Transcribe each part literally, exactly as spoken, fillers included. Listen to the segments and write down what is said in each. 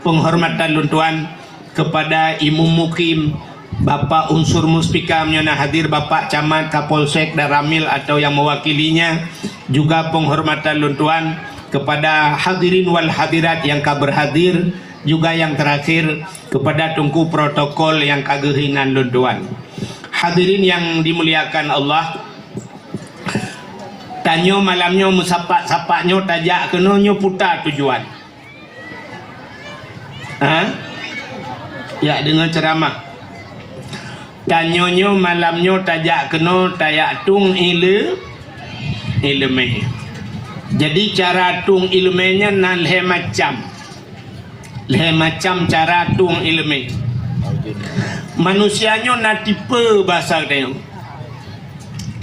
Penghormatan lôn tuan kepada Imum Mukim, Bapak Unsur Muspika meunyoe na hadir, Bapak Camat, Kapolsek dan Ramil atau yang mewakilinya, juga penghormatan lôn tuan kepada hadirin wal hadirat yang ka berhadir, juga yang terakhir kepada Teungku Protokol yang ka geuhinan lôn tuan. Hadirin yang dimuliakan Allah, tanyoe malam nyoe meusapat-sapat nyoe tajak keunoe nyoe peue tujuan? Ha? Jak deungoe ceuramah. Tanyoe nyoe malam nyoe tajak keunoe tajak tueng ile-, ileumèe. Jadi cara tueng ileumèe nyan na lhèe macam. Lhèe macam cara tueng ileumèe. Manusia nyoe na tipe basa geutanyoe.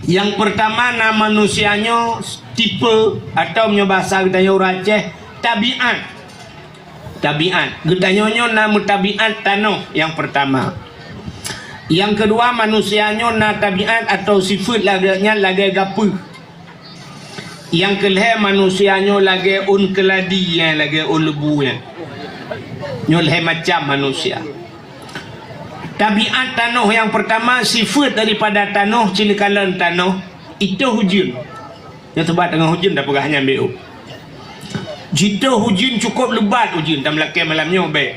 Yang pertama na manusia nyoe tipe atau meunyoe basa geutanyoe ureueng Aceh, tabiat. Tabiat. Geutanyoe nyoe na meutabiat tanoh nyang peurtama. Nyang keudua, manusia nyoe na tabiat atau sifeuet lagèe nyan lagèe gapeuh. Nyang keulhèe, manusia nyoe lagèe ôn keuladi nyan, lagèe ôn leubu nyan. Nyoe lhèe macam manusia. Tabiat tanoh nyang peurtama, sifeuet daripada tanoh, cit neukalon tanoh, itôh ujeuen. Nyoe sabab teungoh ujeuen tapeugah nyan B O. Jitôh ujeuen cukôp leubat ujeuen, tameulakèe malam nyoe bèk.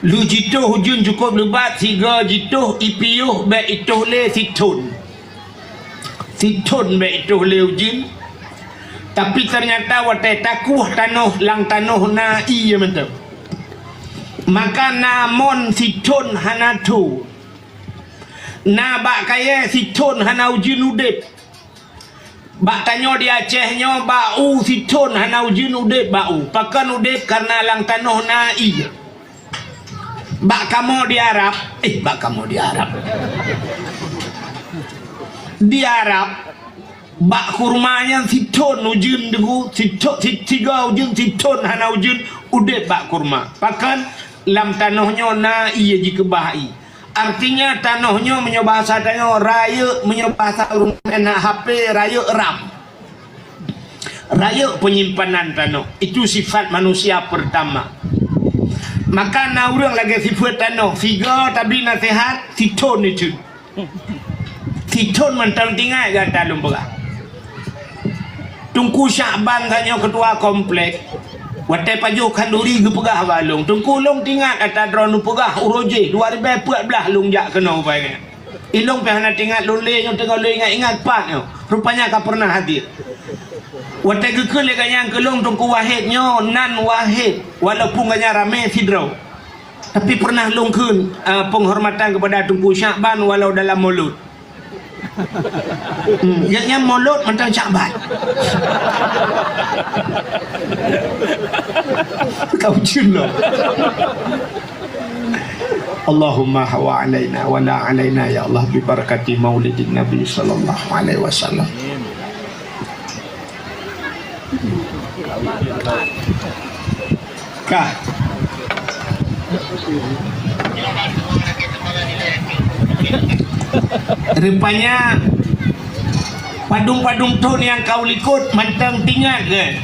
Lheueh jitôh ujeuen cukôp leubat, sigoe jitôh, ipiôh bèk itôh lé sithôn. Sithôn bèk itôh lé ujeuen. Tapi teunyata watèe takueh tanoh, lam tanoh na ié mantong. Maka na mon sithôn hana thô. Na bak kayèe sithôn hana ujeuen udép. Bak tanyoe di Aceh nyoe, bak u sithôn hana ujeuen udép bak u. Pakon udép? Kareuna lam tanoh na ié. Bak kamoe di Arab, eh, bak kamoe di Arab. Di Arab, bak kurma nyan sithôn ujeuen deungoe, sitho-, si-, sigoe ujeuen, sithôn hana ujeuen, udép bak kurma. Pakon? Lam tanoh nyoe na ié jikeubah ié. Artinya, tanoh nyoe meunyoe bahasa tanyoe rayeuk, meunyoe bahasa ureueng N H P, rayeuk ram. Rayeuk penyimpanan tanoh. Itu sifat manusia pertama. Maka na ureueng lagèe sifeuet tanoh, sigoe tabi naseuhat, sithôn ujeuen. Sithôn mantong teuingat gata lôn peugah. Teungku Syakban tanyoe keutua komplek. Watèe pajoh khanduri geupeugah bak lôn, "Teungku, lôn teuingat ata droeneuh peugah uroe jéh dua ribèe peuet blah lôn jak keunoe bak nyan." Ilôn pih hana teuingat lôn lé nyoe, teungoh lôn ingat-ingat pat nyoe. Rupanya ka peureunah hadir. Watèe geukheun lé gobnyan keu lôn, Teungku Wahid nyoe nan Wahid, walaupun gobnyan ramé sidroe. Tapi peureunah lôn kheun, eh, penghormatan kepada Teungku Syakban walau dalam mulod. Hmm, nyan, nyan mulod mantong Syakban. Kau cun loh. Allahumma wa alaina wa la alaina ya Allah bi barakati maulidin Nabi sallallahu alaihi wasallam. Kah. Rupanya padum-padum thôn nyang ka u likot mantong teuingat keu.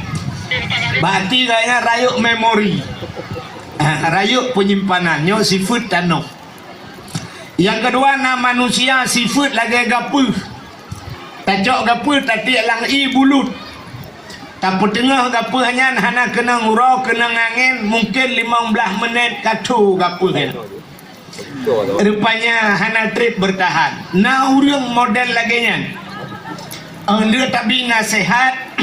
Berarti gaya rayeuk memori. Ah, rayeuk penyimpanan nyoe sifeuet tanoh. Nyang keudua na manusia sifeuet lagèe gapeuh. Tacok gapeuh tatiek lam ié bulut. Tapeuteungoh gapeuh nyan hana keunong uroe, keunong angén, mungken limong blaih minèt ka tho gapeuh nyan. Rupanya hana trép beurtahan. Na ureueng model lagèe nyan. Óh lheueh tabi naseuhat,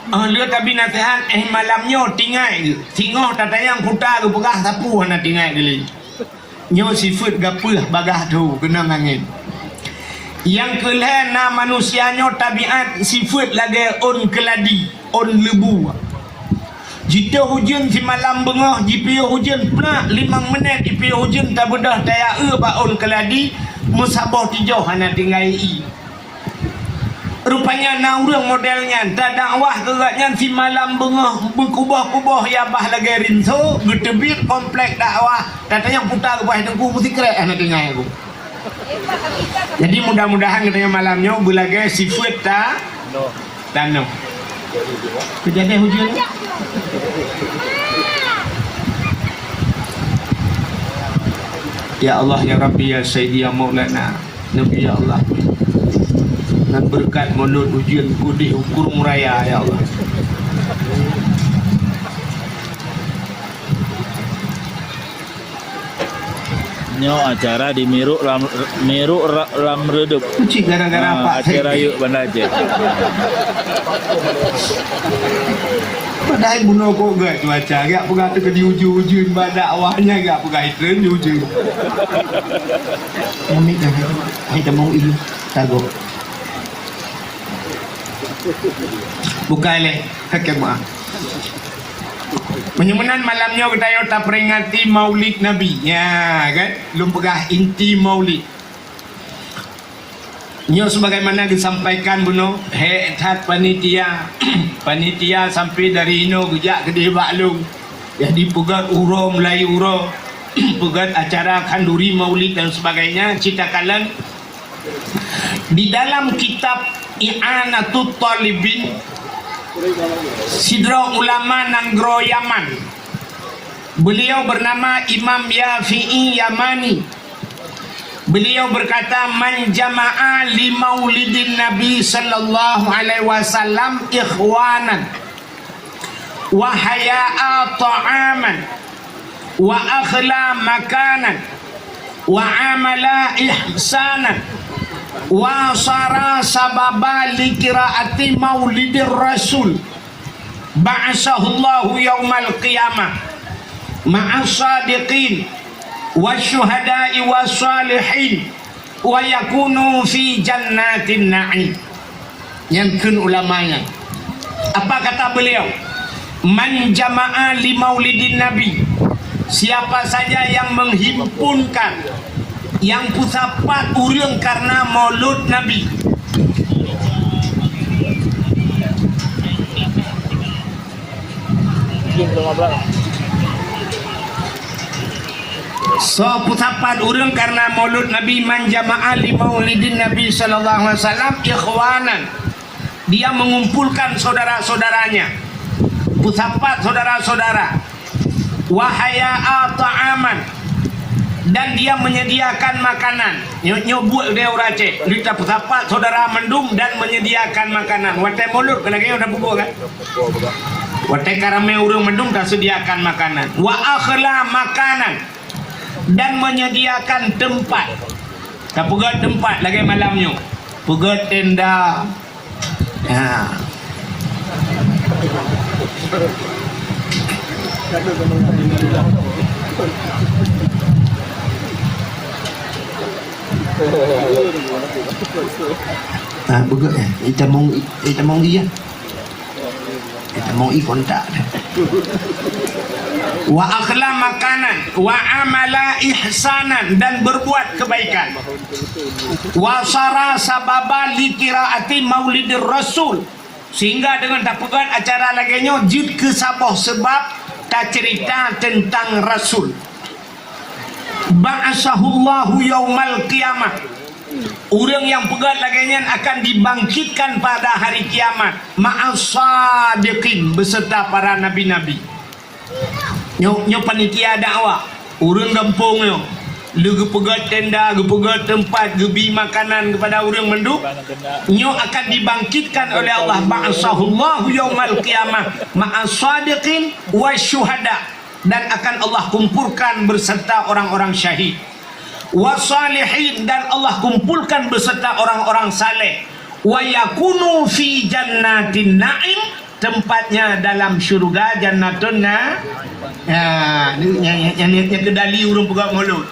óh lheueh tabi naseuhat, eh, malam nyoe teuingat geuh. Singoh tatanyong kuta geupeugah sapeue hana teuingat geuh lé. Nyoe sifeuet gapeuh bagaih tho keunong angén. Nyang keulhèe na manusia nyoe tabiat sifeuet lagèe ôn keuladi, ôn leubu. Jitôh ujeuen simalam beungoh, jipiôh ujeuen plak, limong minèt jipiôh ujeuen tabeudôh tajak eu bak ôn keuladi, meusaboh tijoh hana tinggai ié. Rupanya na ureueng model nyan, tadakwah keu gobnyan simalam beungoh, meukuboh-kuboh ya bah lagèe rinso, geuteubiet komplek dakwah, tatanyong kuta geupeugah teungku meusikrek hana teuingat aku. Jadi mudah-mudahan geutanyoe malam nyoe beulagèe sifeuet ta-, tanoh. Keujadian ujeuen. Ya Allah, ya Rabbi, ya Sayyidi, ya Maulana, Nabi, ya Allah. Ngon beureukat mulod ujeuen keudeh u Krueng Raya, ya Allah. Nyoe acara di Miruk lam, Miruk ra-, lam Reudeup. Kucing gara-gara Ah, apa? Acara yuk Banda Aceh. Padahai bunoe kok gèt cuaca, gèt peugah teuka di ujeuen-ujeuen bak dakwah nyan, gèt peugah itreun di ujeuen. Kami dah, hai teumu ilu, tago. Bukai lé, kakek maaf. Meunyoe meunan malam nyoe geutanyoe taperingati Maulid Nabi. Ya, kan? Lôn peugah inti Maulid. Nyoe sebagaimana geusampaikan bunoe, hék that panitia. Panitia sampai dari inoe geujak keudeh bak lôn. Jadi peugèt uroe, mulai uroe, peugèt acara khanduri maulid dan sebagainya, cit takalon di dalam kitab I'anatut Talibin, sidroe ulama nanggroe Yaman. Beliau bernama Imam Yafi'i Yamani. Beliau berkata, "Man jama'a li maulidin Nabi sallallahu alaihi wasallam ikhwanan, wa haya'a ta'aman, wa akhla makanan, wa amala ihsanan, wa sara sababa li qiraati maulidir Rasul, ba'asahullahu yaumal qiyamah ma'as sadiqin wasyuhada'i wassalihin, wa yakunu fi jannatin na'im." Nyan kheun ulama nyan. Apa kata beliau? "Man jama'a li maulidin Nabi." Siapa saja yang menghimpunkan, yang peusapat ureueng karena maulud Nabi. Soe peusapat ureueng karena maulud Nabi, "Man jama'a li maulidin Nabi sallallahu alaihi wasallam ikhwanan." Dia mengumpulkan saudara-saudaranya. Peusapat saudara-saudara. "Wa haya'a ta'aman." Dan dia menyediakan makanan. Nyoe, nyoe buet deh ureueng Aceh. Dia peusapat saudara mandum dan menyediakan makanan. Watèe maulud, keuneuk nyoe dah bubuet kan? Watèe ka ramè ureueng mandum dah sediakan makanan. "Wa akhla makanan." Dan menyediakan tempat. Tapeugèt tempat lagèe malam nyoe. Peugèt tenda. Ha. Ha, peugèt, eh. Itamong, itamong iya. Kita mau ikon tak? "Wa akhla makanan, wa amala ihsanan," dan berbuat kebaikan. "Wa sara sababa li qiraati maulidir Rasul," sehingga dengan tapeugèt acara lagèe nyoe jeuet keu saboh sebab tacerita tentang Rasul. "Ba'asahullahu yaumal qiyamah." Ureueng nyang peugèt lagèe nyan akan dibangkitkan pada hari kiamat, ma'as sadiqin, beserta para nabi-nabi. Nyoe, nyoe panitia dakwah, ureueng gampông nyoe, lé geupeugèt tenda, geupeugèt teumpat, geubri makanan kepada ureueng mandum. Nyoe akan dibangkitkan oleh Allah, ba'asahullahu yaumal qiyamah, ma'as sadiqin wasyuhada. Dan akan Allah kumpulkan beserta orang-orang syahid. Wasalihin, dan Allah kumpulkan beserta orang-orang saleh. Wa yakunu fi jannatin na'im, tempatnya dalam syurga jannatun na-, ya, ni, yang, yang, yang, yang kedali ureueng peugah maulud.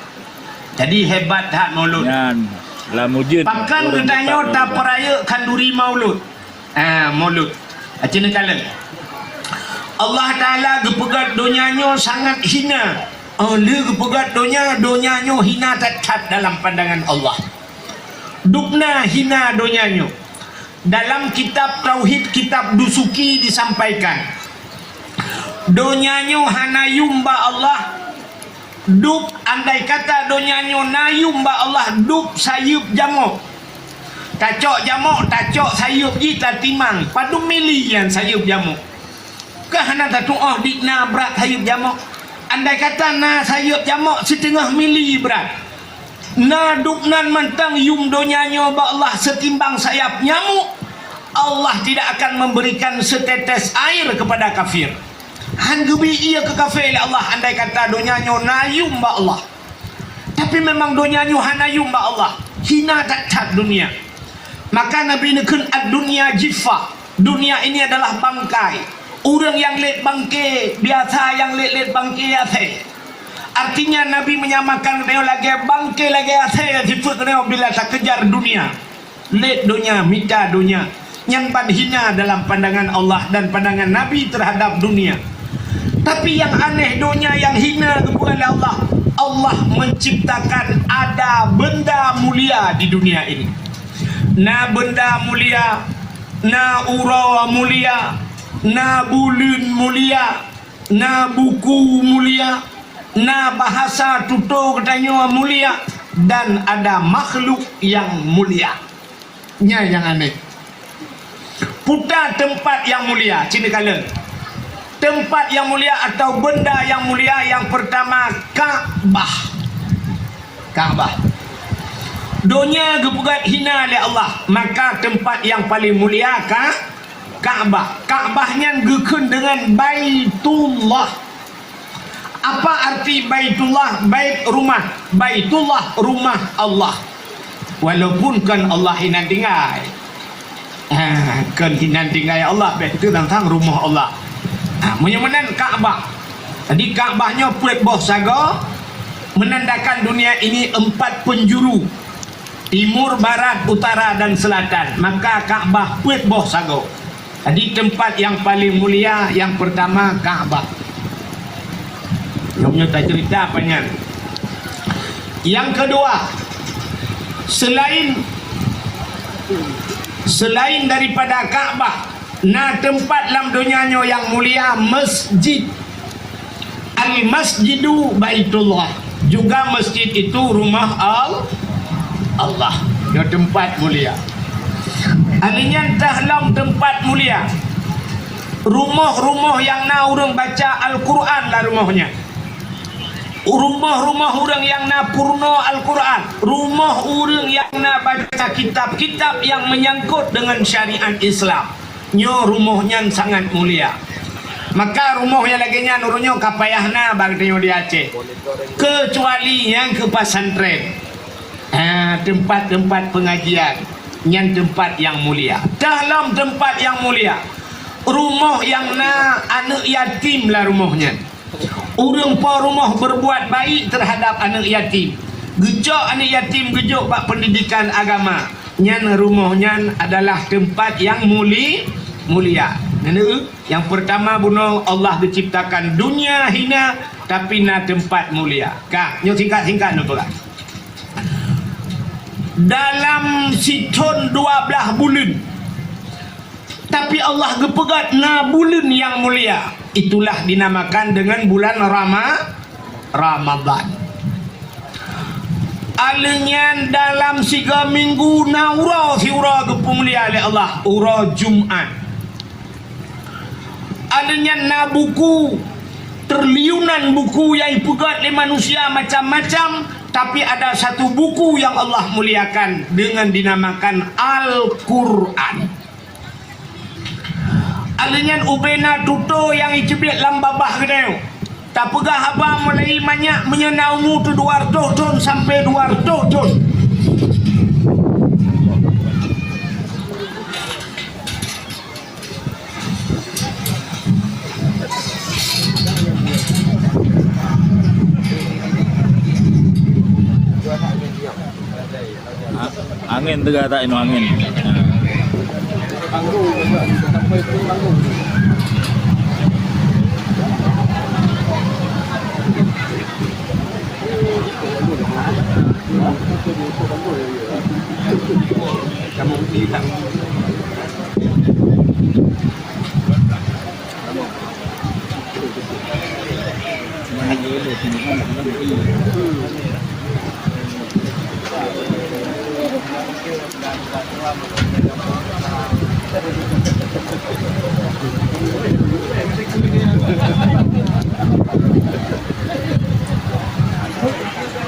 Jadi hebat that maulud. Nyan, lam ujeuen. Pakon ureueng geutanyoe buka maulud. Tapeurayeuk khanduri maulud. Ah, maulud. Aci neukalon. Allah Taala geupeugah donya nyoe sangat hina. Oh, lé geupeugah donya, donya nyoe hina that-that dalam pandangan Allah. Dubna hina donya nyoe. Dalam kitab Tauhid, kitab Dusuki disampaikan, donya nyoe hana yum bak Allah. Dub, andai kata donya nyoe na yum bak Allah, dub sayeuep jamok. Tacok jamok, tacok sayeuep jih tatimang, padum mili nyan sayeuep jamok. Kah hana tatuoh dikna brat sayeuep jamok? Andai kata na sayeuep jamok siteungoh mili brat, na dubnan mantong yuem donya nyoe bak Allah seutimbang sayap nyamuk, Allah tidak akan memberikan setetes air kepada kafir. Han geubri ié keu kafé lé Allah andai kata donya nyoe na yuem bak Allah. Tapi memang donya nyoe hana yuem bak Allah. Hina that-that dunia. Maka Nabi neukheun, "Ad-dunya jiffah." Dunia ini adalah bangkai. Ureuëng nyang lét bangke biasa, nyang lét-lét bangke asèe. Artinya Nabi menyamakan geutanyoe lagèe bangke, lagèe asèe nyang sifeuet geutanyoe bila takeujar dunia. Lét donya, mita donya. Nyan ban hina dalam pandangan Allah dan pandangan Nabi terhadap dunia. Tapi nyang aneh, donya nyang hina geupeugah lé Allah, Allah menciptakan ada benda mulia di dunia ini. Na benda mulia, na uroe mulia, na buleuen mulia, na buku mulia, na bahasa tutoe geutanyoe mulia, dan ada makhluk nyang mulia. Nyan nyang aneh. Puta teumpat nyang mulia, sini kalon. Teumpat nyang mulia atau benda nyang mulia nyang pertama, Ka'bah. Ka'bah. Donya geupeugah hina lé Allah, maka teumpat nyang paleng mulia ka Ka'bah. Ka'bah nyan geukheun deungon Baitullah. Apa arti Baitullah? Bait rumah, Baitullah rumah Allah. Walaupun kon Allah inan tinggai. Ha, kon inan tinggai Allah, beh itu tentang rumah Allah. Ha, meunyoe meunan Ka'bah. Jadi Ka'bah nyoe peuet boh sagoe menandakan dunia ini empat penjuru. Timur, barat, utara, dan selatan, maka Ka'bah peuet boh sagoe. Jadi teumpat nyang paleng mulia nyang pertama Ka'bah. Nyoe tacerita panjang. Nyang kedua, selain selain daripada Ka'bah, na teumpat lam donya nyoe nyang mulia, masjid. Al-Masjidu Baitullah. Juga masjid itu rumah Al-, Allah. Nyoe teumpat mulia. Alèh nyan teuh lom teumpat mulia. Rumoh-rumoh nyang na ureuëng baca Al-Quran lam rumoh nyan. Rumoh-rumoh ureuëng nyang na peurunoe Al-Quran. Rumoh ureuëng nyang na baca kitab-kitab nyang menyangkut dengan syariat Islam. Nyoe rumoh nyan sangat mulia. Maka rumoh nyang lagèe nyan uroe nyoe ka payah na bak geutanyoe di Aceh. Keucuali nyang keu pesantren. Ha, teumpat-teumpat pengajian. Nyan teumpat nyang mulia. Dalam teumpat nyang mulia, rumoh nyang na aneuëk yatim lam rumoh nyan. Ureuëng po rumoh berbuat baik terhadap aneuëk yatim, geucok aneuëk yatim geujok bak pendidikan agama, nyan rumoh nyan adalah teumpat nyang muli-, mulia. Nyan, nyang pertama bunoe Allah geuciptakan dunia hina, tapi na teumpat mulia. Ka, nyoe singkat-singkat neupeugah. Dalam sithon dua blaih buleuen, tapi Allah geupeugah na buleuen nyang mulia, itulah dinamakan dengan bulan Rama-, Ramadan. Alèh nyan dalam siga minggu na uroe siuroe geupeumulia lé Allah, uroe Jumat. Alèh nyan na buku, triliunan buku nyang ipeugét lé manusia macam-macam, tapi ada satu buku nyang Allah muliakan dengan dinamakan Al-Quran. Alèh nyan ubena tutoe nyang iceubiet lam babah geutanyoe. Tapeugah haba mulai manyak meunyoe na umu teuh dua reutôh thon sampai dua reutôh thon. Ha, angén teuga tak inoe angén. Ha.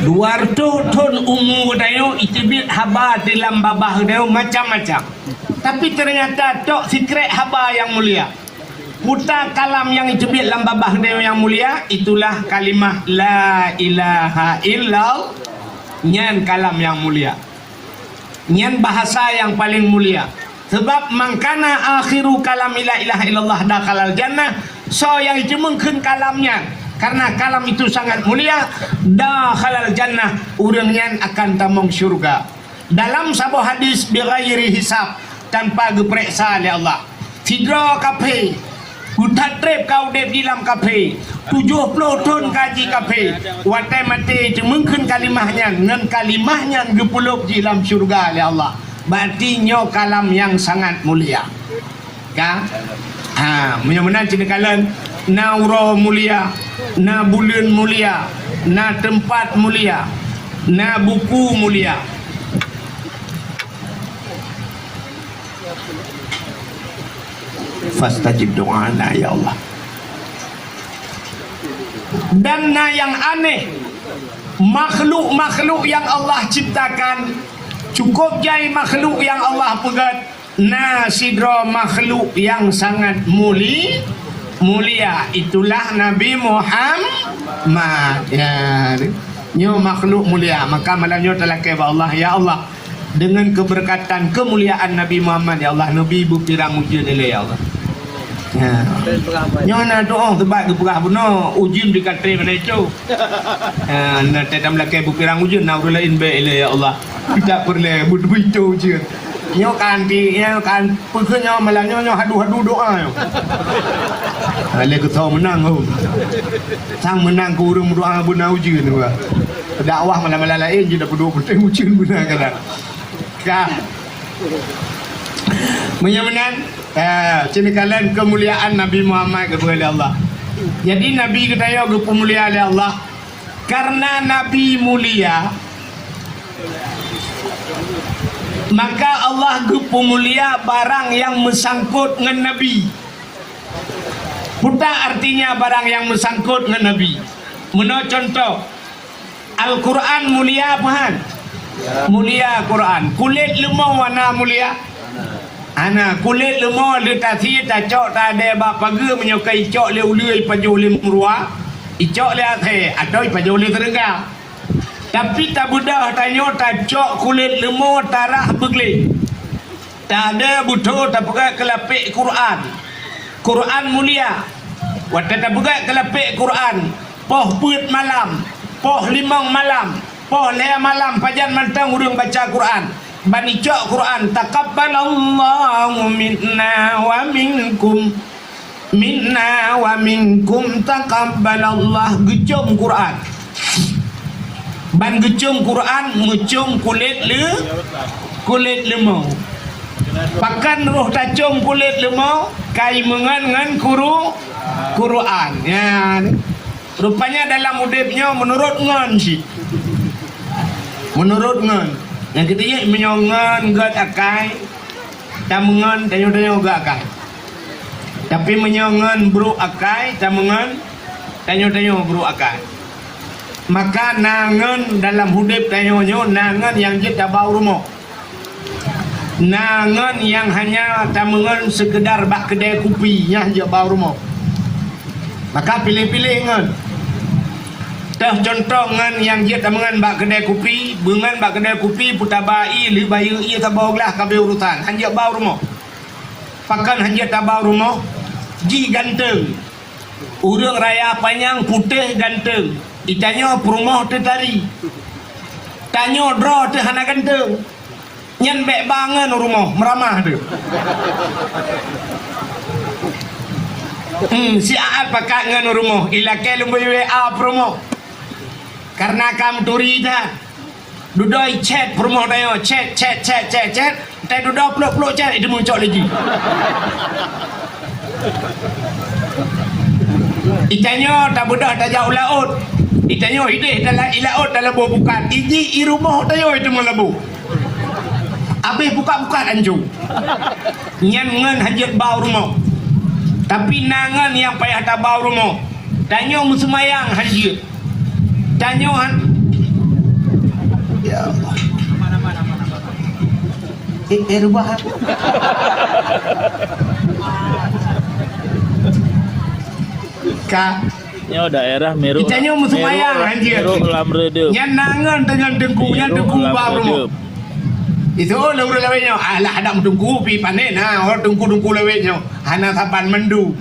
Dua reutôh thon umu geutanyoe, iteubiet haba di lam babah geutanyoe macam-macam. Tapi ternyata tok sikrek haba nyang mulia. Puta kalam nyang iteubiet lam babah geutanyoe nyang mulia, itulah kalimah la ilaha illallah. Nyan kalam nyang mulia. Nyan bahasa nyang paleng mulia. Sabab man kana akhiru kalamihi la ilaha illallah dakhalal jannah, soe nyang jimeukeun kalam nyan, karena kalam itu sangat mulia, dakhalal jannah, ureuëng nyan akan tamong syeuruga. Dalam saboh hadis, bighairi hisab, tanpa geupareksa lé Allah. Sidroe kaphé, geutap treb ka udeb di lam kaphé, tujoh ploh thon ka ji kaphé, watée maté jimeukeun kalimah nyan, ngon kalimah nyan geupeulop ji lam syeuruga lé Allah. Berarti nyoe kalam nyang sangat mulia. Ka? Ha, meunyoe meunan cit neukalon, na uroe mulia, na buleuen mulia, na teumpat mulia, na buku mulia. Fastajib du'ana, ya Allah. Dan na nyang aneh, makhluk-makhluk nyang Allah ciptakan, cukup jai makhluk nyang Allah peugét, na sidroe makhluk nyang sangat muli-, mulia, itulah Nabi Muhammad. Ya, nyoe makhluk mulia, maka malam nyoe talakée bak Allah, ya Allah, dengan keberkatan kemuliaan Nabi Muhammad, ya Allah, neubi beupirang ujeuen ilée, ya Allah. Ya. Nyoe na doa sebab geupeugah bunoe ujeuen di katré mana itu. Ya, na tetam lakée beupirang ujeuen, na ureuëng laén bèk ilée, ya Allah. Tidak peureulée beutôi ujeuen. Nyoe kan ti, nyoe kan peukeuh nyoe malam nyoe, nyoe hadu-hadu doa nyoe. Lé keu soe meunang ho. Sang meunang keu ureuëng meudoa beuna ujeuen dua. Dakwah malam-malam laén je dah peuduek penting ujeuen beuna kan. Ka. Meunyoe meunan, eh, ceuneukalen keumuliaan Nabi Muhammad geubri lé Allah. Jadi Nabi geutanyoe geupeumulia lé Allah. Karena Nabi mulia, maka Allah geupeumulia barang nyang meusangkot ngon Nabi. Peue artinya barang nyang meusangkot ngon Nabi? Meunoe contoh, Al-Quran mulia peue han? Mulia Quran. Kulét leumo hana mulia? Hana. Kulét leumo lé tasie tacok tadée bak pageue, meunyoe ka icok lé uleue ipajoh lé meuruwa, icok lé asée, atawa ipajoh lé seureungga. Tapi tabeudôh tanyoe tacok kulét leumo tarah beugleh. Tadée beutôi tapeugah keu lapék Quran. Quran mulia. Watée tapeugah keu lapék Quran, poh peuet malam, poh limong malam, poh lhée malam, pajan mantong ureuëng baca Quran. Ban icok Quran, taqabbalallahu minna wa minkum. Minna wa minkum taqabbalallah, geucom Quran. Ban geucom Quran, meucom kulét le-, kulét leumo. Pakon roh tacom kulét leumo, kai meungon ngon kuru-, Quran. Nyan. Rupanya dalam udeb nyoe meunurot ngon cit. Meunurot ngon. Nyang keutiga meunyoe ngon gét akai, tameungon tanyoe-tanyoe gét akai. Tapi meunyoe ngon brok akai, tameungon tanyoe-tanyoe brok akai. Maka na ngon dalam udeb tanyoe nyoe, na ngon nyang jeuet tabau rumoh. Na ngon nyang hanya tameungon seukeudar bak keudée kupi, nyan jeuet bau rumoh. Maka piléh-piléh ngon. Teuh cuntoh ngon nyang jeuet tameungon bak keudée kupi, beungon bak keudée kupi peutaba ié, lheueh bayeue ié saboh glah ka abéh urosan, han jeuet bau rumoh. Pakon han jeuet tabau rumoh? Ji ganteng. Ureuëng raya panyang putéh ganteng. Itanyoe peurumoh teutari. Tanyoe droe teuh hana ganteng. Nyan bék ba ngon u rumoh, meuramah teuh. Hmm, siat pakat ngon u rumoh, ilakée lumbôi W A peurumoh. Karena ka meuturi that. Dudoe chat peurumoh tanyoe, chat, chat, chat, chat, chat. Teuh dudoe plôk-plôk chat, itu meucok lagi. Itanyoe tabeudôh tajak u laôt. Itanyoe ideh dalam i laôt dalam boh bukat. Iji i rumoh tanyoe itu meulabu. Abéh bukat-bukat anco. Nyan ngon han jeuet bau rumoh. Tapi na ngon nyang payah tabau rumoh. Tanyoe meuseumayang han jeuet. Tanyoe han-, Ya Allah. Eh, eh, rubah. Ka. Nyoe daerah Miruk. Kita nyoe meuseumbayang, Miruk, anjir. Miruk lam Reudeup. Nyan nangan dengan Teungku, nyan Miruk Teungku lam ba rumoh. Reudeup. Itu lôn ureueng lawét nyoe, alah, ada Teungku pi panen, nah, orang Teungku-teungku lawét nyoe. Hana saban mandu.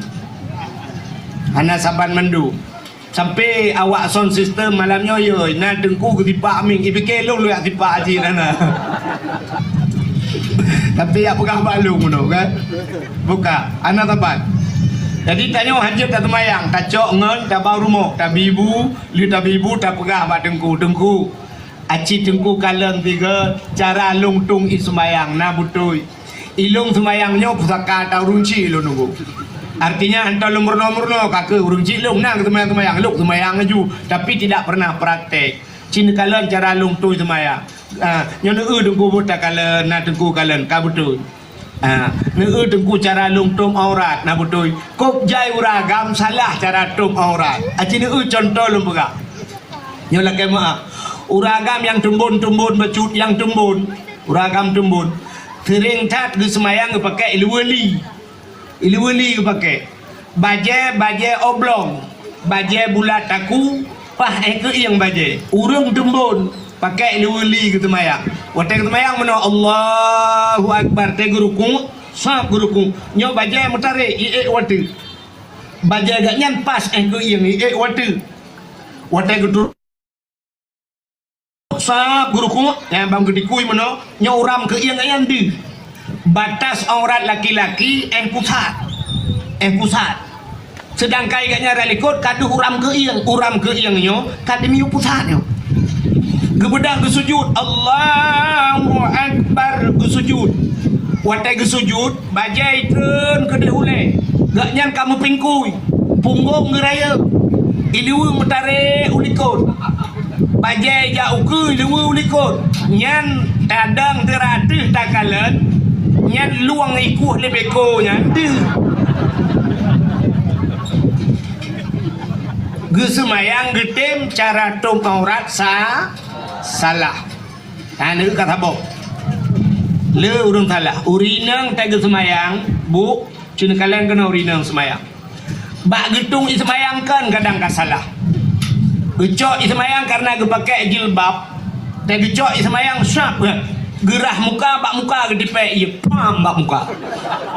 Hana saban mandu. Sampai awak sound system malam nyoe, yo, na Teungku geusipak mieng, ipike lôn lôn sipak aji nana. Tapi yak peugah bak lôn meunoe, kan? Buka, ana saban. Jadi tanyoe hanjeuet taseumayang, tacok ngon, tabau rumoh, tabi bu, lheueh tabi bu, tapeugah bak Teungku, Teungku, aci Teungku kalon tiga, cara lôn tueng i seumayang, na beutôi. Ilôn seumayang nyoe pusaka ata ureueng chik lôn nunggu. Artinya, hantom lôn meurunoe-meurunoe, ka keuh ureueng chik lôn na geuseumayang-seumayang, lôn seumayang laju, tapi tidak pernah praktek. Ci neukalon cara lôn tueng seumayang. Ah, nyoe neueu Teungku buet takalon, na Teungku kalon, ka beutôi. Ah, neueu Teungku cara lôn tueng aurat, na beutôi. Kop jai ureueng agam salah cara tueng aurat. Aci neueu contoh lôn peugah. Nyoe lakée meuah. Ureueng agam nyang teumbon-teumbon bacut nyang teumbon. Ureueng agam teumbon. Seuring that geuseumayang geupakée ileue li. Ileue li geupakée. Bajée, bajée oblong. Bajée bulat taku, paih éh keuieng bajée. Ureueng teumbon, pakée ileue li geuseumayang. Watée geuseumayang meunoe, Allahu Akbar, teuh geurukuk, sab geurukuk. Nyoe bajée meutarek, iék watée. Bajée geuh nyan paih éh keuieng, iék watée. Watée geutu- Sab geurukuk, nyang bang geutikui meunoe, nyoe uram keuieng nyan deuh. Batas aurat laki-laki éh pusat. Éh pusat. Seudangkan gobnyan rot likot ka deuh uram keuieng, uram keuieng nyoe ka dimiyueb pusat nyoe. Geubeudôh geusujut, Allahu Akbar, geusujut. Watée geusujut, bajée treun keudeh ulée. Gobnyan ka meupingkui, punggong geurayeuk, ileue meutarek u likot. Bajée jak ukeue ileue u likot. Nyan tadong teurateueh takalon, nyan lueng ikueh leubeh ko nyan deuh. Geuseumayang geutem cara tueng aurat sa-, salah. Hana ka saboh. Le ureueng salah. Ureueng inong tageuseumayang, bu, cun kalon keunoe ureueng inong seumayang. Bak geutueng i seumayang kan kadang ka salah. Geucok i seumayang karena geupakée jilbab. Tageucok i seumayang sab, geurah muka bak muka geutipék ie pam bak muka.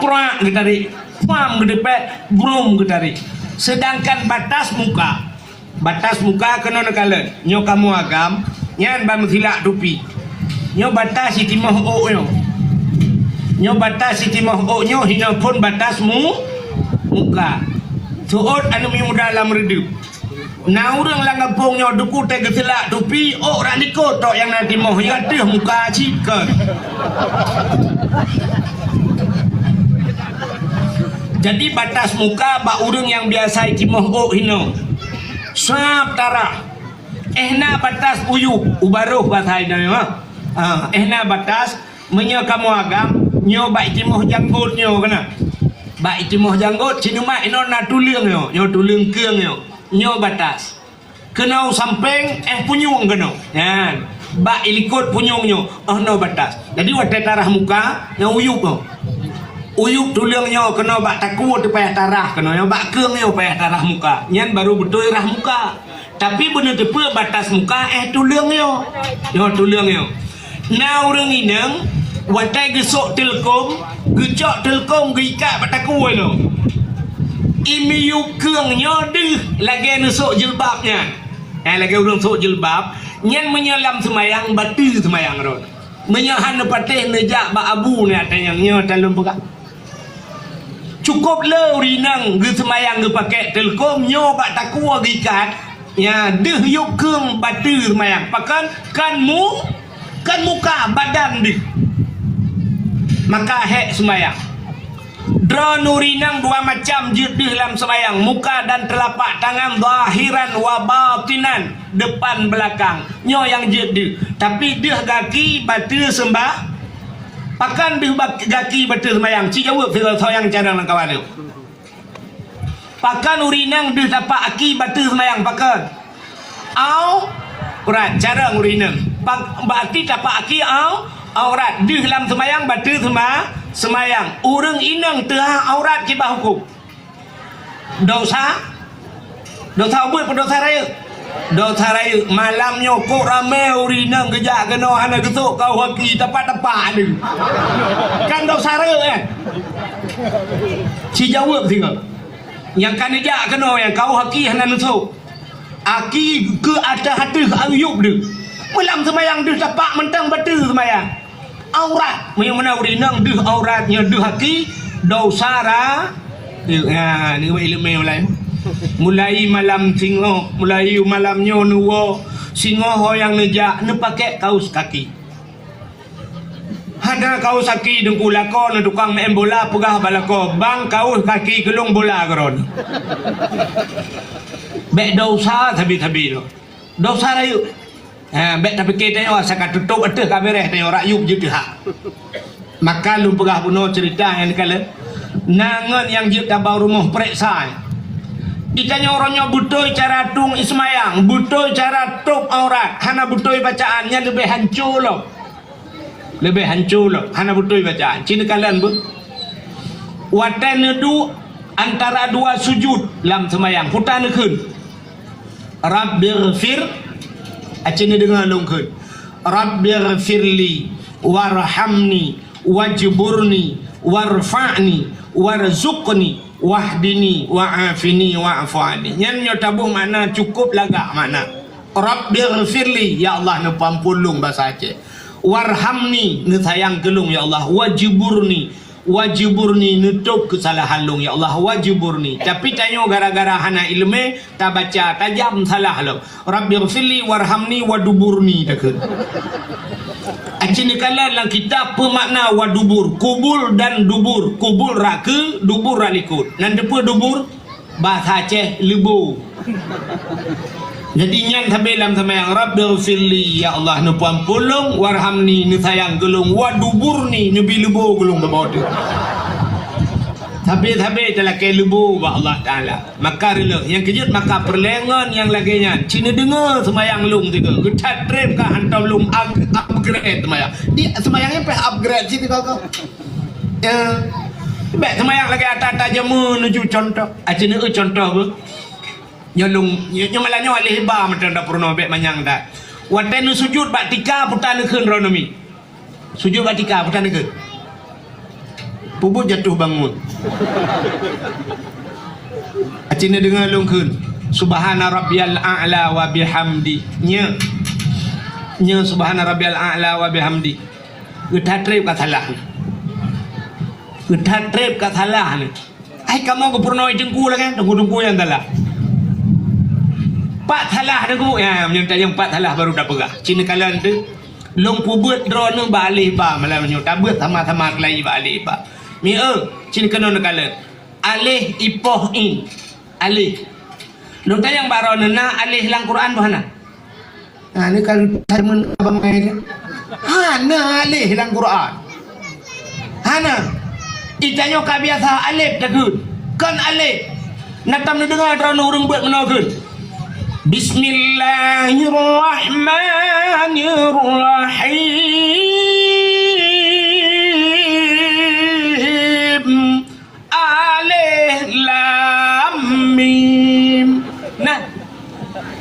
Prak geutarék, pam geutipék, brum geutarék. Sedangkan batas muka, batas muka keunoe neukalon. Nyoe kamoe agam, nyan ban meusilak tupi. Nyoe batas sitimoh ôk nyoe. Nyoe batas sitimoh ôk nyoe hinoe phon batas mu-, muka. Seuôt aneuk miet muda lam reudeup. Na ureueng lam gampông nyoe duku teuh geusilak tupi, ôk rot likot tok nyang na timoh, ya teuh muka cit kon. Jadi batas muka bak ureueng nyang biasa timoh ôk hinoe. Sab tarah. Éh na batas uyueb, ubaroh basa inong nyoe. Ah, éh na batas, meunyoe kamoe agam, nyoe bak itimoh janggot nyoe keunan. Bak itimoh janggot, sinumat inoe na tuleueng nyoe, nyoe tuleueng keueng nyoe. Nyoe batas. Keunoe sampéng, éh punyueng keunoe. Nyan, bak ilikot punyueng nyoe, oh noe batas. Jadi watée tarah muka, nyoe uyueb nyoe. Uyueb tuleueng nyoe keunoe bak takue teuh payah tarah keunoe, nyoe bak keueng nyoe payah tarah muka. Nyan baru beutôi rah muka. Tapi beuneuteupeu batas muka, éh tuleueng nyoe. Nyoe tuleueng nyoe. Na ureueng inong, watée geusok teulkom, geucok teulkom geuikat bak takue nyoe. Imiyueb keueng nyoe deuh lagée neusok jilbab nyan. Eh, lagée ureueng sok jilbab, nyan meunyoe lam seumayang, bateue seumayang rot. Meunyoe hana patéh neujak bak abu nyan, watée nyan nyoe talon peugah. Cukôp le ureueng inong geuseumayang geupakée teulkom nyoe bak takue geuikat, ya, deuh yueb keueng bateue seumayang. Pakon? Kan mu-, kan muka badan deuh. Maka hék seumayang. Droeneuh ureueng inong dua macam jeuet deuh lam seumayang, muka dan teulapak tangan, zahiran wa batinan, depan belakang. Nyoe nyang jeuet deuh. Tapi deuh gaki bateue seumbah-, Pakon deuh bak-, gaki bateue seumayang? Ci jaweueb sigoe soe nyang carông lam kawan nyoe. Pakon ureueng inong deuh tapak aki bateue seumayang? Pakon? Au, prat, carông ureueng inong. Bak-, bak aki tapak aki au-, aurat. Deuh lam seumayang, bateue seuma-, seumayang. Ureuëng inong teuhah aurat kiban huköm. Dosa? Dosa ubeut peue dosa rayeuk? Dosa rayeuk. Malam nyoe kok ramé ureuëng inong geujak keunoe hana geusok kaos aki, tapak-tapak deuh. Kan dosa rayeuk, eh? Sijaweueb singoh. Nyang ka neujak keunoe nyang kaos aki hana neusok. Aki keu ateueh-ateueh ayub deuh. Meulam seumayang deuh tapak mantong bateue seumayang. Aurat. Meunyoe meunan ureuëng inong deuh aurat nyoe deuh aki, dosa ra-, ya, ni ileumé mulai. Mulai malam singoh, mulai malam nyoe neuwoe, singoh ho nyang neujak, neupakèk kaos kaki. Hana kaos aki Teungku, lakoe neu tukang meu'en bola peugah bak lakoe, "Bang, kaos kaki keu lôn bola keudroe." Bèk dosa sabe-sabe nyoe. Dosa rayeuk. Ha, bèk tapike tanyoe asai ka tutôp ateueh ka beureh tanyoe rayeuk jeuet teuhah. Maka lôn peugah bunoe ceurita nyang dikalon. Na ngon nyang jeuet tabang rumoh peuriksa. Di tanyoe uroe nyoe beutôi cara tueng seumayang, beutôi cara tôp aurat, hana beutôi bacaan, nyan leubeh hanco lom. Leubeh hanco lom, hana beutôi bacaan. Ci neukalon beuh. Watèe neuduek antara dua sujud lam seumayang, peue ta neukheun? Rabbighfir, aci neudeungoe lôn kheun. Rabbighfirli warhamni wajburni warfa'ni warzuqni wahdini wa'afini wa'fu anni. Nyan nyoe taboh makna cukôp lagak makna. Rabbighfirli, ya Allah, neupeuampôn lôn basa Aceh. Warhamni, neusayang keu lôn, ya Allah. Wajburni, wajburni, neutôp keusalahan lôn, ya Allah. Wajburni. Tapi tanyoe gara-gara hana ileumé, tabaca tajam salah lom. Rabbighfirli warhamni waduburni takheun. Aci neukalon lam kitab peue makna wadubur, kubul dan dubur. Kubul rot keu, dubur rot likot. Nan teupeue dubur? Basa Aceh leubo. Jadi nyan sabe lam seumayang, Rabbighfirli, ya Allah, neupeuampôn lôn, warhamni, neusayang keu lôn, waduburni, neubi leubo keu lôn bak bateue. Sabe-sabe talakèe leubo bak Allah Taala. Maka reuloh, nyang keujeuet maka peureulèe ngon nyang lagèe nyan. Ci neudeungoe seumayang lôn sigoe. Geuthat trép ka hantom lôn ag-, upgrade seumayang. Di seumayang nyan pih upgrade cit sigoe. Ya. Bèk seumayang lagèe ata-ata jameun neuju contoh. Aci neueu contoh beuh. Nyoe lôn, nyoe, nyoe malam nyoe aléh ba mantong tapeurunoe bèk manyang that. Watèe neusujut bak tika peue ta neukheun droeneuh mi. Sujud bak tika, peue ta neukheun? Peubuet jatuh bangun. Aci neudeungoe lôn kheun, "Subhana rabbiyal a'la wa bihamdi." Nyo. Nyo, "Subhana rabbiyal a'la wa bihamdi." Geuthat trép ka salah. Geuthat trép ka salah nyoe. Ai kamoe geupeurunoe teungku lagèe, teungku-teungku nyang salah. Pat salah teungku, ya, meunyoe tajak pat salah baru tapeugah. Ci neukalon teuk, lôn peubuet droeneuh bak aléh ba malam nyoe, tabeuet sama-sama keulayi bak aléh ba. Mieu, ci neukalon neukalon. Aléh ipoh in. Aléh. Lôn tanyong bak droeneuh na aléh lam Quran boh hana? Ha, ni kan teumon abang ai dia. Hana aléh lam Quran. Hana. Itanyoe ka biasa alif takheun. Kon alif. Na tam neudeungoe droeneuh ureueng beuet meunoe kheun. Bismillahirrahmanirrahim. Alif lam mim. Nah.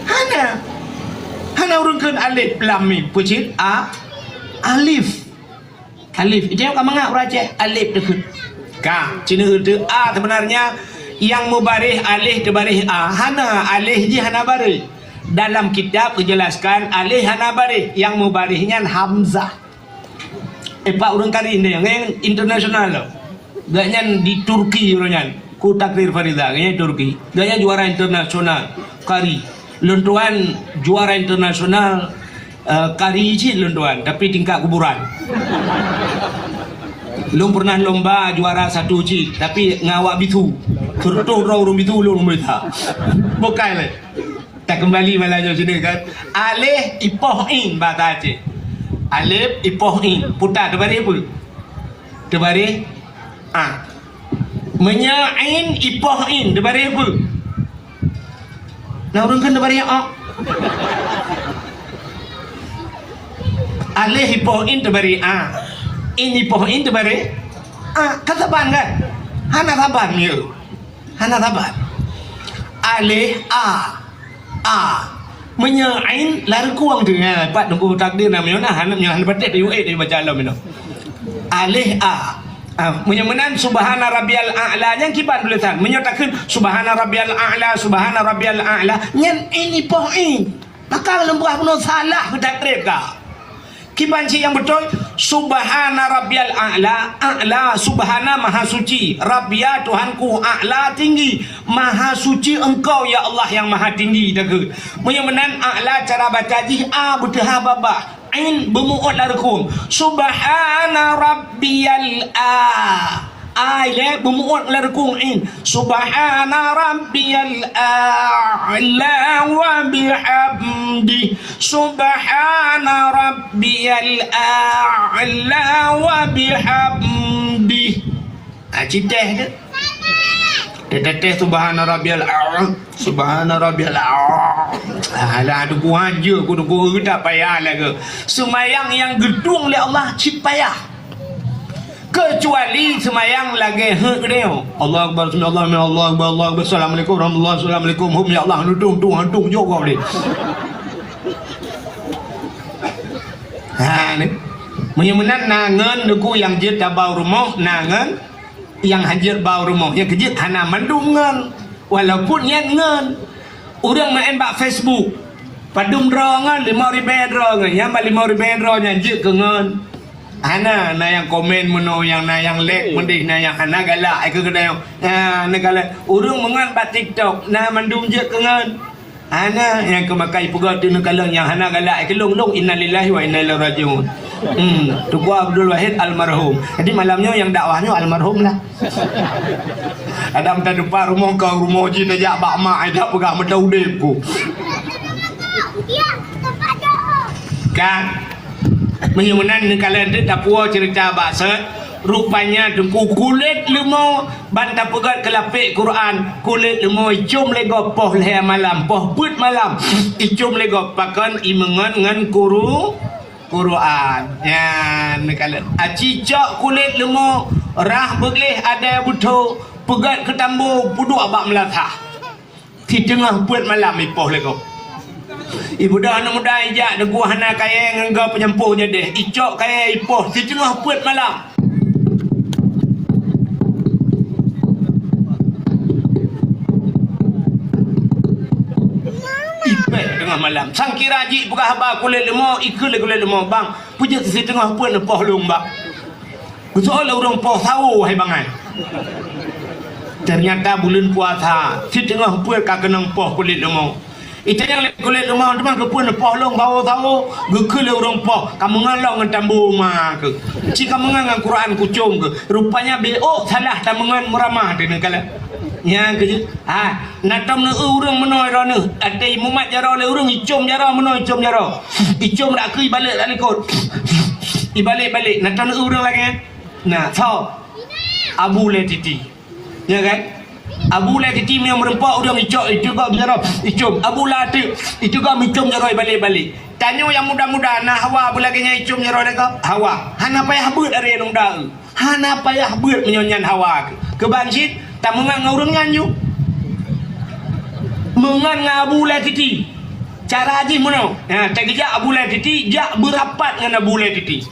Hana. Hana ureueng kheun alif lam mim. Peue cit? A. Alif. Alif. Itanyoe ka mangat ureueng Aceh alif takheun. Ka, ci neueu teuk a sebenarnya nyang meubaréh alif teubaréh a. Hana, alif jih hana baréh. Dalam kitab geujelaskan alif hana baréh. Nyang meubaréh nyan hamzah. Eh, pak ureueng kari nyan, nyan internasional lom. Gobnyan di Turki uroe nyan. Ku Takrir Fariza, gobnyan Turki. Gobnyan juara internasional kari. Lôn tuan juara internasional, eh, kari cit lôn tuan, tapi tingkat kuburan. Lôn pernah lomba juara satu cit, tapi ngon awak bisu. Seratus droe ureueng bisu lôn lomba. Bukai lé. Takeumbali malam nyoe sini kan. Alif ipoh in bahasa Aceh. Alif ipoh in. Peue ta teubaréh peue? Teubaréh a. Meunyoe in ipoh in teubaréh peue? Na ureueng kheun teubaréh a. Alif ipoh in teubari a. In ipoh in teubari a. Ka saban kan? Hana saban, ya. Hana saban. Alif a. A. Meunyoe ain lareukong tu, ha, pat nunggu takdir na meunyoe na, hana, meunyoe hana patéh tayue, eh, tayue baca lom inoe. Alif a. Ah, meunyoe meunan subhana rabbiyal a'la nyan kiban tulisan. Meunyoe takheun subhana rabbiyal a'la, subhana rabbiyal a'la, nyan in ipoh in. Maka leumbah bunoe salah geutakreub ka. Kiban cit nyang beutôi, subhana rabbiyal a'la, a'la, subhana maha suci, rabbiya Tuhanku, a'la tinggi, maha suci Engkau ya Allah nyang maha tinggi takheun. Meunyoe meunan a'la cara baca jih a beuteuha babah. Ain beumuot lareukong. Subhana rabbiyal a. A ilée beumuot lareukong ain. Subhana rabbiyal a'la wa bihamdi. Subhana rabbiyal a'la wa bihamdi. Ah, citeh ke? Teuh-teuh subhana rabbiyal a'la, subhana rabbiyal a'la. Alah, duku haja ku duku tak payah lagée. Seumayang nyang geudueng lé Allah cit payah. Keucuali seumayang lagée heuet geude nyoe. Allahu Akbar, Allahu Akbar, Allahu Akbar, Assalamualaikum warahmatullahi, Assalamualaikum, hum ya Allah, nudung, dung, dung, jok gob lé. Ha, ni. Meunyoe meunan na ngon duku nyang jeuet tabau rumoh, na ngon nyang hanjeuet bau rumoh, nyang keujeuet hana mandum ngon, walaupun niat ngon. Ureuëng maén bak Facebook, padum droe ngon, limong ribée droe ngon, nyang bak limong ribée droe nyan jeuet keu ngon. Hana, na nyang komen meunoe, nyang na nyang like meudeh, na nyang hana galak, ai keu geutanyoe. Na, na galak. Ureuëng meungon bak TikTok, na mandum jeuet keu ngon. Hana, nyang keumakai peugah teuh neukalon nyang hana galak, ai keu lôn, lôn, innalillahi wa inna ilaihi rajiun. Hmm, Teungku Abdul Wahid almarhum. Jadi malam nyoe nyang dakwah nyoe almarhum lah. Adam teudepan rumoh kau, rumoh jih tajak bak mak, ai dak peugah meuta udeb ku. Kan? Meunyoe meunan neukalon teuh tapuwoe ceurita bak sot, rupanya Teungku kulét leumo ban tapeugét keu lapék Quran, kulét leumo icom lé gob poh lhée malam, poh peuet malam, icom lé gob pakon imeungon ngon kuru-, Quran. Nyan neukalon. Aci cok kulét leumo, rhah beugleh adée beutho, peugét keu tambo, peuduek bak meulasah. Siteungoh peuet malam ipoh lé gob. Ibeudôh aneuk muda ijak deungon hana kayée ngon gob peunyampôh jadeh. Icok kayée ipoh siteungoh peuet malam. Ipéh teungoh malam. Sangkira jih peugah haba kulét leumo, ikheun lé kulét leumo, "Bang, peue jeuet siteungoh peuet neupoh lôn, Bang?" Geusoe lé ureuëng poh sawo hai bangai. Teunyata buleuen puasa, siteungoh peuet ka keunong poh kulét leumo. Itanyong lé kulét leumo, "Teuma keupeue neupoh lôn sawo-sawo?" Geukheun lé ureuëng poh, "Ka meungon lom ngon tambo uma keuh. Ci ka meungon ngon Quran kucom keuh. Rupanya beuôk salah tameungon meuramah teuh neukalon." Nyan keuh jeuet. Ha, na tom neueu ureuëng meunoe droeneuh. Até mumat jaroe lé ureuëng, icom jaroe meunoe, icom jaroe. Icom rak keu ibalek rak likot. Ibalek-balek, na tom neueu ureuëng lagée nyan. Na, soe? Abu Lé Titi. Ya kan? Abu Lé Titi meunyoe meureumpok ureuëng icok, icok gob jaroe, icom. Abu Lé Titi, icok gob icom jaroe ibalek-balek. Tanyoe nyang muda-muda na hawa beulagée nyan icom jaroe lé gob? Hawa. Hana payah beuet aré nyang muda. Hana payah beuet meunyoe nyan hawa. Keuban cit, tameungon ngon ureuëng nyan ju. Meungon ngon Abu Lé Titi. Cara jih meunoe. Ha, tageujak Abu Lé Titi, jak beurapat ngon Abu Lé Titi.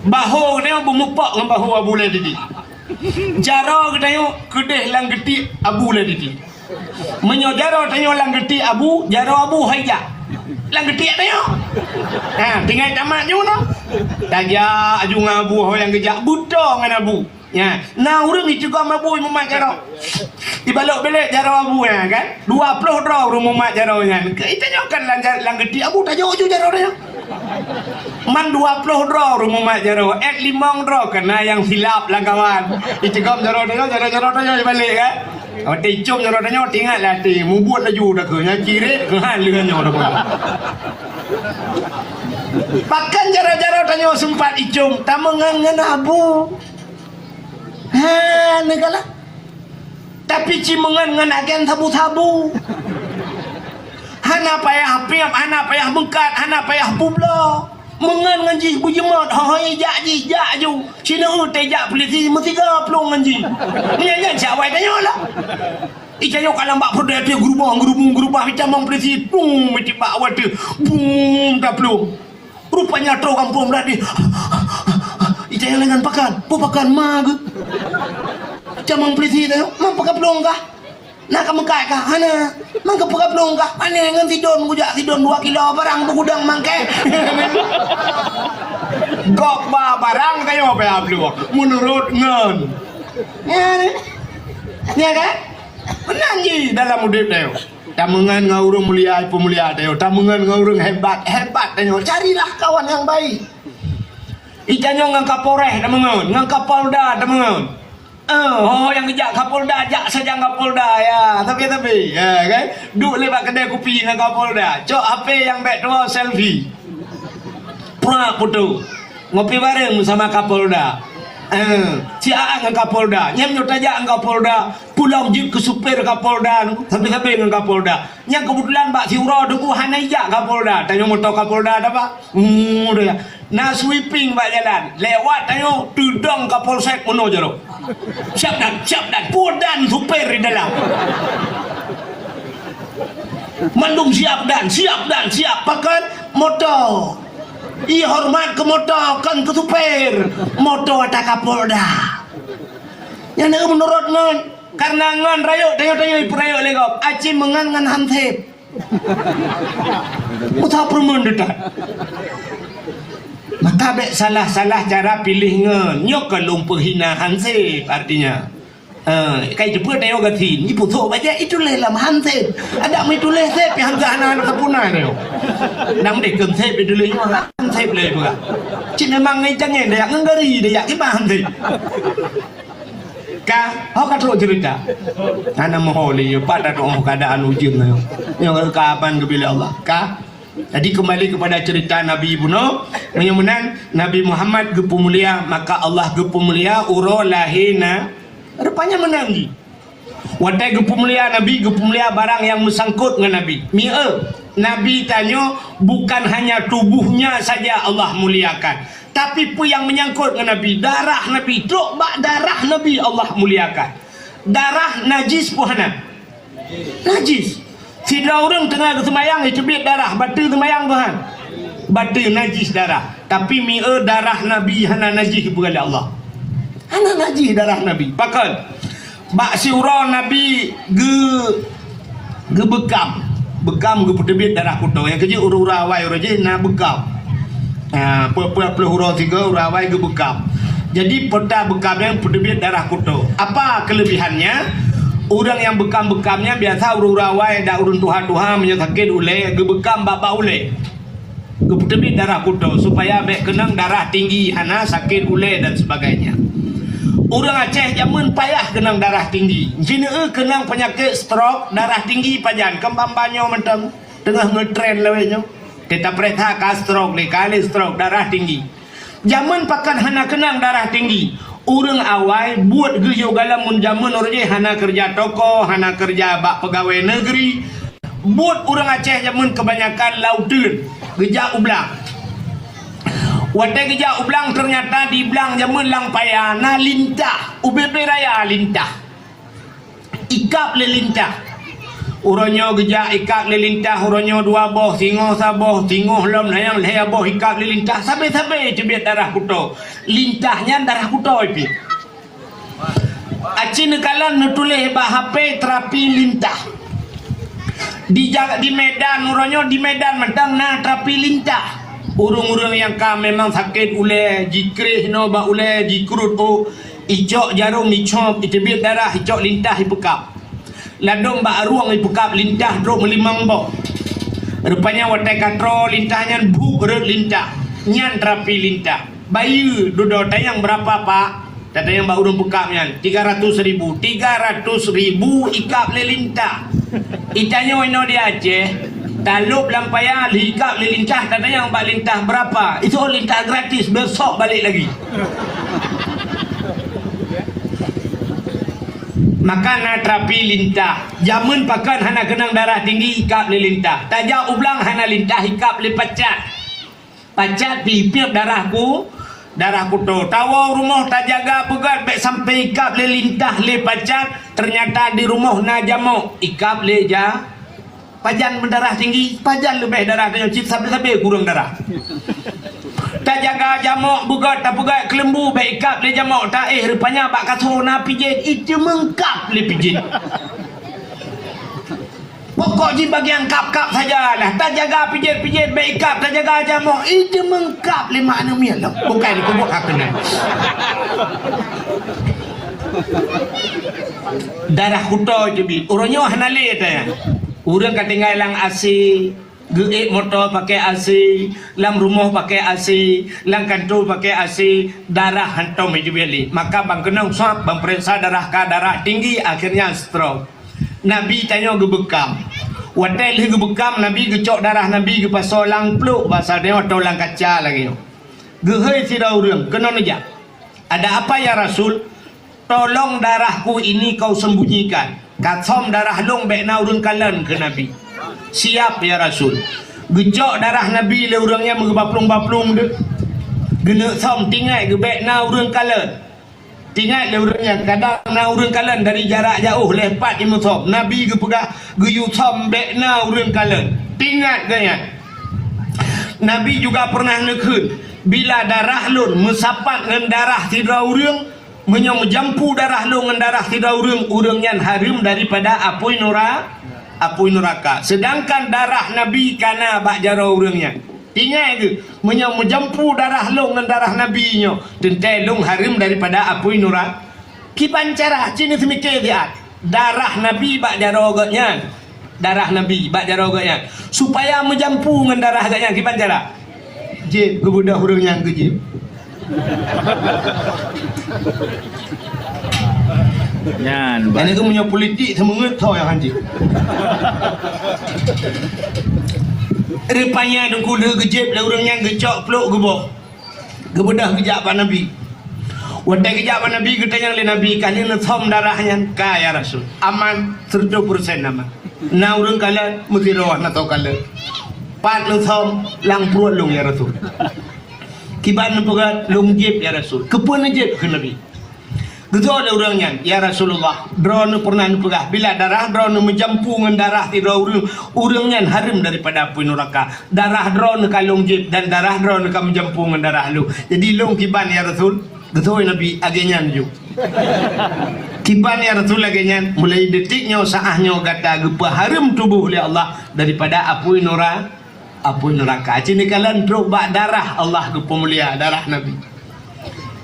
Baho geutanyoe beumupok ngon baho Abu Lé Titi. Jaroe geutanyoe keudeh lam geuti Abu Lé Titi. Meunyoe jaroe tanyoe lam geuti Abu, jaroe Abu hai jak. Lam geuti tanyoe. Ha, tinggai tamat ju noh. Tajak aju ngon Abu ho nyang geujak, beutoe ngon Abu. Nyan, na ureuëng icugom Abu imumat jaroe. Ibalok belek jaroe Abu nyan kan? Dua ploh droe ureuëng mumat jaroe nyan. Keu itanyoe kan lam ja-, lam geuti Abu tajok ju jaroe nyan. Man dua ploh droe ureuëng mumat jaroe, et limong droe keuh na nyang silap lam kawan. Icugom jaroe tanyoe, jaroe-jaroe tanyoe ibalek kan? Watée icom jaroe tanyoe, teuingat lé até, mubuet laju dah keuh, nyan ciret keuh han leuh nyoe dah. Pakon jaroe-jaroe tanyoe seumpat icom, tameungon ngon Abu. Ha, neukalon. Tapi ci meungon ngon agen sabu-sabu. Hana payah piep, hana payah meukat, hana payah peubloe. Meungon ngon jih beujimat, hoi jak jih, jak ju. Sineuk teuh jak peulisi meusiga plueng ngon jih. Meunyan nyan siawai tanyoe lah. Itanyoe ka lam bak peureudèe teuh geurubah, geurubung, geurubah, itamong peulisi, bum, itibak awai teuh, bum, taplueng. Rupanya troh gampông brat di. Itanyoe lengan pakan, peue pakan ma geuh. Itamong peulisi tanyoe, ma pakai plueng kah? Na ka meukat kah? Hana. Mangke peugah plueng kah? Pane ngon sidon kujak sidon dua kilo barang beugudang mangke. Gok ba barang kayo payah plueng. Menurut ngon. Ya, ya kan? Meunan jih dalam udép tanyoe. Tameungon ngon ureueng mulia, peumulia tanyoe. Tameungon ngon ureueng hebat, hebat tanyoe. Carilah kawan yang baik. Itanyoe ngon Kapolres tameungon, ngon Kapolda tameungon. Eh, ho nyang geujak Kapolda, jak sajan Kapolda, ya, tapi-tapi, ya kan? Duek lé bak keudè kupi ngon Kapolda, cok H P nyang bèk tuwoe selfie. Prak foto. Ngopi bareng sama Kapolda. Eh, si Aa ngon Kapolda. Nyan nyoe tajak ngon Kapolda, pulang jeuet keu supir Kapolda, sabe-sabe ngon Kapolda. Nyang keubeutulan bak siuroe teungku hana ijak Kapolda, tanyoe moto Kapolda tabak. Hmm, udah ya. Na sweeping bak jalan, lewat tanyoe teudong Kapolsek meunoe jaroe. Siap dan, siap dan, peue dan supir di dalam. Mandum siap dan, siap dan, siap. Pakon moto. I hormat keu moto, kon keu supir. Moto ata Kapolda. Nyang na menurut ngon, karena ngon rayeuk tanyoe-tanyoe ipeurayeuk lé gob. Aci meungan ngon hansip. Meusapeue meunan that. Maka bèk salah-salah cara piléh ngon. Nyoe ka lôn peuhina hansip, artinya. Eh, kai jeuet tanyoe gasien, ipusok bajèe, ituléh lam hansip. Adak meuituléh sip, pih hansip hana, hana sapeue na nyoe. Nang deh keu sip ituléh nyoe, hansip lé peugah. Cit memang ngon cangèn deh, ngon gari deh, kiban hansip. Ka, ho ka trok ceurita. Hana meuho lé, pat that oh keuadaan ujeuen nyoe. Nyoe ka aman geubi lé Allah. Ka. Jadi kembali kepada cerita Nabi bunoe, meunyoe meunan Nabi Muhammad geupeumulia, maka Allah geupeumulia uroe lahé na. Rupanya meunan jih. Watèe geupeumulia Nabi, geupeumulia barang nyang meusangkot ngon Nabi. Mieu, Nabi tanyoe bukan hanya tubuhnya saja Allah muliakan, tapi peue nyang menyangkot ngon Nabi, darah Nabi, trok bak darah Nabi Allah muliakan. Darah najis peue hana? Najis. Sidroe ureueng teungoh geuseumayang, jiteubiet darah, bateue seumayang peue han? Bateue najis darah. Tapi mieu darah Nabi hana najis geupeugah lé Allah. Hana najis darah Nabi. Pakon? Bak siuroe Nabi geu-, geubeukam. Beukam geupeuteubiet darah kuto. Nyang keujeuet ureueng-ureueng awai uroe jih na beukam. Ha, peuet-peuet ploh uroe sigoe ureueng awai geubeukam. Jadi, peuta beukam nyan peuteubiet darah kuto. Apa keulebihannya? Ureueng nyang beukam-beukam nyan biasa ureueng-ureueng awai dan ureueng tuha-tuha meunyoe sakét ulèe geubeukam bak-bak ulèe. Geupeuteubiet darah kuto supaya bèk keunong darah tinggi, hana sakét ulèe dan sebagainya. Ureueng Aceh jameun payah keunong darah tinggi. Jineuk keunong peunyakét stroke, darah tinggi pajan, keumbang banyoe mantong teungoh ngeutren lawét nyoe. Teuta peuriksa ka stroke lé, ka lé stroke, darah tinggi. Jameun pakon hana keunong darah tinggi. Ureueng awai buet geuyue galak mun jameun uroe jih hana keureuja toko, hana keureuja bak peugawée neugri. Buet ureueng Aceh jameun keubanyakan lam uteuen, geujak u blang. Watée geujak u blang, teunyata di blang jameun lam paya na lintah, ubé-bé raya lintah. Ikab lé lintah. Uroe nyoe geujak ikab lé lintah, uroe nyoe dua boh, singoh saboh, singoh lom na nyang lhée boh ikab lé lintah, sabe-sabe teubiet darah kuto. Lintah nyan darah kuto pih. Aci neukalon neutuléh bak H P terapi lintah. Di ja-, di Medan, uroe nyoe di Medan mantong na terapi lintah. Ureuëng-ureuëng nyang ka memang sakét ulée, jikréh inoe bak ulée, jikrut ôk, icok jarom, icop, iteubiet darah, icok lintah, ipeukab. Ladôm bak arueng ipeukab lintah trok meulimong boh. Rupanya watée ka troe lintah nyan, buet rot lintah. Nyan terapi lintah. Bayeue dudoe tanyong beurapa, Pak? Tatanyong bak ureuëng peukab nyan, tiga ratus ribu. Tiga ratus ribu ikab lé lintah. Itanyoe inoe di Aceh, talôb lam paya lheueh ikab lé lintah, tatanyong bak lintah beurapa. Itu lintah gratis, besok balik lagi. Maka na terapi lintah. Jameun pakon hana keunong darah tinggi, ikab lé lintah. Tajak u blang hana lintah, ikab lé pacat. Pacat pih piep darah ku, darah kuto. Tawoe rumoh tajaga beugét, bék sampai ikab lé lintah lé pacat, teunyata di rumoh na jamok, ikab lé ja-, pajan meudarah tinggi, pajan leubeh darah tanyoe cit sabe-sabe kureueng darah. Tajaga jamok beugét, tapeugét keuleumbu, bék ikab lé jamok, taéh rupanya bak kaso na pijet, iteumeung kab lé pijet. Pokok jih bagian kab-kab saja lah. Tajaga pijet-pijet, bék ikab, tajaga jamok, iteumeung kab lé mak aneuk miet lom. Bukan dikubur hak keunan. Darah kuto jeuet. Uroe nyoe hana lé tanya. Ureueng ka tinggai lam A C, geuék moto pakai A C, lam rumoh pakai A C, lam kantor pakai A C, darah hantom jeuet lé. Maka ban keunong swab, ban peuriksa darah ka darah tinggi, akhirnya stroke. Nabi tanyoe geubeukam. Watée lheueh geubeukam, Nabi geucok darah Nabi geupasoe lam pluek, basa tanyoe atau lam kaca lagée nyoe. Geuhôi sidroe ureueng, keunoe neujak. "Ada apa, ya Rasul?" "Tolong darahku ini kau sembunyikan. Kasom darah lôn bék na ureueng kalon," kheun Nabi. "Siap, ya Rasul." Geucok darah Nabi lé ureueng nyan meugeubaplong-baplong deuh. Geuneuk som, tingai geuh bék na ureueng kalon. Tingat lé ureueng nyan, kadang na ureueng kalon dari jarak jaoh lé pat jimeusom. Nabi geupeugah, geuyue som bék na ureueng kalon. Tingat geuh nyan. Nabi juga pernah neukheun, "Bila darah lôn meusapat ngon darah sidroe ureueng, meunyoe meujampu darah lôn ngon darah sidroe ureueng, ureueng nyan hareuem daripada apui nura-, apui nuraka. Sedangkan darah Nabi ka na bak jaroe ureueng nyan." Tinggai geuh, meunyoe meujampu darah lôn ngon darah Nabi nyoe, teuntée lôn hareuem daripada apui nura-, kiban cara, cit neuseumiké siat. Darah Nabi bak jaroe geuh nyan. Darah Nabi bak jaroe geuh nyan. Supaya meujampu ngon darah geuh nyan, kiban cara? Jép, geubeudôh ureueng nyan keu jép. Nyan, Nyan itu meunyoe politik seumeungeut tho nyang hanjeuet. Rupanya Teungku lheueh geujép lé ureueng nyan geucok pluek geuboh. Geubeudôh geujak bak Nabi. Watée geujak bak Nabi geutanyong lé Nabi, "Ka lheueh neusom darah nyan?" "Ka, ya Rasul." "Aman, seureutôh peureusén aman. Na ureueng kalon, meusidroe na tho kalon. Pat neusom, lam pruet lôn, ya Rasul." "Kiban neupeugah?" "Lôn jép, ya Rasul." "Keupeue neujép?" kheun Nabi. Geujaweueb lé ureueng nyan, "Ya Rasulullah, droeneuh pernah neupeugah, bila darah droeneuh meujampu ngon darah sidroe ureueng, ureueng nyan hareuem daripada apui nuraka. Darah droeneuh ka lôn jép dan darah droeneuh ka meujampu ngon darah lôn. Jadi lôn kiban, ya Rasul?" Geutanyong Nabi, "Lagée nyan ju." "Kiban, ya Rasul, lagée nyan?" "Mulai detik nyoe, saát nyoe gata geupeuhareuem tuboh lé Allah daripada apui nura-, apui nuraka." Cit neukalon trok bak darah Allah geupeumulia, darah Nabi.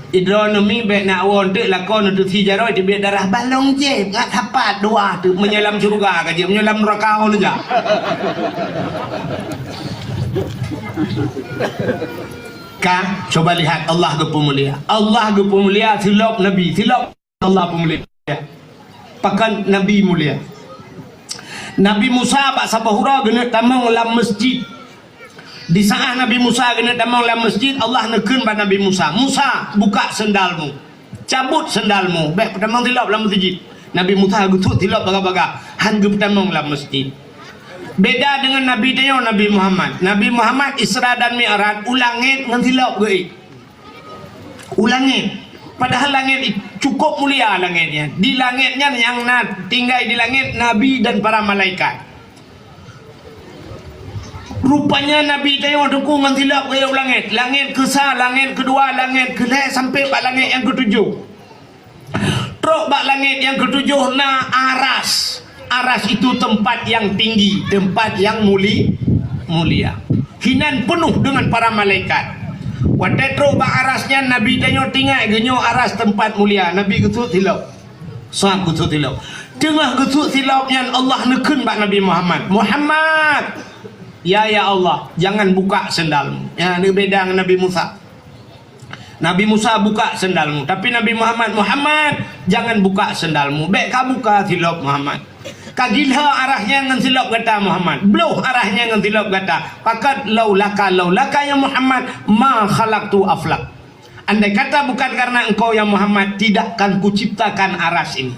Idroeneuh mi bék na woe teuk lakoe neuteusi jaroe teubiet darah, bah lôn jép ngat sapat dua teuk, meunyoe lam syeuruga ka jeuet, meunyoe lam nuraka ho neujak. Ka, coba lihat Allah geupeumulia. Allah geupeumulia silop Nabi, silop Allah peumulia. Pakon Nabi mulia. Nabi Musa bak saboh uroe geuneuk tamong lam masjid. Di saát Nabi Musa geuneuk tamong lam masjid, Allah neukheun bak Nabi Musa, "Musa, buka sendalmu. Cabut sendalmu, bék peutamong silop lam masjid." Nabi Musa geusut silop bagah-bagah, han geupeutamong lam masjid. Beda deungon Nabi tanyoe, Nabi Muhammad. Nabi Muhammad Isra dan Mi'raj u langét ngon silop geuék. U langét. Padahal langét i-, cukup mulia langét nyan. Di langét nyan nyang na tinggai di langét nabi dan para malaikat. Rupanya Nabi tanyoe Teungku ngon silop geuék u langét. Langét keusa, langét keudua, langét keulhée, sampai bak langét nyang keutujoh. Trok bak langét nyang keutujoh na aras. Aras itu tempat yang tinggi, tempat yang muli-, mulia. Hinan peunoh deungon para malaikat. Watée trok bak aras nyan, Nabi tanyoe teuingat geuh nyoe aras teumpat mulia. Nabi geusut silop. Sab geusut silop. Teungoh geusut silop nyan Allah neukheun bak Nabi Muhammad, "Muhammad, ya, ya Allah, jangan buka sendalmu." Ya, neubeda ngon Nabi Musa. Nabi Musa, "Buka sendalmu." Tapi Nabi Muhammad, "Muhammad, jangan buka sendalmu. Bék ka buka silop, Muhammad. Ka gilha aras nyan ngon silop gata, Muhammad. Bloh aras nyan ngon silop gata. Pakon laulaka, laulaka, ya Muhammad, ma khalaqtu aflak. Andai kata bukan karena engkau, ya Muhammad, tidak akan kuciptakan aras ini."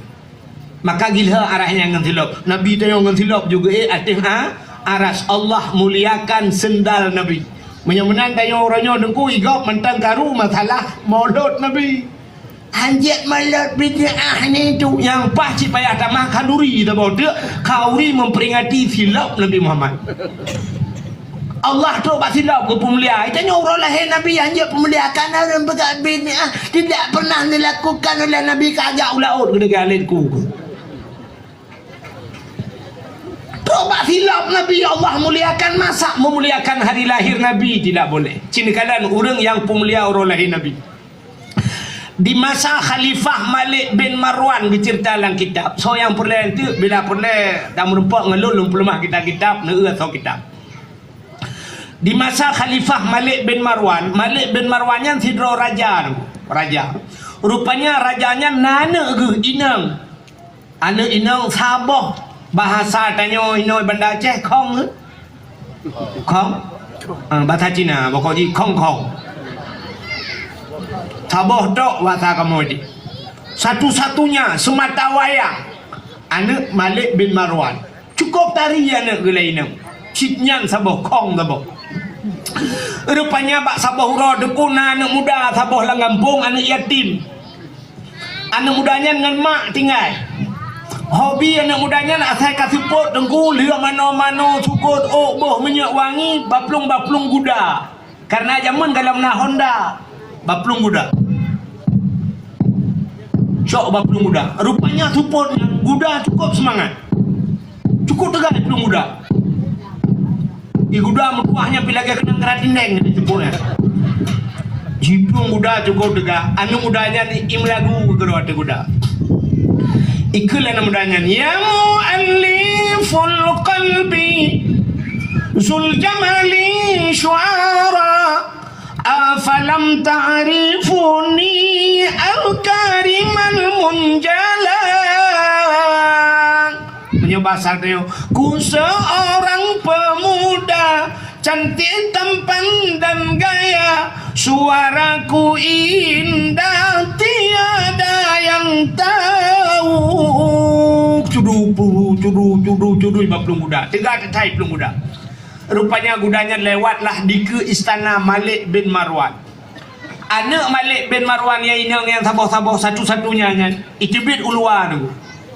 Maka gilha aras nyan ngon silop. Nabi tanyoe ngon silop juga, eh, ateueh, ah, aras. Allah muliakan sendal Nabi. Meunyoe meunan tanyoe uroe nyoe Teungku, i gob mantong karu masalah molot Nabi. Hanjeuet molot bid'ah nyan tu. Nyang paih cit payah tamah khanduri saboh teuk, khanduri memperingati silop Nabi Muhammad. Allah trok bak silop geupeumulia. Tanyoe uroe lahé Nabi hanjeuet peumulia, karena ureuëng peugah bid'ah tidak pernah dilakukan oleh Nabi, ka jak u laôt geudeungoe lé Teungku. Trok bak silop Nabi Allah muliakan, masa meumuliakan hari lahir Nabi tidak boleh. Cit neukalon ureuëng nyang peumulia uroe lahé Nabi. Di masa Khalifah Malik bin Marwan geuceurita lam kitab. Soe nyang peureulée eunteuk, bila peureulée tameurumpok ngon lôn, lôn peuleumah kitab-kitab, neueu soe kitab. Di masa Khalifah Malik bin Marwan, Malik bin Marwan nyan sidroe raja, raja. Rupanya raja nyan na aneuëk geuh inong. Aneuëk inong saboh, bahasa tanyoe inoe Banda Aceh, khong. Khong? Ah, bahasa Cina, pokok jih khong-khong. Saboh tok bahasa kamoe jih. Satu-satunya semata wayang aneuëk Malik bin Marwan. Cukup tari aneuëk geuh lé inong. Cit nyan saboh, khong saboh. Rupanya bak saboh uroe Teungku na aneuëk muda saboh lam gampông, aneuëk yatim. Aneuëk muda nyan ngon mak tinggai. Hobi aneuëk muda nyan asai ka seupôt Teungku, lheueh manoe-manoe, sukôt ôk, boh minyeuk wangi, baplueng-baplueng guda. Karena jameun gohlom na Honda, baplueng guda. Cok baplueng guda. Rupanya seupôt nyan guda cukup seumangat. Cukup teuga plueng guda. Di guda meutuah nyan pi lagée keunong keurat tindeng di teupue. Jiplueng guda cukup teuga. Aneuëk muda nyan i meulagu keudroe ateueh guda. Ikheun lé aneuëk muda nyan, "Ya mu'alliful qalbi, zul jamali syu'ara, afalam ta'rifuni al-karimal munjala." Meunyoe basa tanyoe, ku seorang pemuda, cantik tampan dan gaya, suaraku indah tiada yang tahu. Cudu, pu, cudu, cudu, cudu, bak plueng guda. Teuga teuthai plueng guda. Rupanya guda nyan lewatlah dikeue istana Malik bin Marwan. Aneuëk Malik bin Marwan nyang inong nyang saboh-saboh satu-satunya nyan, iteubiet u luwa tu.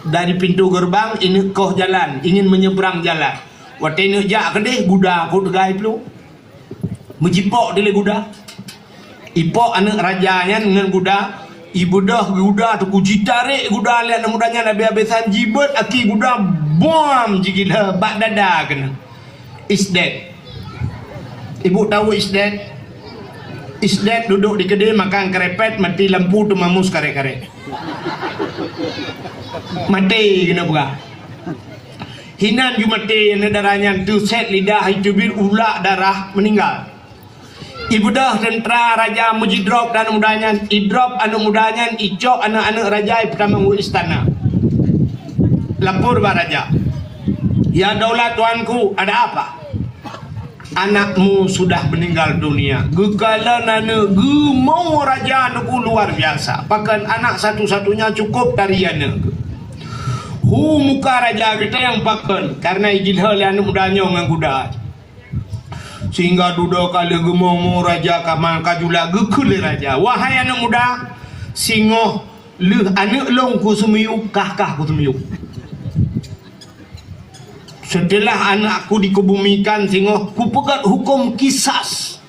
Dari pintu gerbang, ineuk koh jalan, ingin menyeberang jalan. Watée ineuk jak keudeh, guda ku teuga iplueng. Meujipok dilée guda. Ipok aneuëk raja nyan ngon guda, ibeudôh guda, teuk jitarek guda lé aneuëk muda nyan habéh-habésan, jibeuet aki guda, buam, jigila bak dada keunoe. Is dead. Ibu tahu is dead? Is dead duduk di keudè makan kerepet, mati lampu, teumamus karek-karek. Mati keunoe peugah. Hinan ju mati aneuëk dara nyan, teuset lidah, iteubiet ulak darah, meuninggai. Ibeudôh teuntra raja meujidrop aneuëk muda nyan, idrop aneuëk muda nyan, icok aneuëk-aneuëk raja, ipeutamong u istana. Lapor bak raja, "Ya daulat tuanku, ada apa?" "Anakmu sudah meninggal dunia." Geukalon aneuëk, geumo raja aneuëk luar biasa. Pakon anak satu-satunya cukup tari aneuëk. Hu muka raja geuta nyang pakon, karena ijilhô lé aneuëk muda nyoe ngon guda. Sehingga dudoe ka lheueh geumo-mo raja ka ma-, ka jula geukheun lé raja, "Wahai aneuëk muda, singoh lheueh aneuëk lôn kuseumiyueb, kah-kah kuseumiyueb. Seuteulah anakku dikubumikan singoh, kupeugét huköm kisas,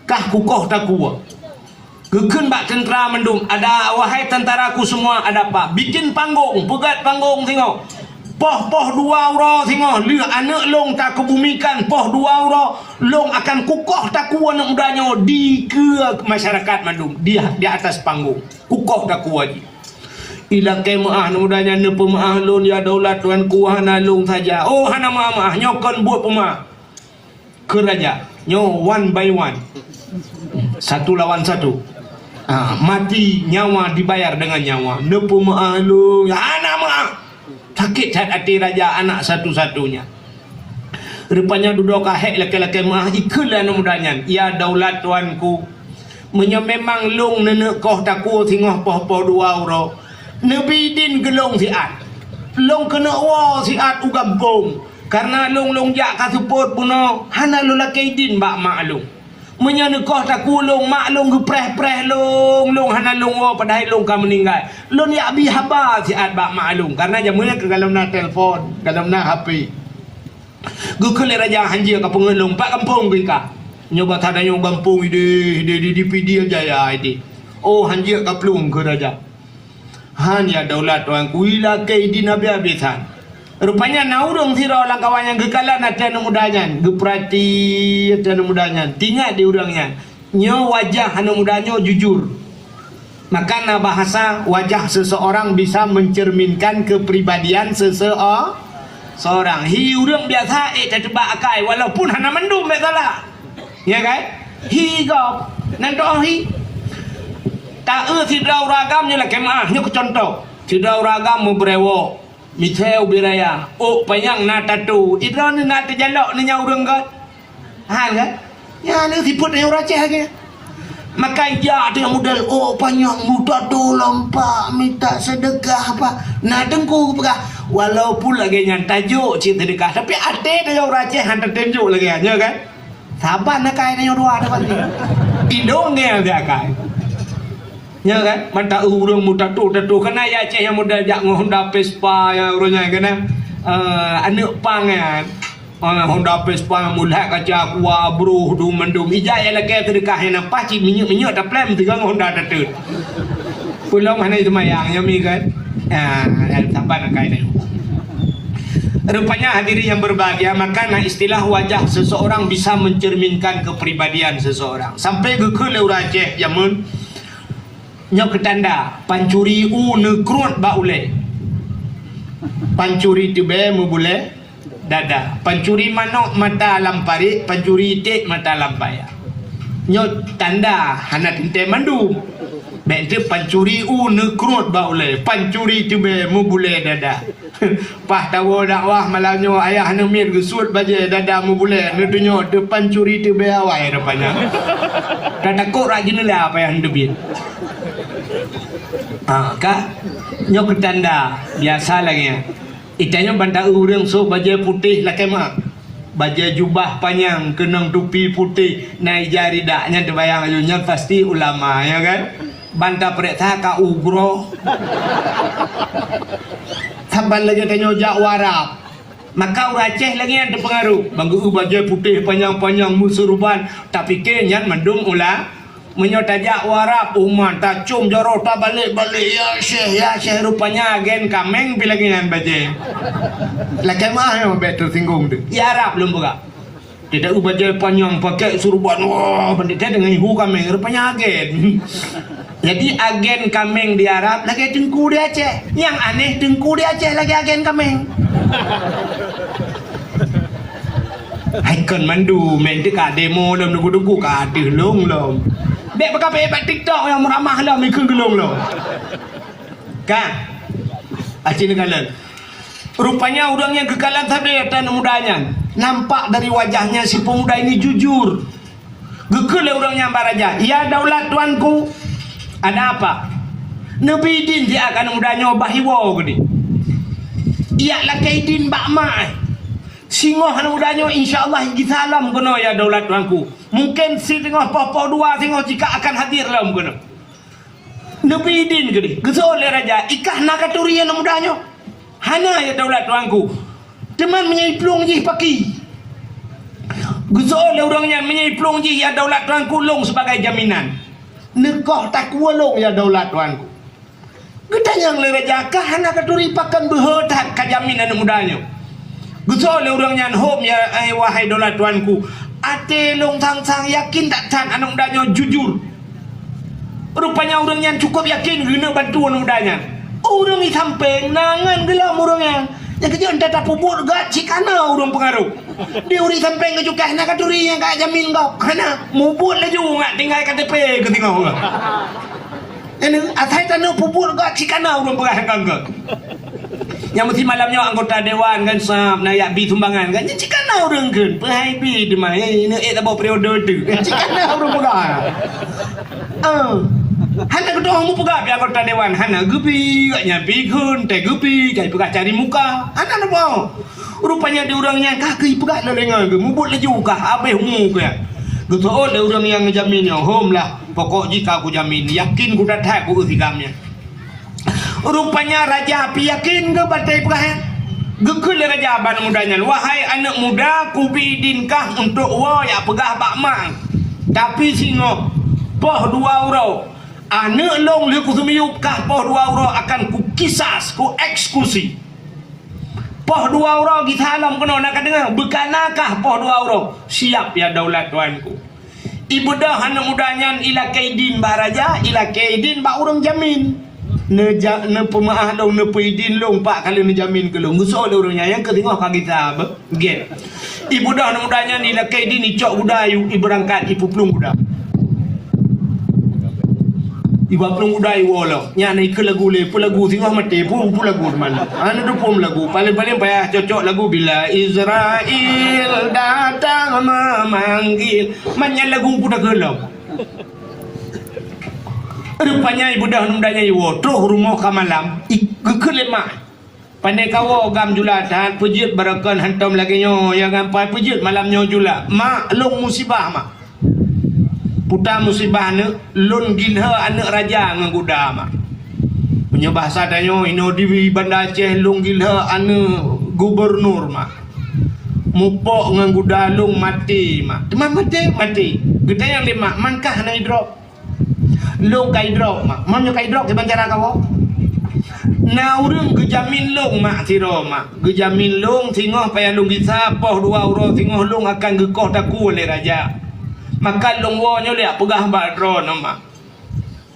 kah kukoh takue." Geukheun bak teuntra mandum, "Ada, wahai tentaraku semua, ada apa? Bikin panggung, peugét panggung singoh. Poh-poh dua uroe singoh, lheueh aneuëk lôn takubumikan, poh dua uroe, lôn akan kukoh takue aneuëk muda nyoe dikeue masyarakat mandum di, di atas panggung. Kukoh takue jih." Ilakée meuáh aneuëk muda nyan, "Neupeumeuáh lôn, ya daulat tuanku, hana lôn saja." "Oh, hana meuáh-meuáh, nyoe kon buet peumeuáh." Kheun raja, "Nyoe one by one. Satu lawan satu. Ah, mati, nyawa dibayar dengan nyawa. Neupeumeuáh lôn, hana meuáh." Sakét that até raja, anak satu-satunya. Rupanya dudoe ka hék lakée-lakée meuáh, ikheun lé aneuëk muda nyan, "Ya daulat tuanku, meunyoe memang lôn neuneuk koh takue singoh poh-poh dua uroe, neubi idin keu lôn siat. Lôn keuneuk woe siat u gampông, karena lôn, lôn jak ka seupôt bunoe, hana lôn lakée idin bak mak lôn." Meunyoe neukoh takue lôn, mak lôn geupreh-preh lôn, lôn hana lôn woe padahai lôn ka meuninggai. Lôn jak bi haba siat bak mak lôn, karena jameun nyan ka golom na telepon, golom na H P. Geukheun lé raja, "Han jeuet kapeungeuet lôn, pat gampông keuh ka?" "Nyoe bak tanyoe gampông idéh, idéh di, di Pidie Jaya idéh." "Oh, han jeuet kaplueng," kheun raja. "Han, ya daulat tuanku, ilakée idin habéh-habéh han." Rupanya na ureuëng sidroe lam kawan nyang geukalon ateueh aneuk muda nyan, geupeurati ateueh aneuk muda nyan, teuingat di ureuëng nyan. Nyoe wajah aneuk muda nyoe jujur. Maka na bahasa wajah seseorang bisa mencerminkan kepribadian seseo-, seorang. Hi ureuëng biasa ék tateuba akai walaupun hana mandum bék salah. Ya kan? Hi gob. Nan doh hi. Taeu sidroe ureuëng agam nyoe lakée meuah, nyoe keu contoh. Sidroe ureuëng agam meubrewok, miseu ubé raya, ôk panyang na tatu. Idroe na teujalok nyan ureuëng göt. Han kan? Nyan lé sifeuet nyoe ureuëng Aceh lagée. Maka ija teuh model ôk panyang, meutatô lom pak, minta seudeukah pak. Na teungku geupeugah, walaupun lagée nyan tajok cit seudeukah, tapi até teuh ureuëng Aceh han tatem jok lagée nyan, ya kan? Saban akai tanyoe dua ada pasti. Idong ngieng di akai. Nya kan? Mantap ureuëng meutatô-tatô. Kana ya Aceh nyang model jak ngon Honda Vespa nyang ureuëng nyan kana. Eh, aneuk pang nyan. Ah, Honda Vespa mulat kaca kuah broh du mandum. Ija ya lakée seudeukah nyang nampak cit minyeuk-minyeuk taplem tiga ngon Honda tateut. Peulom hana seumayang nyang mi kan. Ah, saban akai tanyoe. Rupanya hadirin yang berbahagia, maka na istilah wajah seseorang bisa mencerminkan kepribadian seseorang. Sampai geukheun lé ureuëng Aceh jameun nyoe keu tanda, pancuri u neukruet bak ulée. Pancuri teubée meubulée dada. Pancuri manok mata lam parit, pancuri iték mata lam paya. Nyoe tanda hana teuntée mandum. Bék teuh pancuri u neukruet bak ulée, pancuri teubée meubulée dada. Paih tawoe dakwah malam nyoe ayah neumiet geusuet bajée dada meubulée, neutunyok teuh pancuri teubée awai rupanya. Ka takot rak jeuneula payah neuteubiet. Ha, ka? Nyoe keu tanda biasa lagée nyan. Itanyoe ban taeu ureuëng sôk bajée putéh lakée meuah. Bajée jubah panyang keunong tupi putéh, na ija ridak nyan teubayang laju nyan pasti ulama, ya kan? Ban tapeuriksa ka ugroe. Saban lagée tanyoe jak u Arab. Maka ureuëng Aceh lagée nyan teupeungaruh. Ban geu bajée putéh panyang-panyang meusurban, tapike nyan mandum ula-, meunyoe tajak u Arab, uma tacôm jaroe tabalek-balek, "Ya Syekh, ya Syekh," rupanya agen kaméng pi lagée nyan bajée. Lakée meuah nyoe bék teusinggong teuh. Ya Arab lôn peugah. Tidak bajée panyang pakai surban. Wah, pandai dengan ihu kaméng rupanya agen. Jadi agen kaméng di Arab lagée teungku di Aceh. Nyang aneh teungku di Aceh lagée agen kaméng. Hai kon mandu, men teuka demo lom duku-duku ka deuh long lom. Bék beuka bék bak TikTok nyang meuramah lom ikheun geulong lom. Ka. Aci neukalon. Rupanya ureuëng nyang geukalon sabe ata aneuk muda nyan. Nampak dari wajahnya si pemuda ini jujur. Geukheun lé ureuëng nyan bak raja, "Ya daulat tuanku, ada apa?" Neubi idin siat aneuk muda nyoe bah iwoe keudeh. Ijak lakée idin bak mak. Singoh aneuk muda nyoe insya Allah gisa lom keunoe ya daulat tuanku. Mungkin singoh poh-poh dua singoh jika akan hadir lom keunoe. Neubi idin keudeh. Geuseuôt lé raja, "Ikah na katuri aneuk muda nyoe?" "Hana, ya daulat tuanku. Teuma meunyoe iplueng jih paki?" Geuseuôt lé ureuëng nyan, "Meunyoe iplueng jih, ya daulat tuanku, lôn sibagai jaminan." "Neukoh takue lôn, ya daulat tuanku." Geutanyong lé raja, "Kah hana katuri pakon beuhe that kajamin aneuk muda nyoe?" Geuseuôt lé ureuëng nyan, "Hom ya, eh, wahai daulat tuanku, até lôn sang-sang yakin that-that aneuk muda nyoe jujur." Rupanya ureuëng nyan cukup yakin geuneuk bantu aneuk muda nyan. Ureuëng di sampéng na ngon geulom ureuëng nyan. Nyang keujeuet entah tapeubuet gak cit kana ureuëng peungaroh. Di ureuëng sampéng geucukah na katuri nyang ka jamin gob. Hana, mubuet laju ngat tinggai K T P keu singoh. Nyan asai taneuk peubuet gak cit kana ureuëng peugah keu geuh. Nyang meusi malam nyoe anggota dewan kan sab na yak bi sumbangan kan. Nyan cit kana ureuëng kheun. Peuhai bi teuma, eh, neuk ék saboh periode tu. Cit kana ureuëng peugah. Ah. Hana geudoh meupeugah bi anggota dewan, hana geubi, gak nyan bi kheun, teuh geubi, kai peugah cari muka. Hana neuboh. Rupanya di ureuëng nyan ka geupeugah lé lengan geuh, mubuet laju ka habéh umu geuh. Geuseuôt lé ureuëng nyang neujamin nyoe, "Hom lah, pokok jih ka kujamin, yakin kudat that kueu sigam nyan." Rupanya raja pih yakin geuh batée peugah nyan. Geukheun lé raja bak aneuëk muda nyan, "Wahai aneuëk muda, kubi idin kah untuk woe jak peugah bak mak. Tapi singoh, poh dua uroe, aneuëk lôn lheueh kuseumiyueb kah poh dua uroe akan kukisas, kueksekusi." Poh dua uroe gisa lom keunoe na ka deungoe, beukana kah poh dua uroe? Siap ya daulat tuanku. Ibeudôh aneuëk muda nyan ilakée idin bak raja, ilakée idin bak ureuëng jamin. Neuja-, neupeumeuáh lôn, neupeuidin lôn, pak kali neujamin keu lôn. Geuseuôt lé ureuëng nyan, nyang keu singoh ka gisa beuget. Ibeudôh aneuëk muda nyan ilakée idin, icok guda, ibeurangkat, ipeuplueng guda. Iba plueng guda iwoe lom. Nyan ikheun lagu lé, peue lagu singoh maté, peue, peue lagu teuma. Hana teupeu lagu, paléng-paléng payah cocok lagu Bila Israel Datang Memanggil. Man nyan lagu peue takheun lom. Rupanya ibeudôh aneuëk muda nyan iwoe, troh rumoh ka malam, i-, geukheun lé mak. Pandai kawoe gam julak that, peujeuet barokon hantom lagée nyoe, ya kan, pai peujeuet malam nyoe julak. Mak, lôn musibah, mak. Peue musibah aneuëk, lôn gilhée aneuëk raja ngon guda, mak. Meunyoe bahasa tanyoe, inoe di Banda Aceh, lôn gilhée aneuëk gubernur, mak. Mupok ngon guda lôn maté, mak. Teuma maté, maté. Geutanyong lé mak, "Man kah hana idrop?" "Lôn ka idrop, mak." "Meunyoe ka idrop, kiban cara kawoe?" "Na ureuëng geujamin lôn, mak, sidroe, mak. Geujamin lôn singoh payah lôn gisa, poh dua uroe singoh lôn akan geukoh takue lé raja. Maka lôn woe nyoe lé peugah bak droeneuh, mak."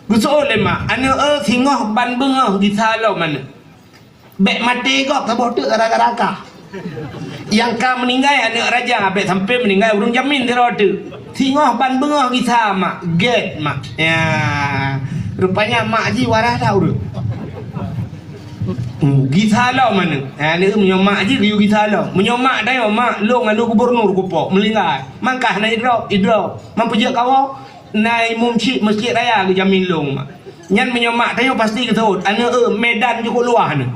Geuseuôt lé mak, "Aneuëk, eh, singoh ban beungoh gisa lom, aneuëk." Bék maté gob saboh teuk gara-gara kah. Nyang ka meuninggai aneuëk raja, bék sampoe meuninggai ureuëng jamin sidroe teuk. Singoh ban beungoh gisa, mak. Gét, mak. Ya. Rupanya mak jih waras that ureuëng. Hmm, gisa lom aneuëk. Ha, aneuëk, meunyoe mak jih geuyue gisa lom. Meunyoe mak tanyoe, "Mak, lôn aneuëk gubernur kupok, meuninggai. Man kah hana idrop?" "Idrop." "Man peujeuet kawoe?" "Na imum chik masjid raya geujamin lôn, mak." Nyan meunyoe mak tanyoe pasti geuseuôt, "Aneuëk, eh, Medan jukuk luwah nyoe.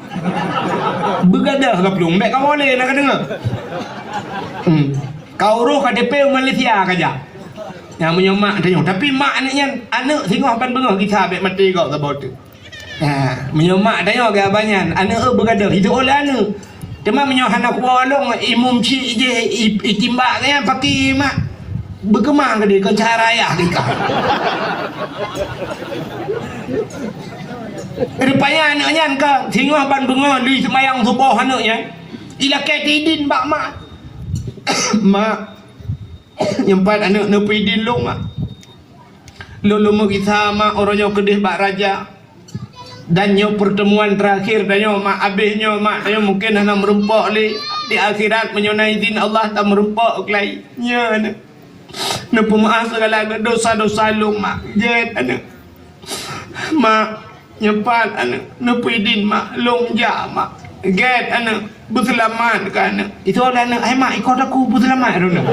Beugadôh ka plueng, bék kawoe lé na ka deungoe." Hmm. Ka urôh K T P Malaysia ka jak. Nyan meunyoe mak tanyoe, tapi mak aneuëk nyan, "Aneuëk, singoh ban beungoh gisa, bék maté gob saboh teuk." Ha, meunyoe mak tanyoe keu abah nyan, "Aneuëk, eh, beugadôh, jiteuôt lé aneuëk." Teuma meunyoe hana kuwoe lôn, imum chik jih i-, itimbak nyan paki mak. Beukeumang keudeh kon cara ayah keu ikah. Rupanya aneuëk nyan ka singoh ban beungoh lheueh seumayang suboh aneuëk nyan. Ilakée idin bak mak. "Mak, nyoe pat aneuëk neupeuidin lôn, mak. Lôn lôn meugisa, mak, uroe nyoe keudeh bak raja. Dan nyoe pertemuan terakhir tanyoe, mak. Abéh nyoe, mak, tanyoe mungken hana meureumpok lé. Di akhirat, meunyoe na idin Allah, tameurumpok keulai." Nyan. Neupeumeuáh sigala dosa-dosa lôn, mak. Gét aneuëk. Mak, nyoe pat aneuëk, neupeuidin, mak. Lôn jak, mak. Gét aneuëk, beuseulamat keu aneuëk. Itu ada aneuëk, "Hai mak, ikot aku beuseulamat," droeneuh.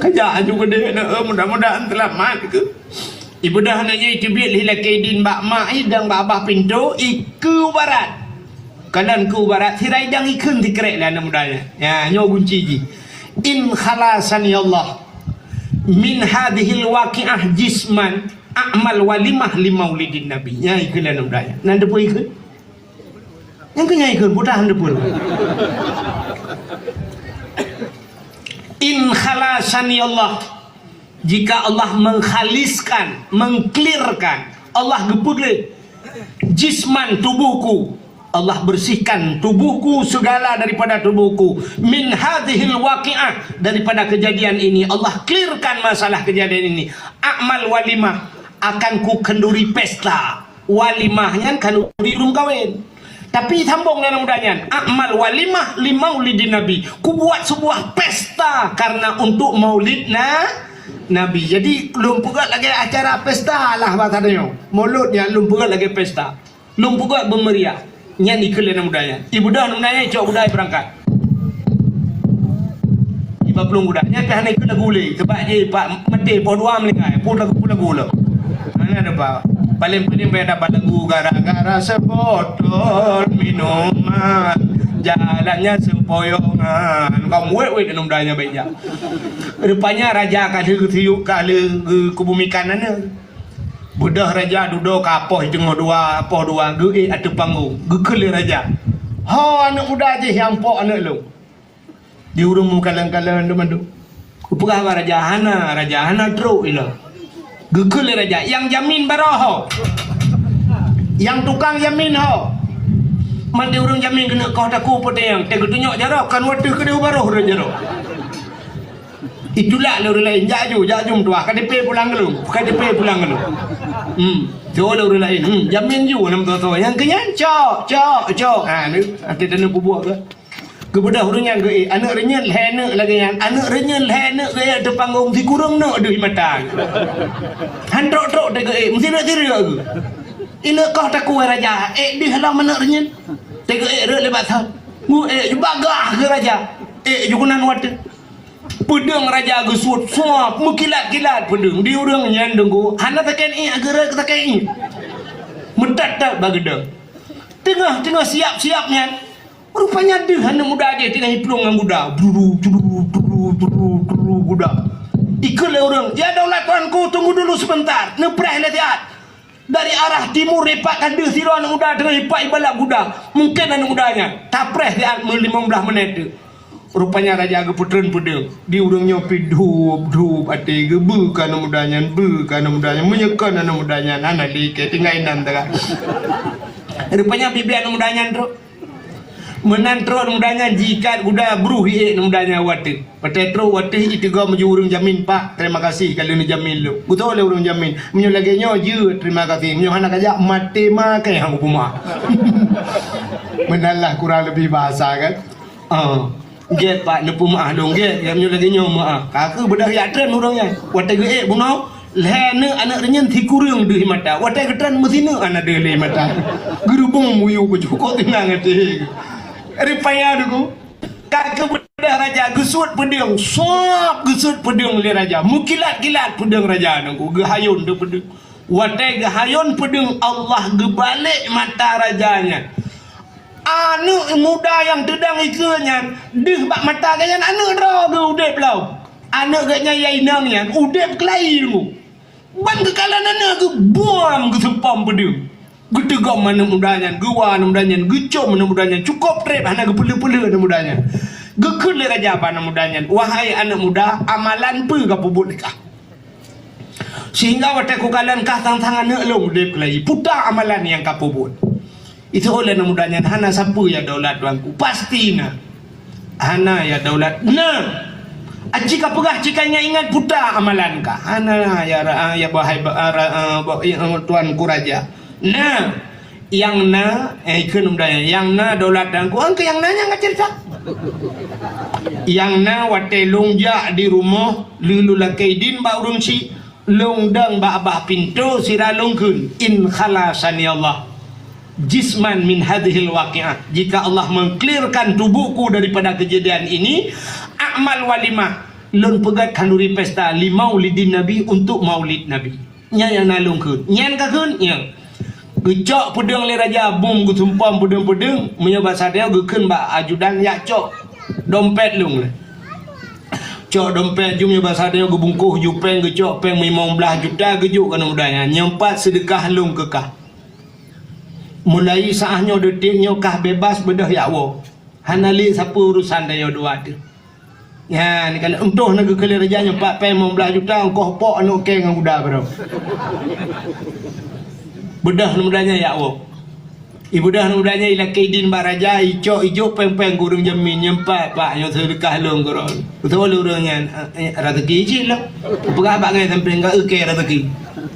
Kajak aju keudeh aneuëk, eh, mudah-mudahan seulamat keu. Ibeudôh aneuëk nyan iteubiet lé ilakée idin bak mak i dan bak babah pintoe, ikeue barat. Kalon keue barat, sira idang ikheun sikrek lé aneuëk muda nyan. Ya, nyoe gunci jih. "In khalasani Allah min hadhil waqi'ah jisman a'mal walimah li maulidin nabi." Nyan ikheun lé aneuëk muda nyan. Nan teupeu ikheun? Nyang keu nyan ikheun, peue tahan teupeu. "In khalasani Allah." Jika Allah mengkhaliskan, mengklirkan, Allah geupeugléh jisman tubuhku, Allah bersihkan tubuhku segala daripada tubuhku, min hadhil waqi'ah, daripada kejadian ini, Allah clearkan masalah kejadian ini, a'mal walimah, akan ku kenduri pesta. Walimah nyan khanduri ureuëng kawen. Tapi sambong dalam muda nyan, "A'mal walimah li maulidin nabi." Kubuat sebuah pesta karena untuk maulid na-, Nabi. Jadi, lôn peugét lagée acara pesta lah bahasa tanyoe. Mulod nyan lôn peugét lagée pesta. Lôn peugét beumeriah. Nyan ikheun lé aneuk muda nyan. Ibeudôh aneuk muda nyan, icok guda ibeurangkat. Iba plueng guda. Nyan pih hana ikheun lagu lé. Sabab jih pat maté poh dua meuninggai. Peue lagu, peue lagu lom. Hana deuh pat. Paléng-paléng payah dapat lagu gara-gara sebotol minuman. Jalannya se- Poyong, ha, ka muet-muet aneuk muda nyan bak ija. Rupanya raja ka lheueh geusiyup, ka lheueh geu-, geukeubumi kan aneuk. Beudôh raja dudoe ka poh teungoh dua, poh dua, geuék ateueh panggong, geukheun lé raja, "Ho aneuk muda jih nyang pok aneuk lôn." Di ureuëng meukalon-kalon dum mandum. Geupeugah bak raja, "Hana, raja, hana trok ilôn." Geukheun lé raja, "Nyang jamin baroe ho? Nyang tukang jamin ho?" Man di ureuëng jamin keuneuk koh taku peuteng, teuka geutunyok jaroe, kan wateuh keudeh baroe ureuëng jaroe. Itulak lé ureuëng laén, "Jak ju, jak ju meutuah, K T P pulang keu lôn, K T P pulang keu lôn." Hmm, jaweueb lé ureuëng laén, "Hmm, jamin ju nam toh-toh. Nyang keu nyan, cok, cok, cok." Ha, ni, até teuneuk peubuet ke? Geubeudôh ureuëng nyan geuék, aneuk reunyeun lhée neuk lagée nyan, aneuk reunyeun lhée neuk geuék ateueh panggong, sikureueng neuk deuh mata. Han trok-trok teuka geuék, meusireuk-sireuk geuh. Ineuk koh taku raja, ék deuh lom aneuk reunyeun. Teuka geuék rot lé bak thon. Geuék ju bagah geuh raja. Ék ju keunan wateuh. Peudeueng raja geusuet suap, meukilat-kilat peudeueng. Di ureuëng nyan deungoe, hana sakét iék, geureuek sakét iék. Meutat-tat bak geudong. Teungoh-teungoh siap-siap nyan, rupanya deuh aneuk muda jih teungoh jiplueng ngon guda. Bruru, bruru, bruru, bruru, bruru guda. Ikheun lé ureuëng, "Ya daulat tuanku, tunggu dulu sebentar, neupreh lé siat." Dari arah timur ipak ka deuh sidroe aneuk muda teungoh ipak ibalap guda. Mungken aneuk muda nyan tapreh siat meulimong blaih menit teuk. Rupanya raja geupeutreun peudeueng. Di ureuëng nyoe pih dhueb-dhueb até geuh, beu keu aneuk muda nyan, beu keu aneuk muda nyan, meunyoe kon aneuk muda nyan hana lé ikée, tinggai inan teuka. Rupanya bibi aneuk muda nyan trok. Meunan trok aneuk muda nyan jiikat guda, bruh iék aneuk muda nyan wateuh. Watée trok wateuh iteugom ju ureuëng jamin, "Pak, terima kasih ka lheueh neujamin lôn." Geutanyong lé ureuëng jamin, "Meunyoe lagée nyoe jeuet terima kasih, meunyoe hana kajak maté makai hang peumeuah." Meunan lah kurang leubeh bahasa kan. Ah, "Gét Pak, neupeumeuah lôn gét, ya meunyoe lagée nyoe meuah." Ka kheueh beudôh jak treun ureuëng nyan. Watée geuék bunoe, lhée neuk aneuk reunyeun sikureueng deuh mata. Watée geutreun meusineuk hana deuh lé mata. Geurubong muyueb beujukok teunang até. Rupanya deungoe, ka kheueh beudôh raja geusuet peudeueng, suap geusuet peudeueng lé raja. Meukilat-kilat peudeueng raja deungoe, geuhayôn deuh peudeueng. Watée geuhayôn peudeueng, Allah geubalek mata raja nyan. Aneuk muda nyang teudong ikeue nyan deuh bak mata geuh nyan aneuk droe geuh udeb lom. Aneuk geuh nyan nyang inong nyan udeb keulayi deungoe. Ban geukalon aneuk geuh buam geusumpom peudeueng. Geuteugom aneuk muda nyan, geuwa aneuk muda nyan, geucom aneuk muda nyan, cukôp treb hana geupeuleueh-peuleueh aneuk muda nyan. Geukheun lé raja bak aneuk muda nyan, "Wahai aneuk muda, amalan peue ka peubuet lé kah?" Sehingga watée kukalon kah sang-sang aneuk lôn udeb keulayi, puta amalan nyang ka peubuet. Itulah aneuk muda nyan hana sapeue ya daulat tuanku. Pasti na. Hana ya daulat. Na. Aci ka peugah cika ingat-ingat puta amalan kah. Hana ya ra-, ya bahai ba-, ra-, ba-, tuanku raja. Na. Nyang na, eh, ikheun muda nyan, nyang na daulat dan kuang keu nyang na nyang ka cerita. Nyang na watée lôn jak di rumoh, lheueh lôn lakée idin bak ureuëng syiek, lôn dong bak babah pintoe sira lôn kheun, "In khalasani Allah jisman min hadhil waqiah." Jika Allah mengklirkan tubuhku daripada kejadian ini, a'mal walimah, lôn peugét khanduri pesta li maulidin Nabi, untuk maulid Nabi. Nyan nyang na lôn kheun. Nyan ka kheun, nyan. Geucok peudeueng lé raja, bum geusumpom peudeueng-peudeueng, meunyoe basa tanyoe geukheun bak ajudan, "Jak cok dompet lôn." Cok dompet jum nyoe basa tanyoe geubungkôh ju péng, geucok péng limong blaih juta geujok keu aneuk muda nyan. "Nyoe pat seudeukah lôn keu kah. Mulai saát nyoe detik nyoe kah bebas beudôh jak woe. Hana lé sapeue urosan tanyoe dua teuh." Nyan, kalau untôh na geukheun lé raja nyoe pat péng limong blaih juta, ongkoh pok aneuk kée ngon guda baroe. Beudôh aneuk muda nyan jak woe. Ibeudôh aneuk muda nyan ilakée idin bak raja, icok ijok péng-péng keu ureuëng jamin, "Nyoe pat, Pak, nyoe seudeukah lôn keu droe." Beutôi lé ureuëng nyan, eh, eh, raseuki cit lom. Peugah bak ngai sampéng ka eukée raseuki.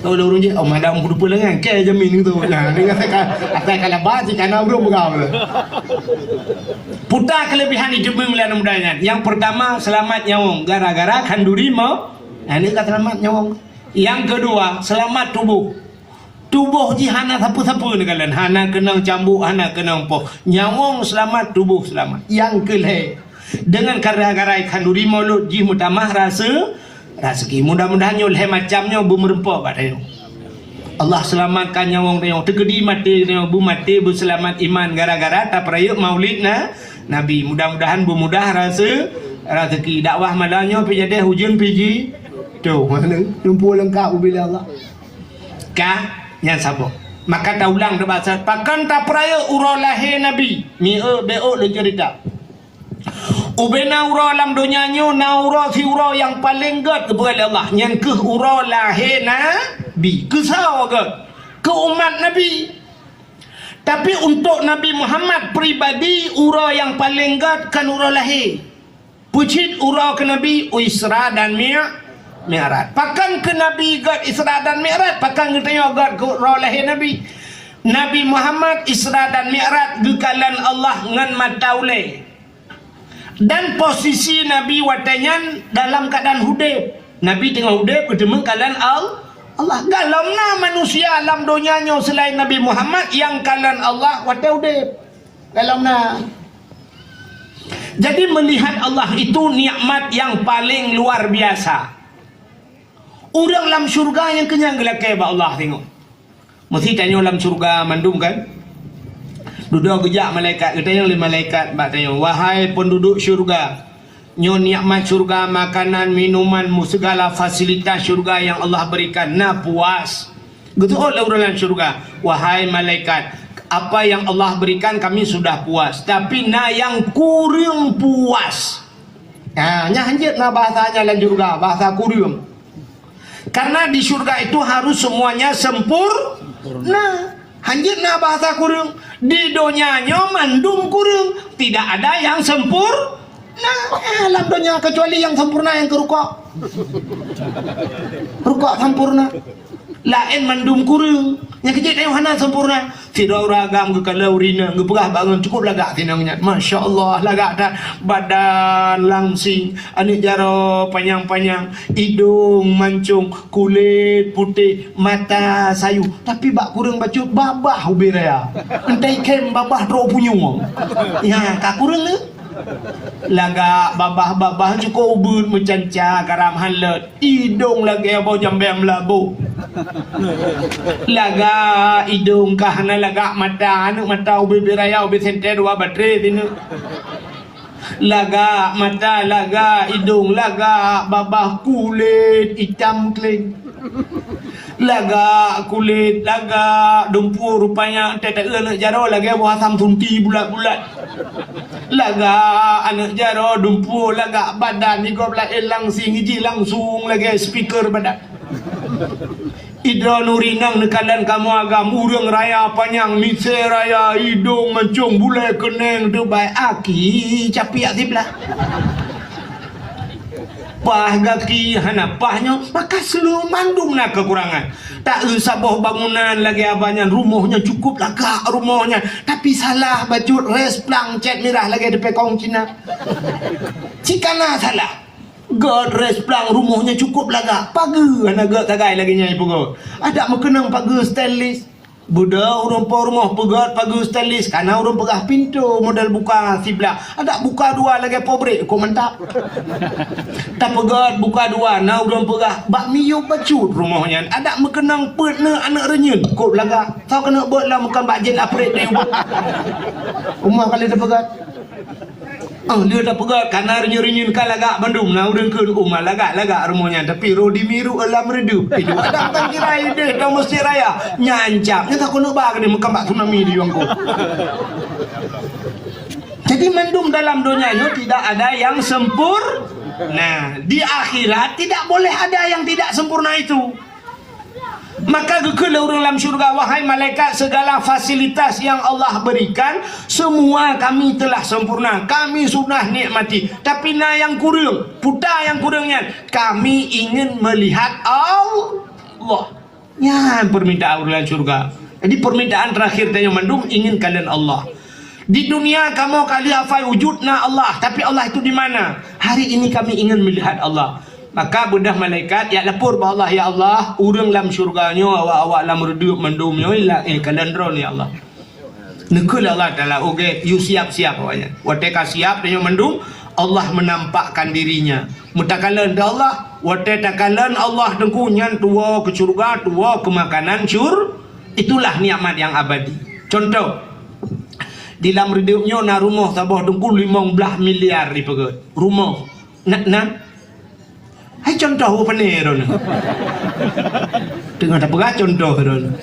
Tau lé ureuëng jih, "Oh, madam kuteupeu lé nyan, kée jamin tu." Nah, dia kata, asai ka laba, si kana ureuëng peugah. Puta keulebihan iteumeung lé aneuk muda nyan. Nyang peurtama, seulamat nyawöng gara-gara khanduri mo-, nyan ka seulamat nyawöng. Nyang keudua, seulamat tuboh. Tuboh jih hana sapeue-sapeue neukalon, hana keunong cambuk, hana keunong poh. Nyawöng seulamat, tuboh seulamat. Nyang keulhée, deungon gara-gara khanduri mulod jih meutamah rase-, raseuki. Mudah-mudahan nyoe lhée macam nyoe beumeureumpok bak tanyoe. Allah seulamatkan nyawöng tanyoe, teukeudi maté tanyoe beumaté beuseulamat iman gara-gara tapeurayeuk maulid na-, Nabi. Mudah-mudahan beumudah rase-, raseuki. Dakwah malam nyoe pih jadeh ujeuen pih ji. Tuh, mana? Lumpur lengkap ubila Allah. Ka, nyan saboh. Maka taulang teubasa, pakon tapeurayeuk uroe lahé Nabi? Mieu beuk lôn ceurita. Ubena uroe lam donya nyoe na uroe siuroe nyang paleng gét geupeugah lé Allah, nyan kheueh uroe lahé Nabi. Keusoe gét? Keu umat Nabi. Tapi untuk Nabi Muhammad pribadi, uroe nyang paleng gét kon uroe lahé. Peucit uroe keu Nabi Isra dan Mi-, Mi'raj. Pakon keu Nabi gét Isra dan Mi'raj? Pakon geutanyoe gét keu uroe lahé Nabi? Nabi Muhammad Isra dan Mi'raj geukalon Allah ngon mata ulée. Dan posisi Nabi watée nyan dalam keuadaan udeb. Nabi teungoh udeb, geuteumé kalon Al-, Allah. Galom na manusia lam donya nyoe seulaén Nabi Muhammad nyang kalon Allah watée udeb. Galom na. Jadi, melihat Allah itu nikmat yang paling luar biasa. Ureuëng lam syurga nyang keunyan geulakée bak Allah teungoh. Meusti tanyoe lam syurga mandum kan? Dudoe geujak malaikat, geutanyong lé malaikat bak tanyoe, "Wahai peunduduek syurga, nyoe nikmat syurga, makanan, minuman, mu-, segala fasilitas syurga yang Allah berikan, na puas?" Geuteuôt lé ureuëng lam syurga, "Wahai malaikat, apa yang Allah berikan kami sudah puas, tapi na nyang kureueng puas." Ha, nyan hanjeuet na bahasa nyan lam syurga, bahasa kureueng. Karena di syurga itu harus semuanya sempurna. Hanjeuet na bahasa kureueng. Di donya nyoe mandum kureueng. Tidak ada yang sempurna. Eh, lam donya kecuali yang sempurna yang keurukok. Rukok sempurna. Laén mandum kureueng. Nyang keuh jeuet hana sempurna. Sidroe ureuëng agam geukalon ureuëng inong, geupeugah bak ureuëng, "Cukup lagak si inong nyan. Masya Allah, lagak that. Badan langsing, aneuëk jaroe panyang-panyang, idong mancong, kulét putéh, mata sayu." Tapi bak kureueng bacut babah ubé raya. Entah ikhém babah trok punyueng. Ya, ka kureueng le. Lagak babah-babah cukup ubeut meucanca garam han leuet. Idong lagée boh jambée meulaboh. Lagak idong ka hana lagak mata, aneuëk mata ubé-bé raya, ubé sentée dua batré sineuk. Lagak mata, lagak idong, lagak babah kulét itam kléng. Lagak kulét, lagak dumpeue rupanya, teuteue aneuëk jaroe lagée boh asam sunti bulat-bulat. Lagak aneuëk jaroe dumpeue, lagak badan di gob laén langsing jih langsung lagée speaker badan. Idroe nuri nang neukalon kamoe agam ureuëng raya panyang, misée raya, idong mancong, bulée keuneng teubai, aki capiak siblah. Paih gaki hana paih nyoe, maka seuleueng mandum na keukurangan. Tak eu saboh bangunan lagée abah nyan, rumoh nyan cukup lagak rumoh nyan, tapi salah bacut rès plang cét mirah lagée teupekong Cina. Cit kana salah. Gét rès plang rumoh nyan cukup lagak, pageue hana gét sagai lagée nyan ipeugét. Adak meukeunong pageue stainless. Beudôh ureuëng po rumoh peugét pageue stainless, kana ureuëng peugah pintoe model buka siblah. Adak buka dua lagée pabrék, kok mantap. Tapeugét buka dua, na ureuëng peugah bak miyueb bacut rumoh nyan. Adak meukeunong peuet neu aneuëk reunyeuen, kok lagak. Soe keuneuk beuet lom, kon bak jén aprét deh ubeuet. Rumoh kali tapeugét. Oh, lheueh tapeugét, kana reunyeuen-reunyeuen ka lagak bandum, na ureuëng kheun, "Oh, ma lagak-lagak rumoh nyan, tapi roh di miru lam reudeup." Itu kadang tan kira ideh, dong meuseujid raya. Nyan cap, nyan takon ba keuneuk meukeumbat tsunami di Yongko. Jadi, mandum dalam donya nyoe tidak ada yang sempur-, nah, di akhirat tidak boleh ada yang tidak sempurna itu. Maka geukheun lé ureuëng lam syurga, "Wahai malaikat, segala fasilitas yang Allah berikan, semua kami telah sempurna. Kami sudah nikmati. Tapi na nyang kureueng, peue nyang kureueng nyan? Kami ingin melihat Allah." Nyan permintaan ureuëng lam syurga. Jadi, permintaan terakhir tanyoe mandum ingin kalon Allah. Di dunia kamoe ka lheueh hafai wujud na Allah, tapi Allah itu di mana? Hari ini kami ingin melihat Allah. Maka beudôh malaikat jak lapor bak Allah, "Ya Allah, ureuëng lam syurga nyoe, awak-awak lam reudeup mandum nyoe, la-, eh, kalon droeneuh, ya Allah." Neukheun lé Allah Taala, "Oke, yue siap-siap awaknyan." Watée ka siap tanyoe mandum, Allah menampakkan dirinya. Meutakalon teuh Allah, watée takalon Allah teungku nyan tuwoe keu syurga, tuwoe keu makanan syur-, itulah nikmat yang abadi. Contoh, Di lam reudeup nyoe na rumoh saboh teungku limong blaih miliar dipeugöt. Rumoh. Na, na. Hai contoh u pane droeneuh. Teungoh tapeugah contoh droeneuh.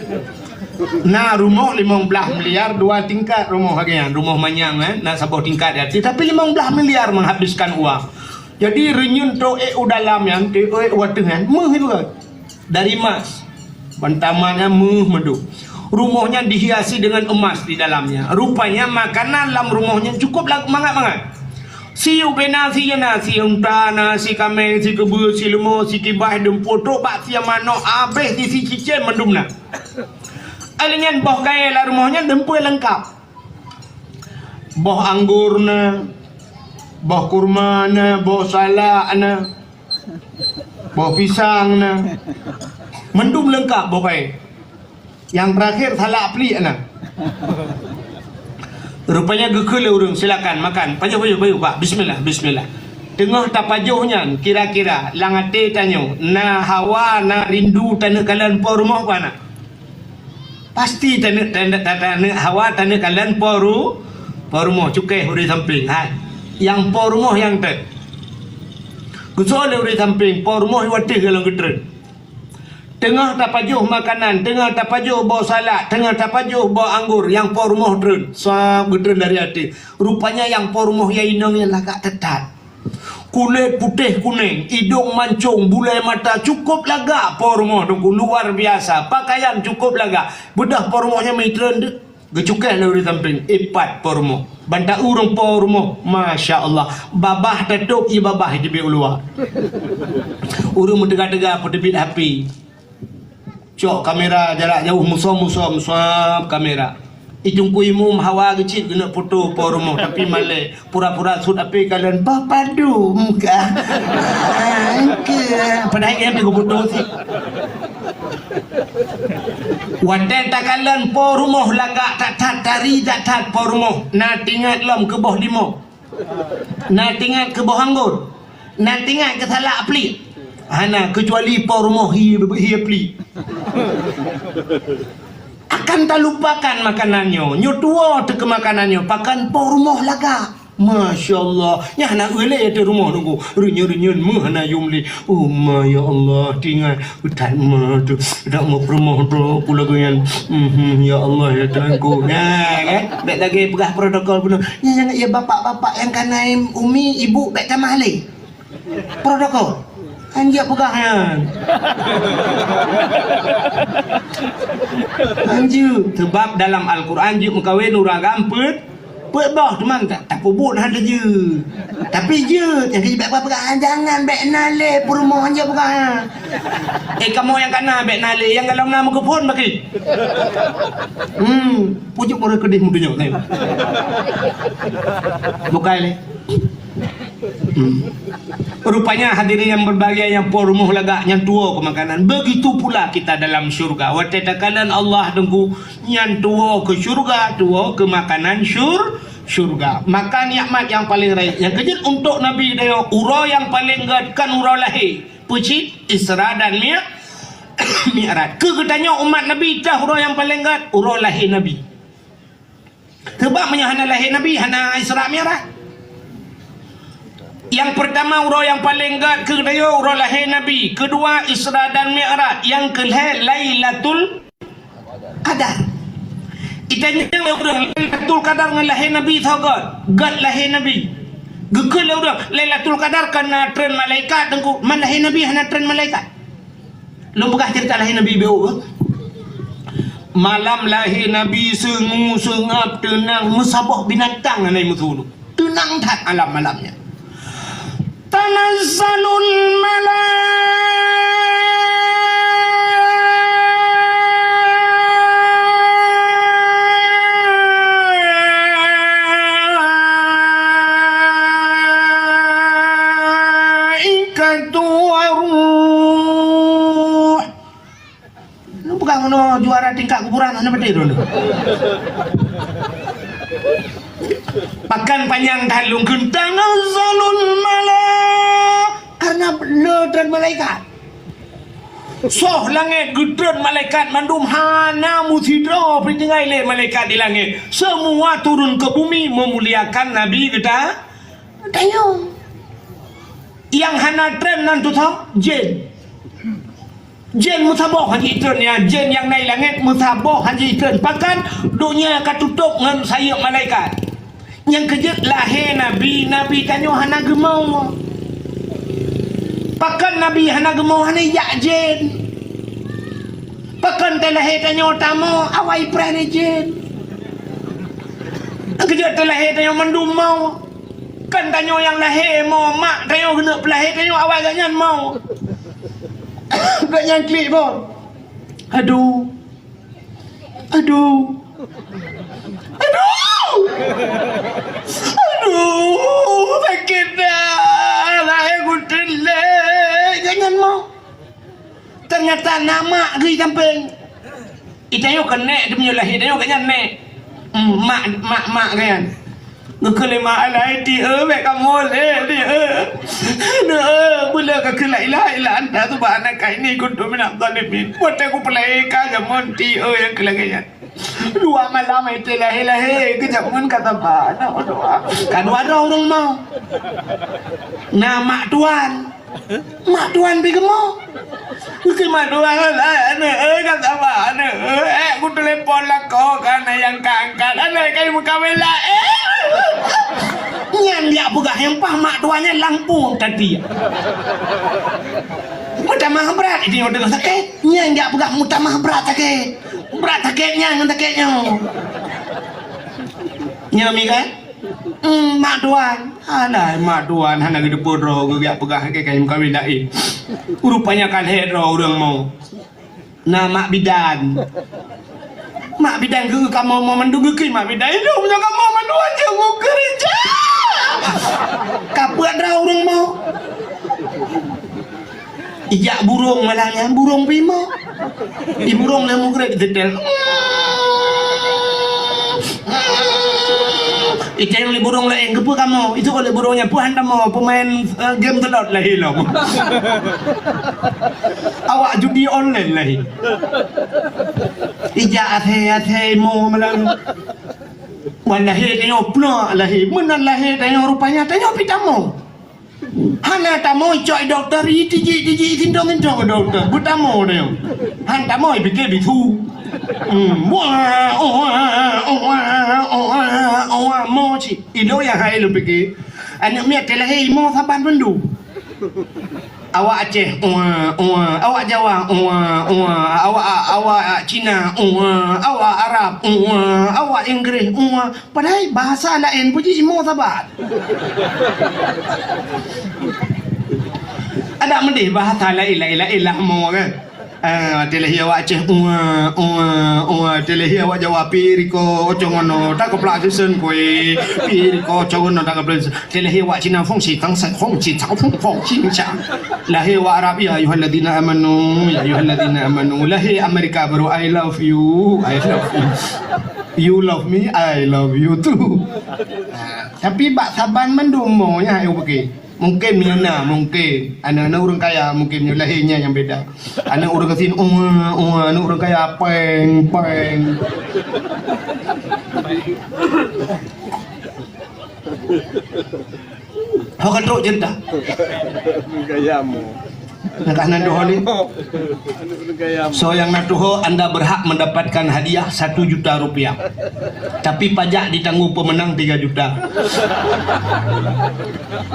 Na rumoh limong blaih miliar dua tingkat rumoh lagèe nyan. Rumoh manyang, eh, na saboh tingkat di ateueh, tapi limong blaih miliar menghabiskan uang. Jadi reunyeun trok ék u dalam nyan, trok ék u ateueh nyan, meuh ipeugöt. Dari emas. Ban taman nyan meuh mandum. Rumoh nyan dihiasi dengan emas di dalamnya. Rupanya makanan lam rumoh nyan cukup la-, mangat-mangat. Si ubé na, si na, si unta na, si kameng, si keubeue, si leumo, si kibaih, dumpeue, trok bak si manok, abéh si, si cicém mandum na. Alèh nyan boh kayèe lam rumoh nyan dumpeue leungkap. Boh anggô na, boh kurma na, boh salak na, boh pisang na. Mandum leungkap boh kayèe. Nyang teurakhir salak pliek na. Rupanya geukheun lé ureueng, "Silakan makan. Pajoh, pajoh, pajoh, Pak. Bismillah, bismillah." Teungoh tapajoh nyan, kira-kira lam até tanyoe, na hawa, na rindu taneuk kalon po rumoh peue na? Pasti taneuk, taneuk, taneuk hawa, taneuk kalon po ru-, po rumoh, cukéh ureueng sampéng. Hai, nyang po rumoh nyang trön. Geusoe lé ureueng sampéng, po rumoh watèe golom geutrön. Teungoh tapajoh makanan, teungoh tapajoh boh salak, teungoh tapajoh boh anggô, nyang po rumoh trön. Sab geutrön dari até. Rupanya nyang po rumoh nyang inong nyan lagak that-that. Kulét putéh kunéng, idông mancông, bulèe mata, cukup lagak po rumoh teungku, luar biasa. Pakaian cukup lagak. Beudôh po rumoh nyan meutrön deuh, geucukéh lé ureueng sampéng, ipat po rumoh. Ban ta-eu ureueng po rumoh, masya Allah. Babah tatôb, ie babah teubiet u luwa. Ureueng meuteuga-teuga peuteubiet H P. Cok kamera jarak jauh, musom-musom, suap kamera. I Teungku Imum hawa geucit geuneuk foto po rumoh, tapi malèe. Pura-pura sut api kalon, "Bah padum kah?" Engke. Padahai nyan pih geufoto sit. Watèe takalon po rumoh lagak that-that, tari that-that po rumoh. Na teuingat lom keu boh limau. Na teuingat keu boh anggô. Na teuingat keu salak pliek. Hana, keucuali po rumoh hi, hi pliek. Akan talupakan makanan nyoe. Nyoe tuwoe teuh keu makanan nyoe. Pakon po rumoh lagak. Masya Allah. Nyan hana eu lé ateueh rumoh teungku. Reunyeun-reunyeun meuh hana yum lé. Oh ma, ya Allah, teuingat. That ma teuh. Dak meuh rumoh teuh. Ku lagèe nyan. Mhm, ya Allah, ya Tuhanku. Nah, kan? Bèk lagèe peugah protokol bunoe. Nyan, nyan, ya bapak-bapak nyang ka na umi, ibu, bèk tamah lé. Protokol. Hanjeuet peugah nyan. Hanjeuet. Sebab dalam Al-Quran jeuet meukawen ureueng agam peuet, peuet boh, teuma ta-, tapeubuet hana jeuet. Tapi jeuet, nyang keuh bèk peugah, "Ah, jangan, bèk na lé peurumoh hanjeuet peugah." Eh, kamoe nyang ka na bèk na lé, nyang golom na meukeupon bagi. Hmm, pujuk ureueng keudeh meutunyok, tengok. Bukai lé. Hmm. Rupanya hadirin yang berbahagia, nyang po rumoh lagak nyan tuwoe keu makanan. Begitu pula kita dalam syurga. Watèe takalon Allah teungku, nyan tuwoe keu syurga, tuwoe keu makanan syur-, syurga. Maka nikmat nyang paleng rayeuk. Nyang keujeuet untuk Nabi tanyoe, uroe nyang paleng gèt kon uroe lahé. Peue cit? Isra dan Mi-, Mi'raj. Keu geutanyoe umat Nabi, teuh uroe nyang paleng gèt, uroe lahé Nabi. Sebab meunyoe hana lahé Nabi, hana Isra Mi'raj. Nyang peurtama uroe nyang paleng gèt keu geutanyoe uroe lahé Nabi, keudua Isra dan Mi'raj, nyang keulhèe Lailatul Qadar. Itanyong lé ureueng, Lailatul Qadar ngon lahé Nabi soe gèt? Gèt lahé Nabi. Geukheun lé ureueng, Lailatul Qadar kon na treun malaikat teungku, man lahé Nabi hana treun malaikat. Lôn peugah ceurita lahé Nabi beu. Malam lahé Nabi seungue seungab teunang, meusaboh binatang hana meusu. Teunang that alam malam nyan. Tanazzalul malaikatu waruh. Lu peugah meunoe juara tingkat kuburan, hana beutôi droeneuh. Pakon panyang that lôn kheun tanazzalul mala. Karena le treun malaikat. Soh langét geutreun malaikat mandum, hana meusidroe pih tinggai lé malaikat di langét. Seumua turun keu bumi meumuliakan Nabi geuta-, geutanyoe. Nyang hana treun nan tutoe jén. Jén meusaboh hana jitreun, ya, jén nyang na di langét meusaboh hana jitreun. Pakon? Donya ka tutôp ngon sayeuep malaikat. Nyang keujeuet lahé Nabi, Nabi tanyoe hana geumoe. Pakon Nabi hana geumoe? Hana jak jén. Pakon teulahé tanyoe tamoe, awai preh lé jén. Nyang keujeuet teulahé tanyoe mandum moe. Kan tanyoe nyang lahé moe, mak tanyoe keuneuk peulahé tanyoe awai gobnyan moe. Gobnyan klik phon. Aduh. Aduh. Aduh. Aduh, sakét dah. Lahé geuteulek. Gobnyan moe. Teunyata na mak geuh sampéng. Itanyoe keuneuk, teumiyueb lahé tanyoe gobnyan nèk. Hmm, mak, mak, mak gobnyan. Geukheun lé mak, "Alah, Ti, eu, bèk kamoe lé, Ti, eu. Aneuk, eu, beuleuh ka kheun la ilaha illa anta subhanaka inni kuntu minadh dhalimin. Watèe kupeulahé ka jameun, Ti, eu, nyang keu lagèe nyan. Dua malam watèe lahé-lahé, keu jameun ka saba, na doa." Ka dua droe ureueng moe. Na mak tuan. Mak tuan pih geumoe. Geukheun mak tuan, "Alah, aneuk, eu, ka saba, aneuk, eu, ék kutelepon lakoe, ka na nyang ka angkat, aneuk, ka meukawen laén." Nyan jak peugah nyang paih mak tuan nyan lampôh tadi. Meutamah brat, itu nyang teungoh sakét. Nyan jak peugah meutamah brat sakét. Brat sakét nyan ngon sakét nyoe. Nyan mi kan? Hmm, mak tuan. Alah, mak tuan hana geuteupeue droe geujak peugah keu kayém kawin laén. Rupanya ka lhèe droe ureueng moe. Na mak bidan. Mak bidan geu kamoe moe mandum geukheun mak bidan. Ilôn meunyoe kamoe mandum aja geukeureuja. Ka peuet droe ureueng moe. Ijak burông malam nyan, burông pih moe. Di burông lé mugrét disetel. Iteng lé burông laén, keupeue kamoe? Itu oleh burông nyan, peue han tamoe, peumaén, eh, game telot lahé lom. Awak judi online lahé. Ijak athé-athé moe malam. Wan lahé tanyoe peunoh lahé. Meunan lahé tanyoe rupanya tanyoe pih tamoe. Hana tamoe cok dokto, itijik-tijik, itintong-tintong dokto. Beutamoe nyoe. Han tamoe pike bisu. Hmm. Wah, oh, wah, oh, wah, oh, wah, oh, wah, mo cit. Ilôn nyang hai lôn pike. Aneuk miet teulahé imoe saban bandum. Awak Aceh, wah, wah. Awak Jawa, wah, wah. Awak, awak Cina, wah. Awak Arab, wah. Awak Inggris, wah. Padahai bahasa laén pun jih imoe saban. Adak meudeh bahasa laén, laén, laén lah mo kan. Ah, teulahé awak Aceh, ua, ua, ua, teulahé awak Jawa, pi riko, ocongono, takeplak sisen kue, pi riko, ocongono, takeplak sisen. Teulahé awak Cina, fong si tang sa, fong si tang, fong, fong si sa. Lahé awak Arab, ya ayyuhalladzina amanu, ya ayyuhalladzina amanu. Lahé Amerika baru, I love you, I love you. You love me, I love you too. Ah, tapi bak saban mandum mo nyan ayo pakai. Mungkin meunyoe na, mungkin. Aneuk-aneuk ureueng kaya mungkin meunyoe lahé nyan nyang beda. Aneuk ureueng gasien, "Ua, ua," aneuk ureueng kaya, "Peng, peng." Ho ka trok cerita. Gaya mo. Nah, ka nan tuho ni. Gaya mo. So, nyang na tuho, anda berhak mendapatkan hadiah satu juta rupiah. Tapi pajak ditanggung pemenang tiga juta.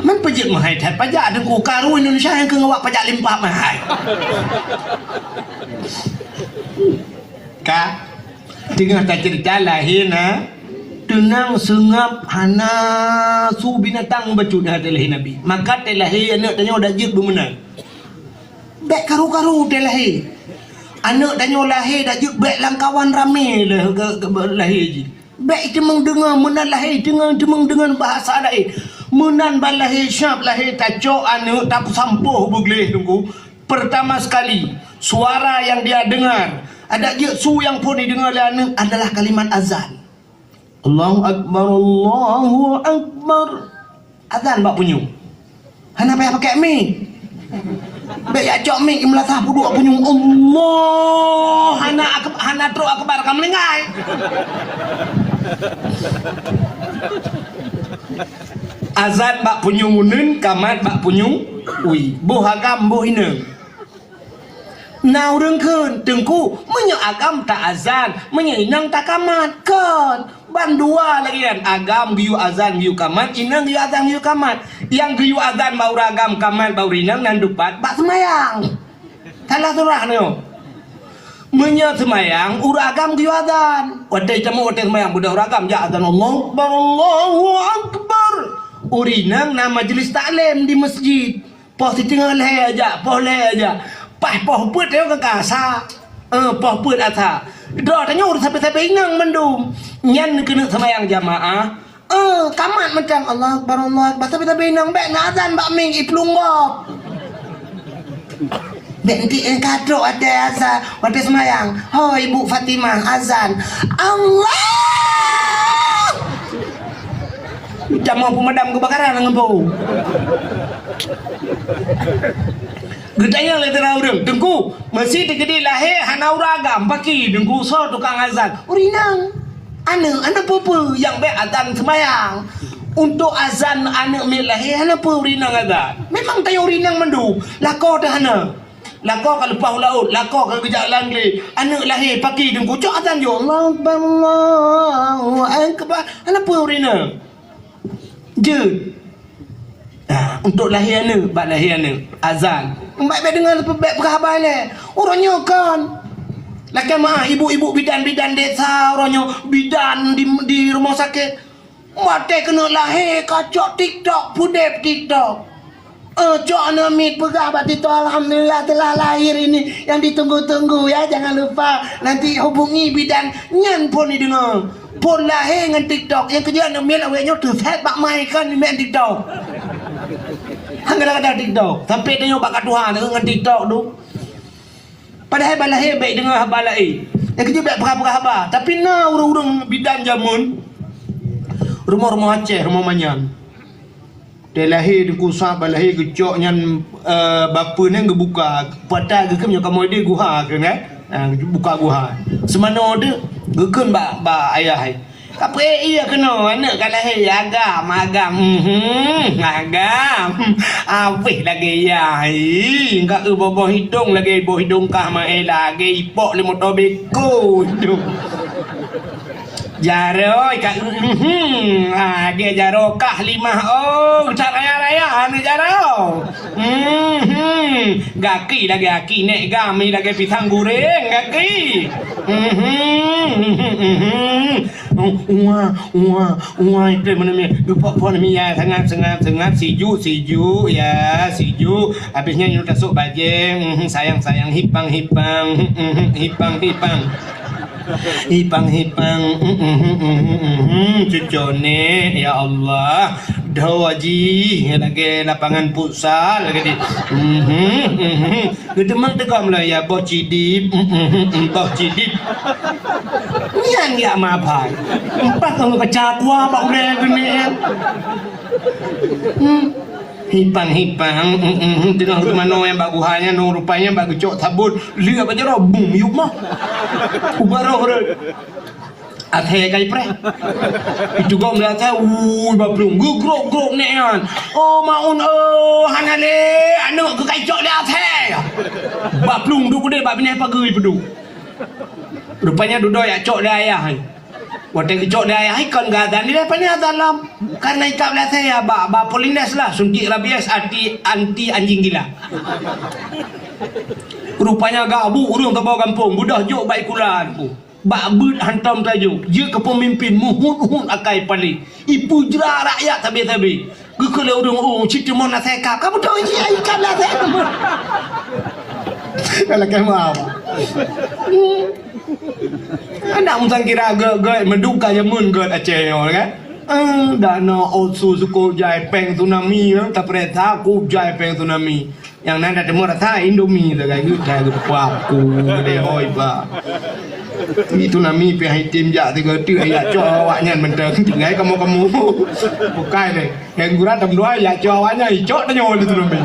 Man pajak mahai that pajak Teungku, karu Indonesia nyang keu ngawak pajak limpah mahai. Ka, teungoh tacerita lahé na, teunang seungab hana su binatang bacut na teulahé Nabi. Maka teulahé aneuk tanyoe dak jeuet beumeunan. Bèk karu-karu teulahé. Aneuk tanyoe lahé dak jeuet bèk lam kawan ramé lé-, ge-, ge-, lahé jih. Bèk iteumeung deungon meunan lahé, iteumeung, iteumeung deungon bahasa laén. Meunan ban lahé, siap lahé, tacok aneuk, tapeusampoh beugleh Teungku. Pertama sekali, suara yang dia dengar, adak jeuet su nyang phon jideungoe lé aneuk adalah kalimat azan. Allahu Akbar, Allahu Akbar. Azan bak punyueng. Hana payah pakai mic. Bèk jak cok mic meunasah peuduek punyueng. Allah, hana ak-, hana trok akbar ka meuninggai. Azan bak punyueng uneuen, kamat bak punyueng wie. Boh agam, boh inong. Na ureueng kheun, "Teungku, meunyoe agam ta azan, meunyoe inong ta kamat?" Kon. Bandua lagèe nyan, agam geuyue azan geuyue kamat, inong geuyue azan geuyue kamat. Nyang geuyue azan bak ureueng agam, kamat bak ureueng inong, nan dupat bak seumayang. Salah surah nyoe. Meunyoe seumayang, ureueng agam geuyue azan. Watèe jameun, watèe seumayang, beudôh ureueng agam jak azan, "Allahu Akbar, Allahu Akbar." Ureueng inong na majlis taklim di masjid. Poh siteungoh lhèe jak, poh lhèe jak. Paih poh peuet nyoe ka asa. Eh, poh peuet asa. Droe tanyoe ureueng sabe-sabe inong mandum. Nyan keuneuk seumayang jamaah. Eh, kamat mantong, "Allahu Akbar, Allahu Akbar." Sabe-sabe inong bèk na azan bak mic, iplueng gob. Bèk enteuk, eh, ka trok watèe asa, watèe seumayang. "Ho, Ibu Fatimah, azan." Allah! Tamong peumadam keubakaran lam gampông. Geutanyong lé sidroe ureueng, "Teungku, meusé teukeudi lahé hana ureueng agam, pakri Teungku, soe tukang azan?" "Ureueng inong." "Aneuk, aneuk peue-peue nyang bèk azan seumayang? Untuk azan aneuk miet lahé hana peue ureueng inong azan. Memang tanyoe ureueng inong mandum, lakoe teuh hana. Lakoe ka leupah u laôt, lakoe ka geujak lam glé. Aneuk lahé pakri Teungku, cok azan jok, 'Allahu Akbar, Allahu Akbar.' Hana peue ureueng inong." Jeuet. Ha, untuk lahé aneuk, bak lahé aneuk, azan. Bèk, bèk deungö, bèk peugah haba lé. Uroe nyoe kon. Lakèe meu'ah ibu-ibu bidan-bidan desa uroe nyoe, bidan di, di rumoh sakét. Watèe keuneuk lahé ka cok TikTok, peudép TikTok. Eh, cok aneuk miet peugah bak TikTok, "Alhamdulillah telah lahir ini yang ditunggu-tunggu ya, jangan lupa nanti hubungi bidan." Nyan phôn jideungö. Phôn lahé ngon TikTok, nyang keujeuet aneuk miet awak nyoe teusét bak mai kan meu'en TikTok. Han kadang-kadang TikTok, sampai tanyoe bak ka tuha ngon TikTok tu. Padahai bak lahé bèk deungö haba laén. Nyang keujeuet bèk peugah-peugah haba. Tapi na ureueng-ureueng bidan jameun, rumoh-rumoh Aceh, rumoh manyan. Watèe lahé Teungku Sa, bak lahé geucok nyan, eh, bapeue nyan geubuka, pata geukheun nyoe kamoe di guha kheun, kan? Ha, buka guha. Seumanoe teuh geukheun bak, bak ayah, hai. Ka peuék ié keunoe, aneuk ka lahé, agam, agam, mhm, agam. Abéh lagèe yah, ih, ka eu boh-boh hidông lagèe boh hidông kah maé lagèe ipok lé moto beko. Jaroe ka, mhm, ah, dia jaroe kah limah, oh, that raya-raya aneuk jaroe. Mhm, gaki lagèe aki nèk gami lagèe pisang goreng gaki. Mhm, mhm, mhm. Uwa, uwa, uwa, itu mana ni? Lupa puan mi ya, sangat, sangat, sangat sijuk, sijuk ya, sijuk. Habisnya nyuruh tasuk bajeng, mhm, sayang, sayang, hipang, hipang, mhm, hipang, hipang. Hipang-hipang, mm, mm, mm, mm, mm, mm, cucone, ya Allah. Dhoe jih lagèe lapangan futsal lagèe di. Mhm, mhm. Geuteumang teugom lah ya boh cidip, mm, mm, mm, mm, boh cidip. Nyan ya mapai. Empat kong kaca kuah bak ulèe dunia. Hmm. Hipang-hipang, mm, mm, mm, teungoh teumanoe nyang bak guha nyan, nyoe rupanya bak geucok sabon, liek bak jaroe, bum, yup mah. Ubaroh rot. Athèe kai preh. Itu gom lé athèe, ui, bak plueng, geugrok-grok nèk nyan. Oh, maun, oh, hana lé, aneuk keu kai cok lé athèe. Bak plueng duek udeb, bak binéh pageue peuduek. Rupanya dudoe jak cok lé ayah. Watèe geucok lé ayah ikon geuazan, di depan ni azan lom. Karena ikab lé saya bak, bak Polines lah, suntik rabies anti, anti anjing gila. Rupanya gak bu ureueng saboh gampông, beudôh jok bak ikulan pu. Bak beuet hantom tajok, jeuet keu peumimpin, muhut-uhut akai paleng. Ipeujra rakyat sabe-sabe. Geukheun lé ureueng, "Oh, cit teumon asai kab." Ka beutôi cit ai kab lah asai teumon. Ka lakèe meu'ah. Adak musang kira gèt-gèt meuduka jameun gèt Aceh nyoe kan. Eh, dana otsu sukôt jai péng tsunami, eh, tapeuriksa kôt jai péng tsunami. Nyang na tateumé rasa Indomie sagai geuh, dah geupaku deh hoi ba. Itu nami pih item jak tiga tu, ya cok awak nyan mentang tinggai kamu-kamu. Bukai deh. Yang gura tam dua ya cok awak nyan, icok tanyoe itu nami.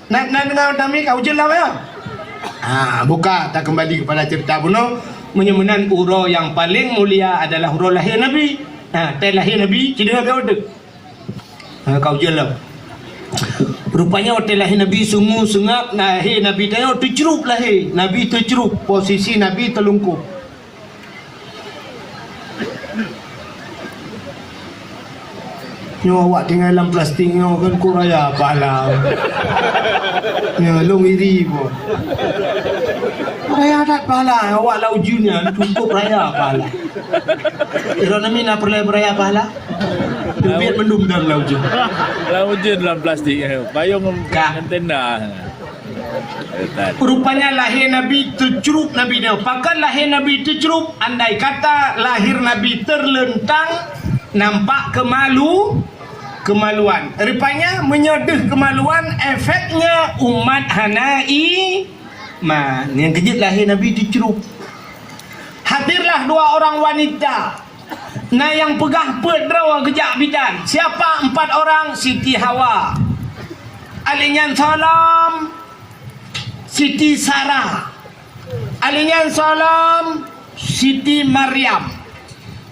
Nak Deungon Nabi ka ujeuen lom, ya? Ha, buka, takeumbali keupada ceurita bunoe. Meunyoe meunan, uroe nyang paleng mulia adalah uroe lahé Nabi. Ha, watèe lahé Nabi, ci deungoe bèk udeuh. Ha, ka ujeuen lom. Rupanya watèe lahé Nabi sungu seungab, lahé Nabi tanyoe teucrup lahé. Nabi teucrup, posisi Nabi teulungkop. Nyoe awak tinggai lam plastik nyoe kan, kok raya pahala. Nyoe lôn iri pun. Raya that pahala, awak lam ujeuen nyan cukup raya pahala. Droeneuh na peureulèe beuraya pahala? Teubiet mandum dalam lam ujeuen. Lam ujeuen lam plastik, payong ngon tenda. Rupanya lahé Nabi teucrup Nabi nyoe. Pakon lahé Nabi teucrup? Andai kata lahé Nabi teuleuntang, nampak keumalu, keumaluan. Rupanya meunyoe deuh keumaluan, efeknya umat hana iman. Nyang keujeuet lahé Nabi teucrup. Hadirlah dua orang wanita. Na nyang peugah peuet droe geujak bidan. Siapa empat orang? Siti Hawa. Alèh nyan salam Siti Sarah. Alèh nyan salam Siti Maryam.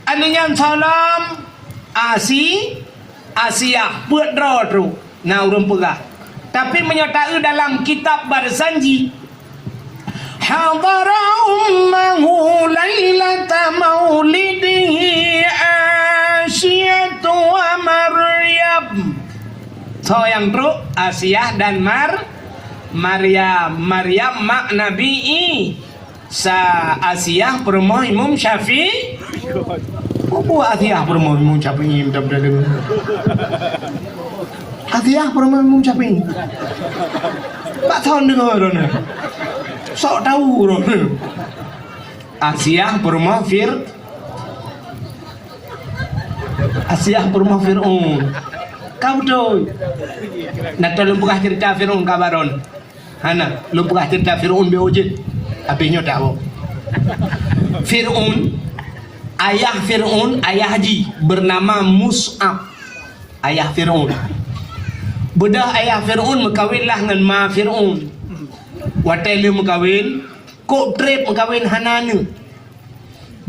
Alèh nyan salam Asi-, Asiah. Peuet droe trok na ureueng peugah. Tapi meunyoe taeu dalam kitab Barzanji, hadara ummahu lailata maulidihi Asyatu wa Maryam. Soe nyang trok? Asiah dan Mar-, Maryam. Maryam mak Nabi I-, Sa Asiah peurumoh Imam Syafi'i. Peue buet Asiah peurumoh Imam Syafi'i, minta beudeungoe. Asiah peurumoh Imam Syafi'i. Bak thon deungoe droeneuh. Sok tau droeneuh. Asiah peurumoh Fir-, Asiah peurumoh Fir'aun. Ka beutôi. Na teuh lôn peugah ceurita Fir'aun ka baron. Hana, lôn peugah ceurita Fir'aun beu jeuet. Habéh nyoe tak boh. Fir'aun, ayah Fir'aun, ayah jih bernama Mus'ab. Ayah Fir'aun. Beudôh ayah Fir'aun meukawen lah ngon ma Fir'aun. Watèe lheueh meukawen, kok trép meukawen hana aneuk.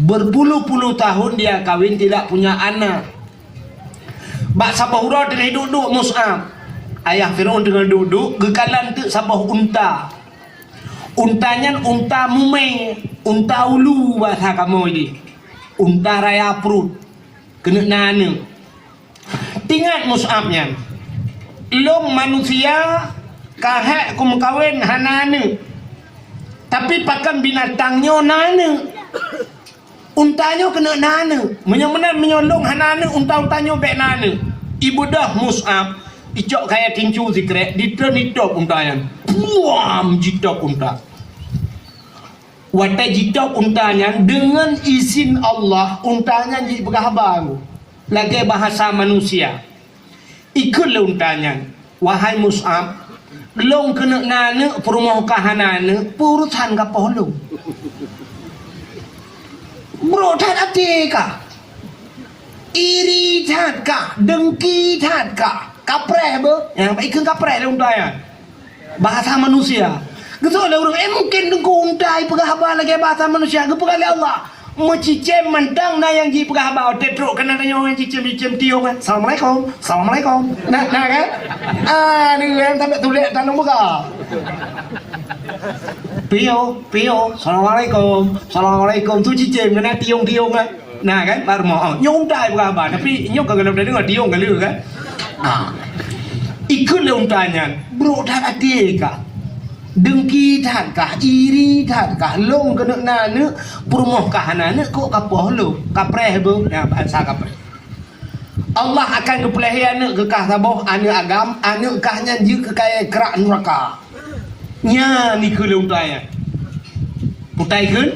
Berpuluh-puluh tahun dia kawin tidak punya anak. Bak saboh uroe teungoh duek-duek Mus'ab. Ayah Fir'aun teungoh duek-duek, geukalon teuk saboh unta. Unta nyan unta mumè, unta ulu bahasa kamoe jih. Unta raya pruet. Keuneuk na aneuk. Ingat Mus'ab nyan, lôn manusia ka hék kumeukawen hana aneuk. Tapi pakon binatang nyoe na aneuk? Unta nyoe keuneuk na aneuk. Meunyoe meunan, meunyoe lôn hana aneuk, unta-unta nyoe bèk na aneuk. Ibeudôh Mus'ab, icok kayèe tincu sikrek, ditreun itôb unta nyan. Puam! Jitôb unta. Watèe jitôb unta nyan, deungon izin Allah, unta nyan jipeugah haba lagèe bahasa manusia. Ikheun lé unta nyan, "Wahai Mus'ab, lôn keuneuk na aneuk, peurumoh kah hana aneuk, peue urosan ka poh lôn? Brok that até kah? Iri that kah? Deungki that kah? Kapreh beuh?" Nyan, ikheun kapreh lé unta nyan. Bahasa manusia. Geusok lé ureueng, eh, mungken teungku unta jipeugah haba lagèe bahasa manusia, geupeugah lé Allah. Meucicém mantong na nyang jipeugah haba, watèe trok keunan tanyoe nyang cicém-cicém tiong, eh. "Assalamualaikum, assalamualaikum." Na, na kan? Ah, ni kan sampai tulék tanong buka. "Pio, pio, assalamualaikum, assalamualaikum." Tu cicém keunan tiong-tiong, eh. Na kan, bak rumoh, oh, nyoe unta jipeugah haba, tapi nyoe ka gohlom tadeungoe tiong ka lheueh kan. Ah. Ikheun lé unta nyan, "Brok that até kah? Deungki that kah? Iri that kah? Lôn keuneuk na aneuk, peurumoh kah hana aneuk, kok ka poh lôn? Kapreh beuh." Nyan, bahasa kapreh. Allah akan geupeulahé aneuk keu kah saboh, aneuk agam, aneuk kah nyan jeuet keu kayèe krak nuraka. Nyan ikheun lé unta nyan. Peue ta ikheun?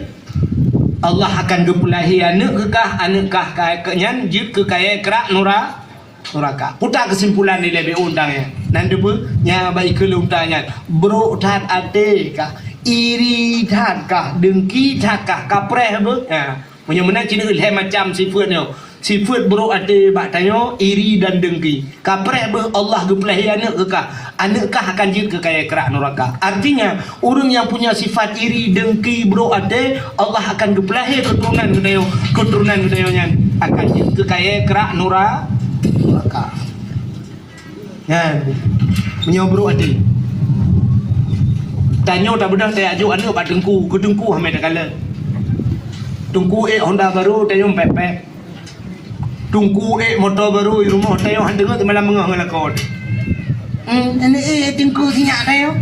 Allah akan geupeulahé aneuk keu kah, aneuk kah ka-, keu nyan jeuet keu kayèe krak nura-, nuraka. Peue ta keusimpulan dilèe bak unta nyan? Nan teupeue? Nyan bak ikheun lé unta nyan. Brok that até kah, iri that kah, deungki that kah, kapreh beuh? Nyan. Meunyoe meunan, ci neuh lhèe macam sifeuet nyoe. Sifeuet brok até bak tanyoe iri dan dengki. Kapreh beuh Allah geupeulahé aneuëk keu kah, aneuëk kah akan jeuet keu kayée krak nuraka. Artinya, ureuëng nyang punya sifat iri, dengki, brok até, Allah akan geupeulahé keuturonan geutanyoe, keuturonan geutanyoe nyan akan jeuet keu kayée krak nura-, nuraka. Nyan, meunyoe brok até. Tanyoe tabeudôh tajak jok aneuëk bak teungku, keu teungku hana takalon. Teungku ék honda barô, tanyoe pép-pép. Teungku ék moto barô di rumoh, tanyoe han deungoe teumalam beungoh ngon lakoe. Hmm, ini ék teungku sinyak tanyoe.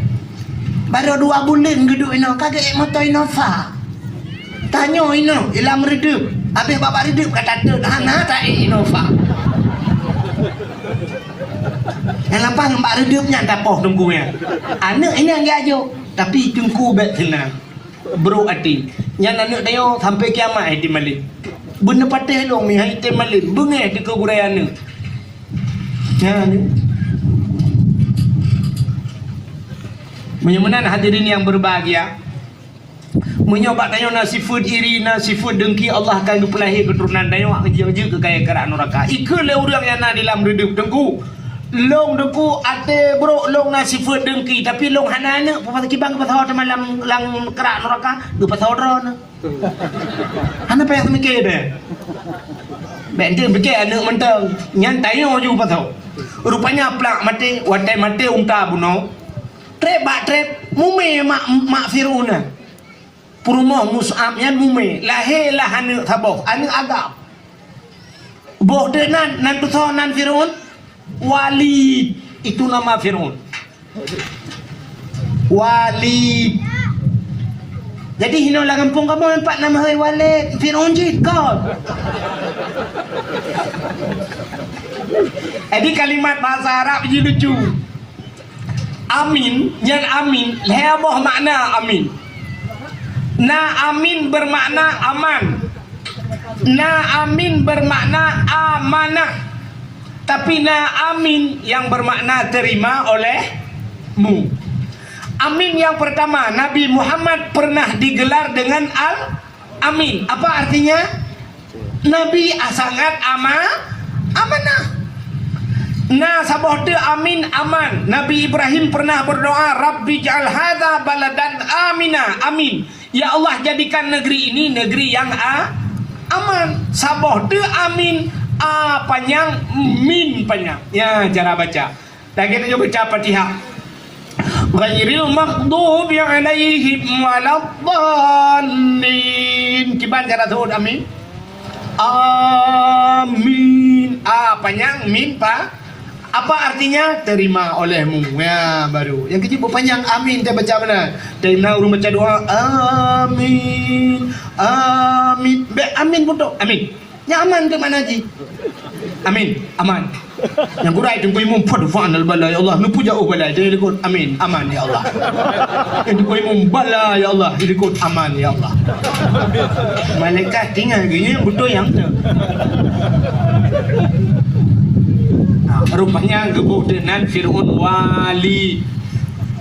Barô dua buleuen geuduek inoe, ka geuék moto Innova. Tanyoe inoe, ilam reudeup. Habéh bak reudeup ka tatot, hana taék Innova. Nyang lapang bak reudeup nyan tapoh teungku nyan. Aneuëk inong geujak jok, tapi teungku bék seunang. Brok até. Nyan aneuëk tanyoe sampai kiamat hai tem malém. Beuneupatéh lôn mi hai tem malém, beungéh teuh keu gurée aneuëk. Nyan. Meunyoe meunan hadirin yang berbahagia, meunyoe bak tanyoe na sifeuet iri, na sifeuet dengki, Allah akan geupeulahé keuturonan tanyoe nyang jeuet keu kayée krak nuraka. Ikheun lé ureuëng nyang na di lam reudeup teungku. Lôn teungku até brok lôn na sifeuet dengki, tapi lôn hana aneuëk, peue kiban geupasoe teuma lam, lam krak nuraka, geupasoe droeneuh. Hana payah teumiké deh. Bék teumiké aneuëk mantong, nyan tanyoe ju geupasoe. Rupanya plak maté, watée maté unta bunoe, treb bak treb, mumé mak, mak Fir'aun na. Peurumoh Mus'ab nyan mumé, lahé lah aneuëk saboh, aneuëk agam. Boh deuh nan, nan tusoe nan Fir'aun, Walid, itu nama Fir'aun. Walid. Jadi hinoe lam gampông kamoe pat nama hai Walid, Fir'aun jih kon. Jadi kalimat bahasa Arab ji lucu. Amin, nyan amin, lhée boh makna amin. Na amin bermakna aman. Na amin bermakna amanah. Tapi na amin yang bermakna terima olehmu. Amin yang pertama, Nabi Muhammad pernah digelar dengan Al-Amin. Apa artinya? Nabi sangat ama-, amanah. Na saboh teu amin aman. Nabi Ibrahim pernah berdoa, "Rabbi ja'al hadza baladan amina." Amin. Ya Allah, jadikan negeri ini negeri yang a-, aman. Saboh teu amin, a panyang, min panyang. Ya, cara baca. Lagée tanyoe baca Fatihah. Ghairil maghdubi alaihim waladdallin. Kiban cara seuôt amin? Amin. A panyang, min pa-, apa artinya? Terima olehmu. Ya, baru. Nyang keuji beupanyang amin, teubaca beuna. Terima ureuëng baca doa. Amin. Amin. Bék amin putôk. Amin. Nyan aman keu makna jih. Amin. Aman. Nyang gurée teungku imum, "Fadfa'nal bala, ya Allah." Neupeujaoh bala, jadi likot, "Amin. Aman, ya Allah." Nyang teungku imum, "Bala, ya Allah." Jadi likot, "Aman, ya Allah." Malaikat tinggai geuh, beutôi nyang tu. Nah, rupanya geuboh teunan Fir'aun Walid.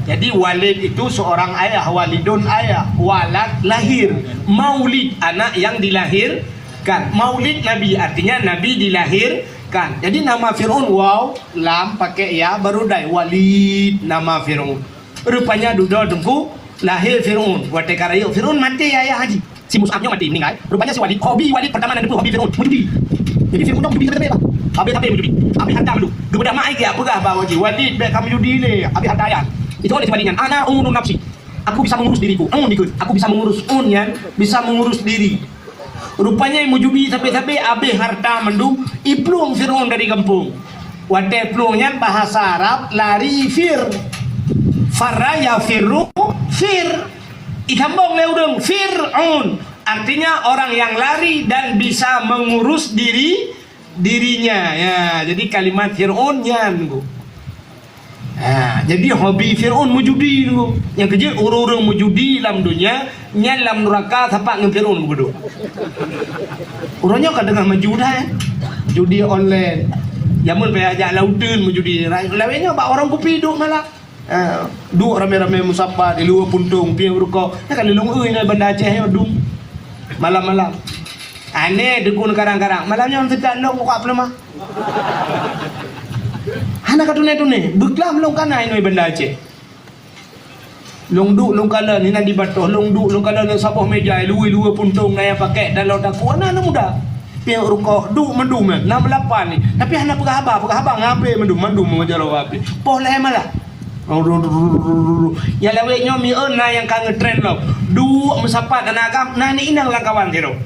Jadi Walid itu seorang ayah, walidun ayah, walad lahir, maulid anak yang dilahir, kan. Maulid Nabi, artinya Nabi dilahirkan. Jadi nama Fir'aun waw, lam, pakai ya, baru dai Walid nama Fir'aun. Rupanya dudoe teungku lahé Fir'aun. Watée ka rayeuk Fir'aun maté ayah haji. Si Mus'ab nyoe maté, meuninggai. Rupanya si Walid, hobi Walid pertama nan teupeu hobi Fir'aun, meujudi. Jadi Fir'aun nyoe meujudi teumé-teumé bah. Habéh-habéh meujudi. Habéh harta mandum. Geubeudak mak ai geupeugah bak Walid, "Walid, bék ka meujudi lé. Habéh harta ayah." Itu oleh si Walid nyan, "Ana unu nafsi." Aku bisa mengurus diriku. Unu dikeue. Aku bisa mengurus, un nyan bisa mengurus diri. Rupanya meujudi sabe-sabe habéh harta mandum, iplueng Fir'aun dari gampông. Watée plueng nyan bahasa Arab lari fir. Farra yafirru fir. Isambong lé ureuëng Fir'aun. Artinya orang yang lari dan bisa mengurus diri dirinya. Ya, jadi kalimat Fir'aun nyan, Bu. Ha, jadi hobi Fir'aun meujudi tu. Nyang keujeuet ureuëng-ureuëng meujudi lam donya, nyan lam nuraka sapat ngon Fir'aun geuduek. Uroe nyoe ka teungoh maju dah, eh. Judi online. Jameun payah jak lauteun meujudi. Lawét nyoe bak warong kupi duek malam. Ha, duek ramé-ramé musafir di luwa puntông, piôh rukok. Nyan ka lilong eu nyan Banda Aceh nyoe dum. Malam-malam. Aneh dukun karang-karang. Malam nyoe seutat lôn buka peuleumah. Hana ka tuné-tuné. Beuklam lôn kana inoe Banda Aceh. Lôn duek lôn kalon, inan di batoh, lôn duek lôn kalon lam saboh meja, luwe-luwe puntông na nyang pakék dan lôn takue, na aneuk muda. Piep rukok, duek mandum, na meulapan ni. Tapi hana peugah haba, peugah haba ngape mandum, mandum meujaloe api. Poh lhèe malam. Nyang lawét nyoe mieu na nyang ka ngeutren lom. Duek meusapat aneuk agam, na aneuk inong lam kawan sidroe.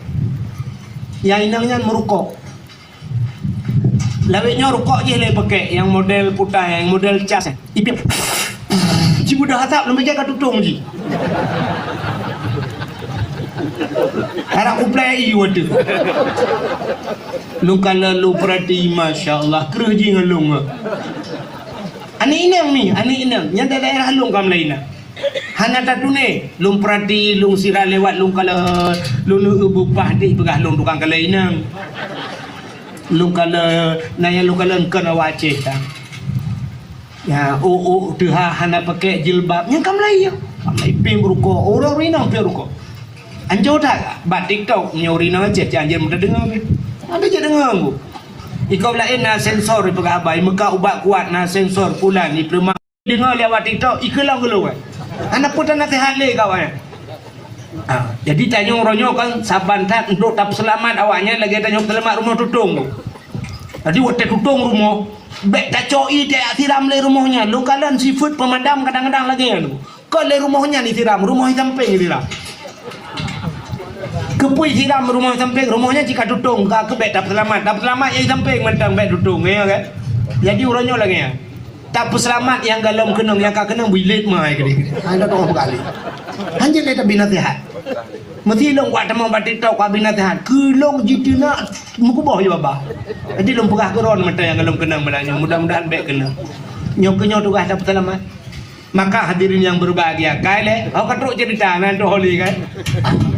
Nyang inong nyan meurukok. Lawét nyoe rukok jih lé pakék, nyang model putai, nyang model cas. Ipiep. Jibeudôh asap leumeujak ka tutông jih. Harap kuplai i watèe. Lôn kalon lôn peurati, masya Allah, kreueh jih ngon lôn. Aneuk inong ni, aneuk inong. Nyan daerah lôn ka meulayeue na. Hana tatuné, lôn peurati, lôn sira lewat, lôn kalon, lôn eu beupah dik peugah lôn tukang kalon inong. Lôn kalon, na nyang lôn kalon kon awak Aceh tan. Ya, ôk-ôk teuha hana pakék jilbab, nyan ka meulayeue. Ka meulayeue piep rukok, ureueng inong piep rukok. Anjo that bak TikTok, nyoe ureueng inong Aceh, cak anjeut meudeungoe. Ada je deungoe, Bu. Iko laén na sensor peugah haba, meuka ubat kuat na sensor pulan, ipeureumak. Deungoe lé awak TikTok, ikeulong geulong, eh. Hana peue tanaseuhat lé kawan, eh. Ah, jadi tanyoe uroe nyoe kan saban that untuk tapeuseulamat awak nyan lagèe tanyoe peuseulamat rumoh tutong tu. Jadi watèe tutong rumoh, bèk tacok ie tajak siram lé rumoh nyan. Lôn kalon sifeuet peumadam kadang-kadang lagèe nyan. Kon lé rumoh nyan isiram, rumoh isampéng isiram. Keupeue isiram rumoh isampéng, rumoh nyan cit ka tutong, ka keuh bèk tapeuseulamat. Tapeuseulamat nyang isampéng mantong bèk tutong, ya kan? Jadi uroe nyoe lagèe nyan. Tapeuseulamat nyang golom keunong, nyang ka keunong bilet mai keudéh. Hana teuka peugali. Hanjeuet lé tabi naseuhat. Meusi lôn kuat tamong bak TikTok kuat bi naseuhat. Keu lôn jiteunak meukuboh ju babah. Jadi lôn peugah keu droen mantong nyang golom keunong malam nyoe. Mudah-mudahan bèk keunong. Nyoe keuh nyoe tugaih tapeuseulamat. Maka hadirin yang berbahagia, kai lé, awak ka trok cerita nan tu holi kan.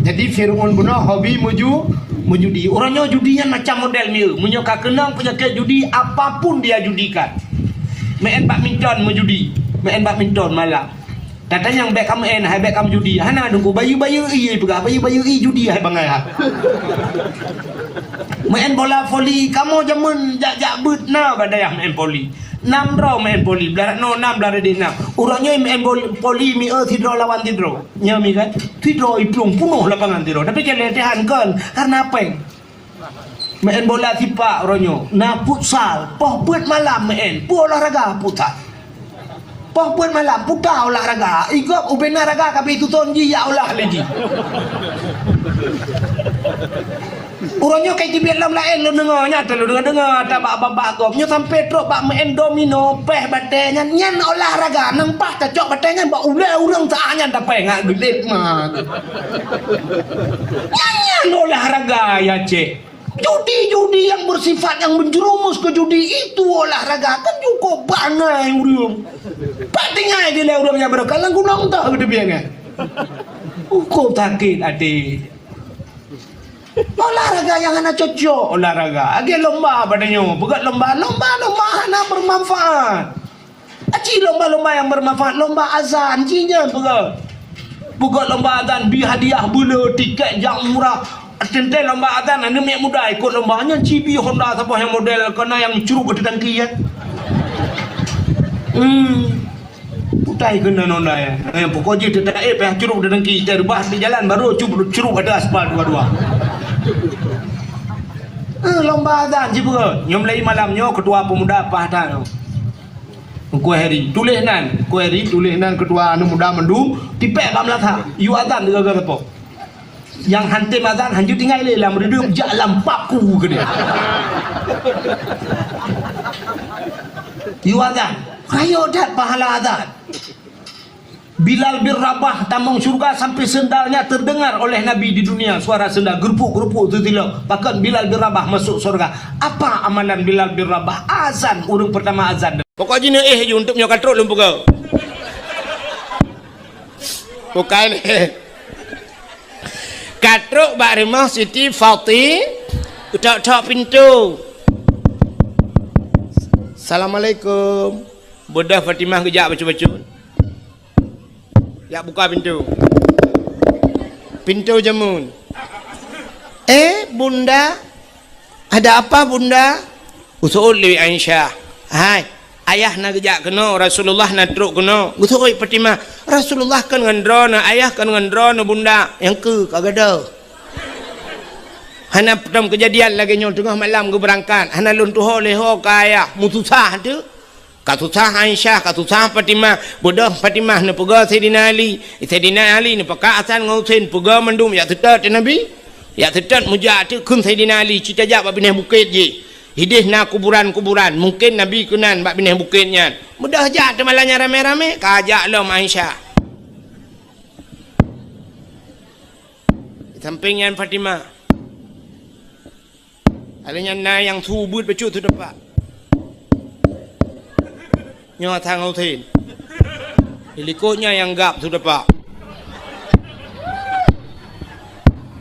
Jadi Fir'aun bunoe hobi meju, mejudi. Uroe nyoe judi nyan macam model mieu. Meunyoe ka keunong penyakit judi, apapun dia judikan. Main badminton mejudi, main badminton malam. Tatanyong bèk ka main, hai bèk ka mejudi. Hana deungku bayeue-bayeue ie peugah, bayeue-bayeue ie judi hai bangai ha. Main bola voli, kamoe jameun jak-jak beuet na bak dayah main voli. Nam droe main voli, blah rot nyoe nam, blah rot deh nam. Uroe nyoe main bol-, voli mieu sidroe lawan sidroe. Nyoe mi kan, sidroe iplueng punoh lapangan sidroe. Tapi keu latihan kon, karena péng. Main bola sipak uroe nyoe, na futsal, poh peuet malam main, peue olahraga futsal. Poh peuet malam, puta olahraga, igop ubena raga ka bri tuton jih ya olah lé jih. Uroe nyoe kai teubiet lom laén lôn deungoe, nyan lôn deungoe-deungoe ata bak babah gob. Nyoe sampoe trok bak meu'en domino, péh batèe nyan, nyan olahraga. Nang paih tacok batèe nyan bak ulèe ureueng saat nyan tapéh ngat geulet mat. Nyan, nyan olahraga ya cék. Judi-judi yang bersifat yang menjerumus ke judi itu olahraga kan cukup bangai ureueng. Pat tinggai dilèe ureueng nyang beureukat lam gunong teuh geuteubiet nyan. Cukup sakét até. Olahraga nyang hana cocok olahraga. Lagèe lomba pada nyoe, peugöt lomba, lomba-lomba hana bermanfaat. Aci lomba-lomba nyang bermanfaat, lomba azan, ci nyan peugöt. Peugöt lomba azan, bi hadiah beuleu, tikét jak umrah. Teuntèe lomba azan, aneuk miet muda ikot lomba nyan, ci bi Honda saboh nyang model keu na nyang curup ateueh tangki nyan. Hmm. Putai keunan Honda nyan. Eh, pokok jih teutak eh payah curup di tangki, teureubah di jalan baru curup, curup ateueh aspal dua-dua. Eh, lomba azan ci peugöt. Nyoe mulai malam nyoe ketua pemuda Pah Tan. Teungku Heri, tuléh nan. Teungku Heri, tuléh nan ketua aneuk muda mandum. Tipék bak meunasah. Yue azan deungon sapo. Nyang han tem azan, hanjeuet tinggai lé lam reudeup jak lam pap ku keudéh. Yue azan. Rayeuk that pahala azan. Bilal bin Rabah tamong syurga sampai sendalnya terdengar oleh Nabi di dunia. Suara sendal gerupuk-gerupuk teutilok. Pakon Bilal bin Rabah masuk syurga. Apa amalan Bilal bin Rabah? Azan, ureueng pertama azan. Pokok jih neuéh ju untuk nyoe ka trok lôn peugah. Bukai lé. Ka trok bak rumoh Siti Fati, tok-tok pintu. Assalamualaikum. Beudôh Fatimah geujak bacut-bacut. Jak buka pintu. Pintu jameun. "Eh, Bunda, ada apa, Bunda?" Geuseuôt lé Aisyah. "Hai, ayah na geujak keunoe, Rasulullah na trok keunoe." Geuseuôt Fatimah, "Rasulullah kon ngon droeneuh, ayah kon ngon droeneuh, Bunda." "Nyang keu ka gadôh." Hana peutam keujadian lagée nyoe teungoh malam geubeurangkat, hana lôn tuho lé ho ka ayah, meususah teuh. Ka susah Aisyah, ka susah Fatimah. Beudôh Fatimah neupeugah Saidina Ali. Saidina Ali neupakat Hasan ngon Husein, peugah mandum jak seutôt Nabi. Jak seutôt meujak teuk kheun Saidina Ali, "Ci tajak bak binéh bukét jih. Idéh na kuburan-kuburan, mungken Nabi keunan bak binéh bukét nyan." Beudôh jak teuma lagée nyan ramé-ramé, ka jak lom Aisyah. Di sampéng nyan Fatimah. Ada nyan na nyang su beuet bacut su tepak. Nyoe Hasan Husein. Di likot nyan nyang gab su tepak.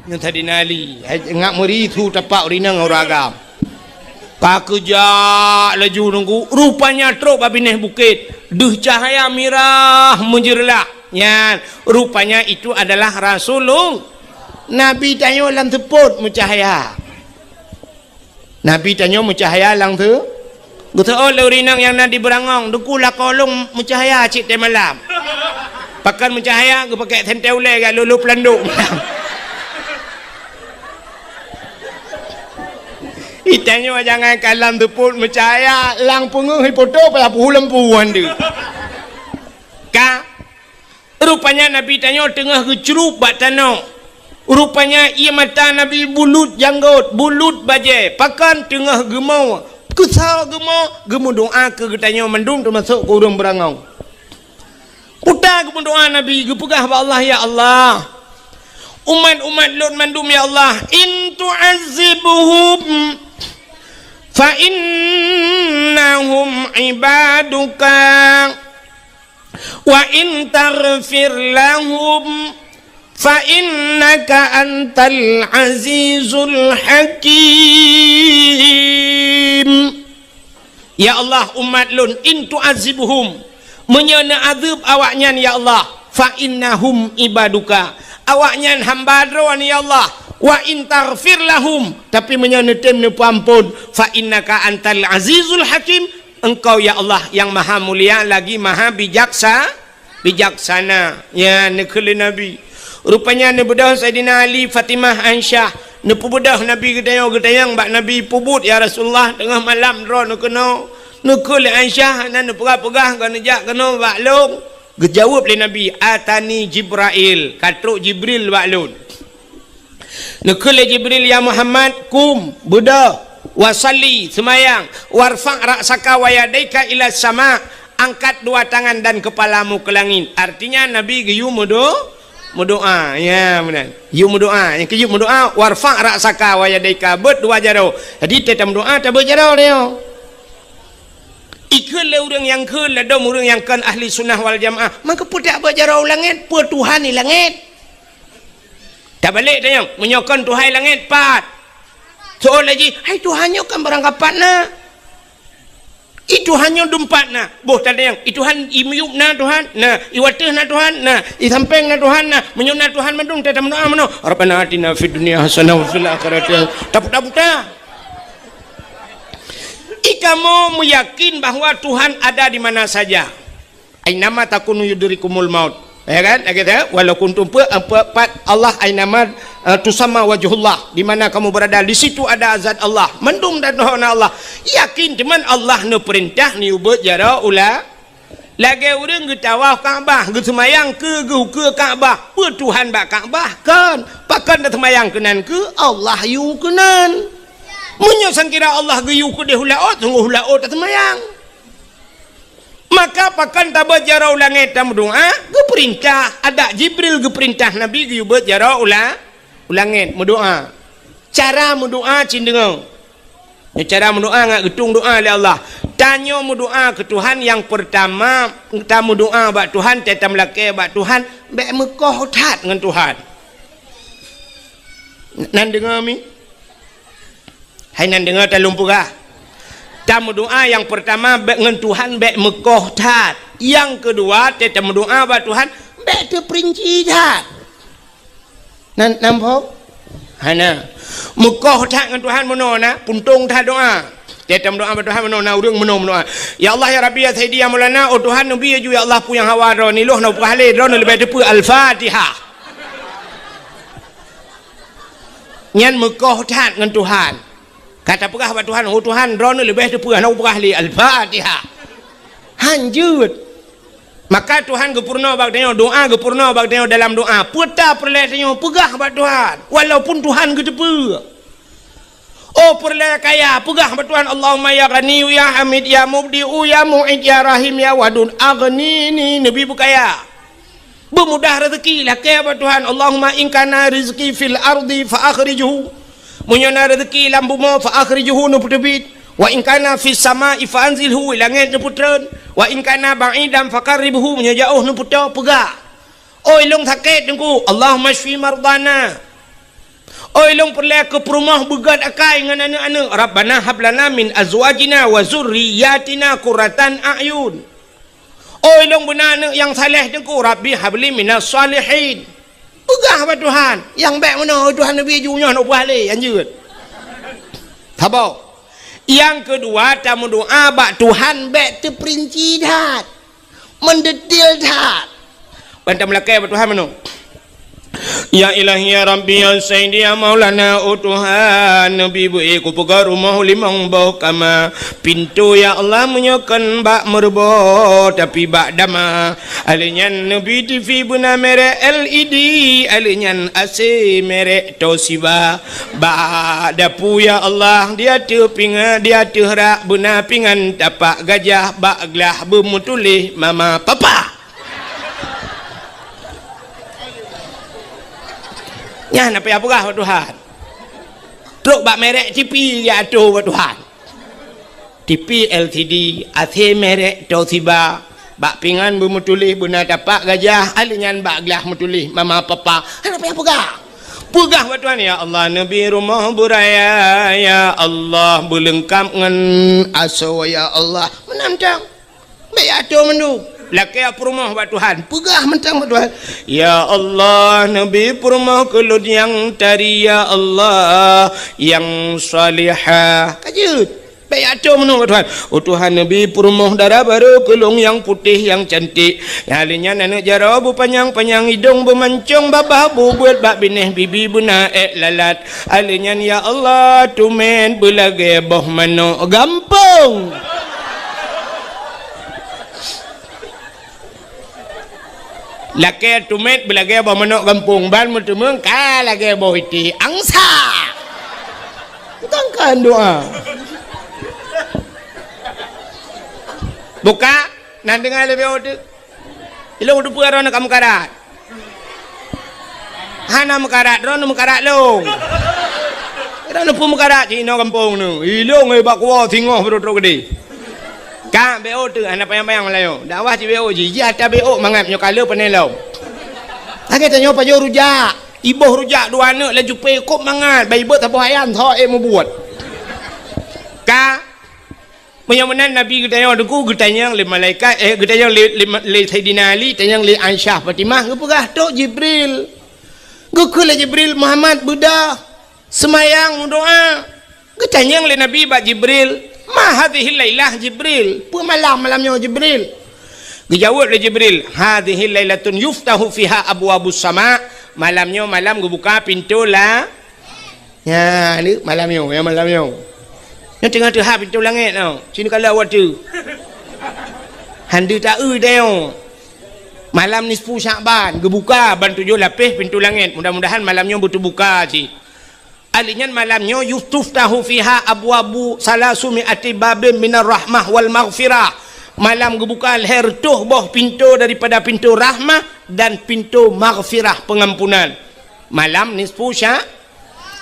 Nyoe Saidina Ali. Hai, ngak meuri su tepak ureueng inong ureueng agam. Ka keujak laju nunggu. Rupanya trok bak binéh bukét. Deuh cahya mirah meujeureulah. Nyan, rupanya itu adalah Rasulullah. Nabi tanyoe lam seupôt meucahya. Nabi tanyoe meucahya lam seu-, geuseuôt lé ureueng inong nyang na di Beurangong, "Teungku, lakoe lôn meucahya cit teuh malam." Pakon meucahya, geupakék sentée ulée jak lolo peulandok. Di tanyoe jangankan lam seupôt meucahya, lam peungeuh ipoto payah peuhu lampu han deuh. Ka Rupanya Nabi tanyoe teungoh geucrueb bak tanoh. Rupanya ié mata Nabi bulut janggot, bulut bajée, pakon teungoh geumo, keusoe geumo, geumeudoá keu geutanyoe mandum teumasok keu ureuëng Beurangong. Buta geumeudoá Nabi, geupeugah bak Allah, "Ya Allah, umat-umat lôn mandum, ya Allah, in tu'azzibhum fa innahum ibaduka." "Wa in taghfir lahum fa innaka antal azizul hakim." Ya Allah, umat lôn, in tu'azzibhum, meunyoe neuazeueb awaknyan, ya Allah, fa innahum ibaduka, awaknyan hamba Droe, ya Allah, wa in taghfir lahum, tapi meunyoe neutem neupeuamphon, fa innaka antal azizul hakim, Engkau, ya Allah, nyang maha mulia lagi maha bijaksa-, bijaksana. Nyan neukheun lé Nabi. Rupanya neubeudôh Saidina Ali, Fatimah, Aisyah. Neupeubeudôh Nabi geutanyoe, geutanyong bak Nabi, "Peubuet, ya Rasulullah, teungoh malam droeneuh keunoe?" Neukheun lé Aisyah, hana neupeugah-peugah, ka neujak keunoe bak lôn. Geujaweueb lé Nabi, "Atani Jibrail, ka trok Jibril bak lôn." Neukheun lé Jibril, "Ya Muhammad, kum, beudôh, wa shalli, seumayang, warfa' ra'saka wa yadaika ila sama, angkat dua tangan dan kepalamu ke langit." Artinya, Nabi geuyue meudo-, meudoá. Ya, meunan. Yue meudoá. Nyang keujeuet meudoá, "Warfa' ra'saka wa yadaika," beuet dua jaroe. Jadi, teuh tameudoá, tabeuet jaroe nyoe. Ikheun lé ureuëng nyang kheun, ladôm ureuëng nyang kon ahli sunnah wal jamaah, maka peue tabeuet jaroe u langét, peue Tuhan di langét? Tabalek tanyong, meunyoe kon Tuhan langét pat? Soe laju, "Hai, Tuhan nyoe kan barangkapat na. I Tuhan nyoe dum pat na." Boh tatanyong, "I Tuhan i miyueb na Tuhan?" Na. "I wateueh na Tuhan?" Na. "I sampéng na Tuhan?" Na. Meunyoe na Tuhan mandum, teuh tameudoá meunoe, "Rabbana atina fid dunya hasanah wa fil akhirati hasanah." Taputa-puta. I kamoe meuyakin bahwa Tuhan ada di mana saja. "Ainama takunu yudrikumul maut." Ya kan? Lagée tu, "Walau kuntum pe-, pe-, pat Allah ainama, eh, tusamma wajhullah." Di mana kamu berada, di situ ada zat Allah. Mandum dan na Allah. Yakin teuma Allah neupeurintah neuyue beuet jaroe u la-, lagée ureuëng geutawaf Ka'bah, geuseumayang keu geuh keu Ka'bah. Peue Tuhan bak Ka'bah? Kon. Pakon taseumayang keunan keu Allah yue keunan. Meunyoe sangkira Allah geuyue keudeh u laôt, sunggoh u laôt taseumayang. Maka pakon tabeuet jaroe u langét tameudoá? Geupeurintah, adak Jibril geupeurintah Nabi geuyue beuet jaroe u la-, u langét meudoá. Cara meudoá cit deungoe. Nyoe cara meudoá ngat geutung doá lé Allah. Tanyoe meudoá keu Tuhan nyang peurtama, tameudoá bak Tuhan, teuh tameulakée bak Tuhan, bék meukoh that ngon Tuhan. Nan deungoe mi? Hai nan deungoe talôn peugah. Tameudoá nyang peurtama bék ngon Tuhan bék meukoh that. Nyang keudua, teuh tameudoá bak Tuhan bék teupeurinci that. Nan, nan phom? Hana. Meukoh that ngon Tuhan meunoe na, puntông that doa. Teuh tameudoa bak Tuhan meunoe na ureuëng meunoe meudoa. Ya Allah, ya Rabbi, ya Sayyidi, ya Maulana, oh Tuhan, neubi laju ya Allah peue nyang hawa droeneuh, lôn hana peugah lé, droeneuh leubeh teupeue. Al-Fatihah. Nyan meukoh that ngon Tuhan. Ka tapeugah bak Tuhan, "Oh Tuhan, droeneuh leubeh teupeue, hana kupeugah lé." Al-Fatihah. Han jeuet. Maka Tuhan geupeurunoe bak tanyoe, doa geupeurunoe bak tanyoe dalam doa. Peue ta peureulée tanyoe peugah bak Tuhan, walaupun Tuhan geuteupeue. Oh peureulée kaya, peugah bak Tuhan, "Allahumma ya Ghaniyyu ya Hamid ya Mubdi'u ya Mu'id ya Rahim ya Wadud, aghnini," neubi beukaya. Beumudah rezeki, lakée bak Tuhan, "Allahumma in kana rizqi fil ardi fa akhrijhu." Meunyoe na rezeki lam bumoe, fa akhrijhu, neupeuteubiet. "Wa in kana fis sama'i fa anzilhu," langét neupeutreun. "Wa in kana ba'idan fa qarribhu," meunyoe jaoh neupeutoe, peugah. "Oi lôn sakét, Teungku, Allahumma syfi mardana." Oi lôn peureulée keu peurumoh beugét akai ngon aneuëk-aneuëk, "Rabbana hab lana min azwajina wa zurriyatina qurratan a'yun." Oi lôn beuna aneuëk nyang saleh, Teungku, "Rabbi habli minas salihin." Peugah bak Tuhan, nyang bék meunoe, "Tuhan neubi ju nyoe, neupeugah lé, han jeuet." Saboh. Nyang keudua, tameudoa bak Tuhan bék teuperinci that, meudetil that. Ban tameulakée bak Tuhan meunoe. Ya Ilahi, ya Rabbi, ya Sayyidi, ya Maulana, oh Tuhan, neubi beu-ék kupeugah rumoh limong boh kama. Pintoe, ya Allah, meunyoe kon bak meureuboh, tapi bak dama. Alheuh nyan neubi TV beuna merek L E D, alheuh nyan A C merek Toshiba. Bak dapu, ya Allah, di ateueh pinga-, di ateueh rak beuna pingan tapak gajah, bak glah beumeutuléh mama papa. Nyan apa nyang peugah bak Tuhan. Trok bak merek TV ya ateueh bak Tuhan. TV L C D, A C merek Toshiba, bak pingan beumeutuléh beuna tapak gajah, alheuh nyan bak glah meutuléh mama papa. Hana payah peugah. Peugah bak Tuhan, "Ya Allah, neubi rumoh beuraya, ya Allah, beuleungkab ngon asoe, ya Allah." Meunan mantong. Bék ateueh mandum. Lakée peurumoh bak Tuhan. Peugah mantong bak Tuhan, "Ya Allah, neubi peurumoh keu lôn nyang tari, ya Allah, nyang salihah." Ka jeuet. Bék ateueh mandum bak Tuhan. "Oh Tuhan, neubi peurumoh dara barô keu lôn nyang putéh, nyang cantik. Nyang alheuh nyan aneuëk jaroe beupanyang-panyang, idong beumancong, babah bubeuet, bak binéh bibi beuna ék lalat. Alheuh nyan, ya Allah, tumet beulagée boh manok gampông." Lakée tumet beulagée boh manok gampông, ban meuteumeung ka lagée boh iték angsa. Tukang kan doa. Buka, nan deungoe lé B O teuk. Ilong teupeue droeneuh ka meukarat. Hana meukarat, droeneuh meukarat lôn. Droeneuh peue meukarat, cit inoe gampông neuh. Ilong, eh, bak kuwoe singoh beudôk-dôk keudéh. Ka B O teuk, hana panyang-panyang meulayeue. Dakwah cit B O jih, jih ata B O mangat nyoe ka le pané lom. Lagée tanyoe pajoh rujak, iboh rujak dua aneuk laju pé kôb mangat, bai beuet saboh ayam, tho ék mubuet. Ka, meunyoe meunan Nabi geutanyong teungku, geutanyong lé malaikat, eh, geutanyong lé, lé, lé Saidina Ali, tanyong lé Aisyah Fatimah, geupeugah, "Trok Jibril." Geukheun lé Jibril, "Muhammad, beudôh." Seumayang, meudoá. Geutanyong lé Nabi bak Jibril, "Ma hadhihil lailah, Jibril? Peue malam, malam nyoe, Jibril?" Geujaweueb lé Jibril, "Hadhihil lailatun yuftahu fiha abwabus sama." Malam nyoe malam geubuka pintoe la-, nya, ni malam nyoe, ya malam nyoe. Nyoe teungoh teuhah pintoe langét nyoe. Sinoe ka lheueh watèe. Han deuh taeu dayong. Malam nisfu Syakban geubuka ban tujoh lapéh pintoe langét. Mudah-mudahan malam nyoe beuteubuka cit. Ahli nyan malam nyoe, "Yustaftahu fiha abwabu salasumi ati babin minar rahmah wal maghfirah." Malam geubuka lhèe reutôh boh pintoe daripada pintoe rahmah dan pintoe maghfirah, peungampunan. Malam nisfu Sya-,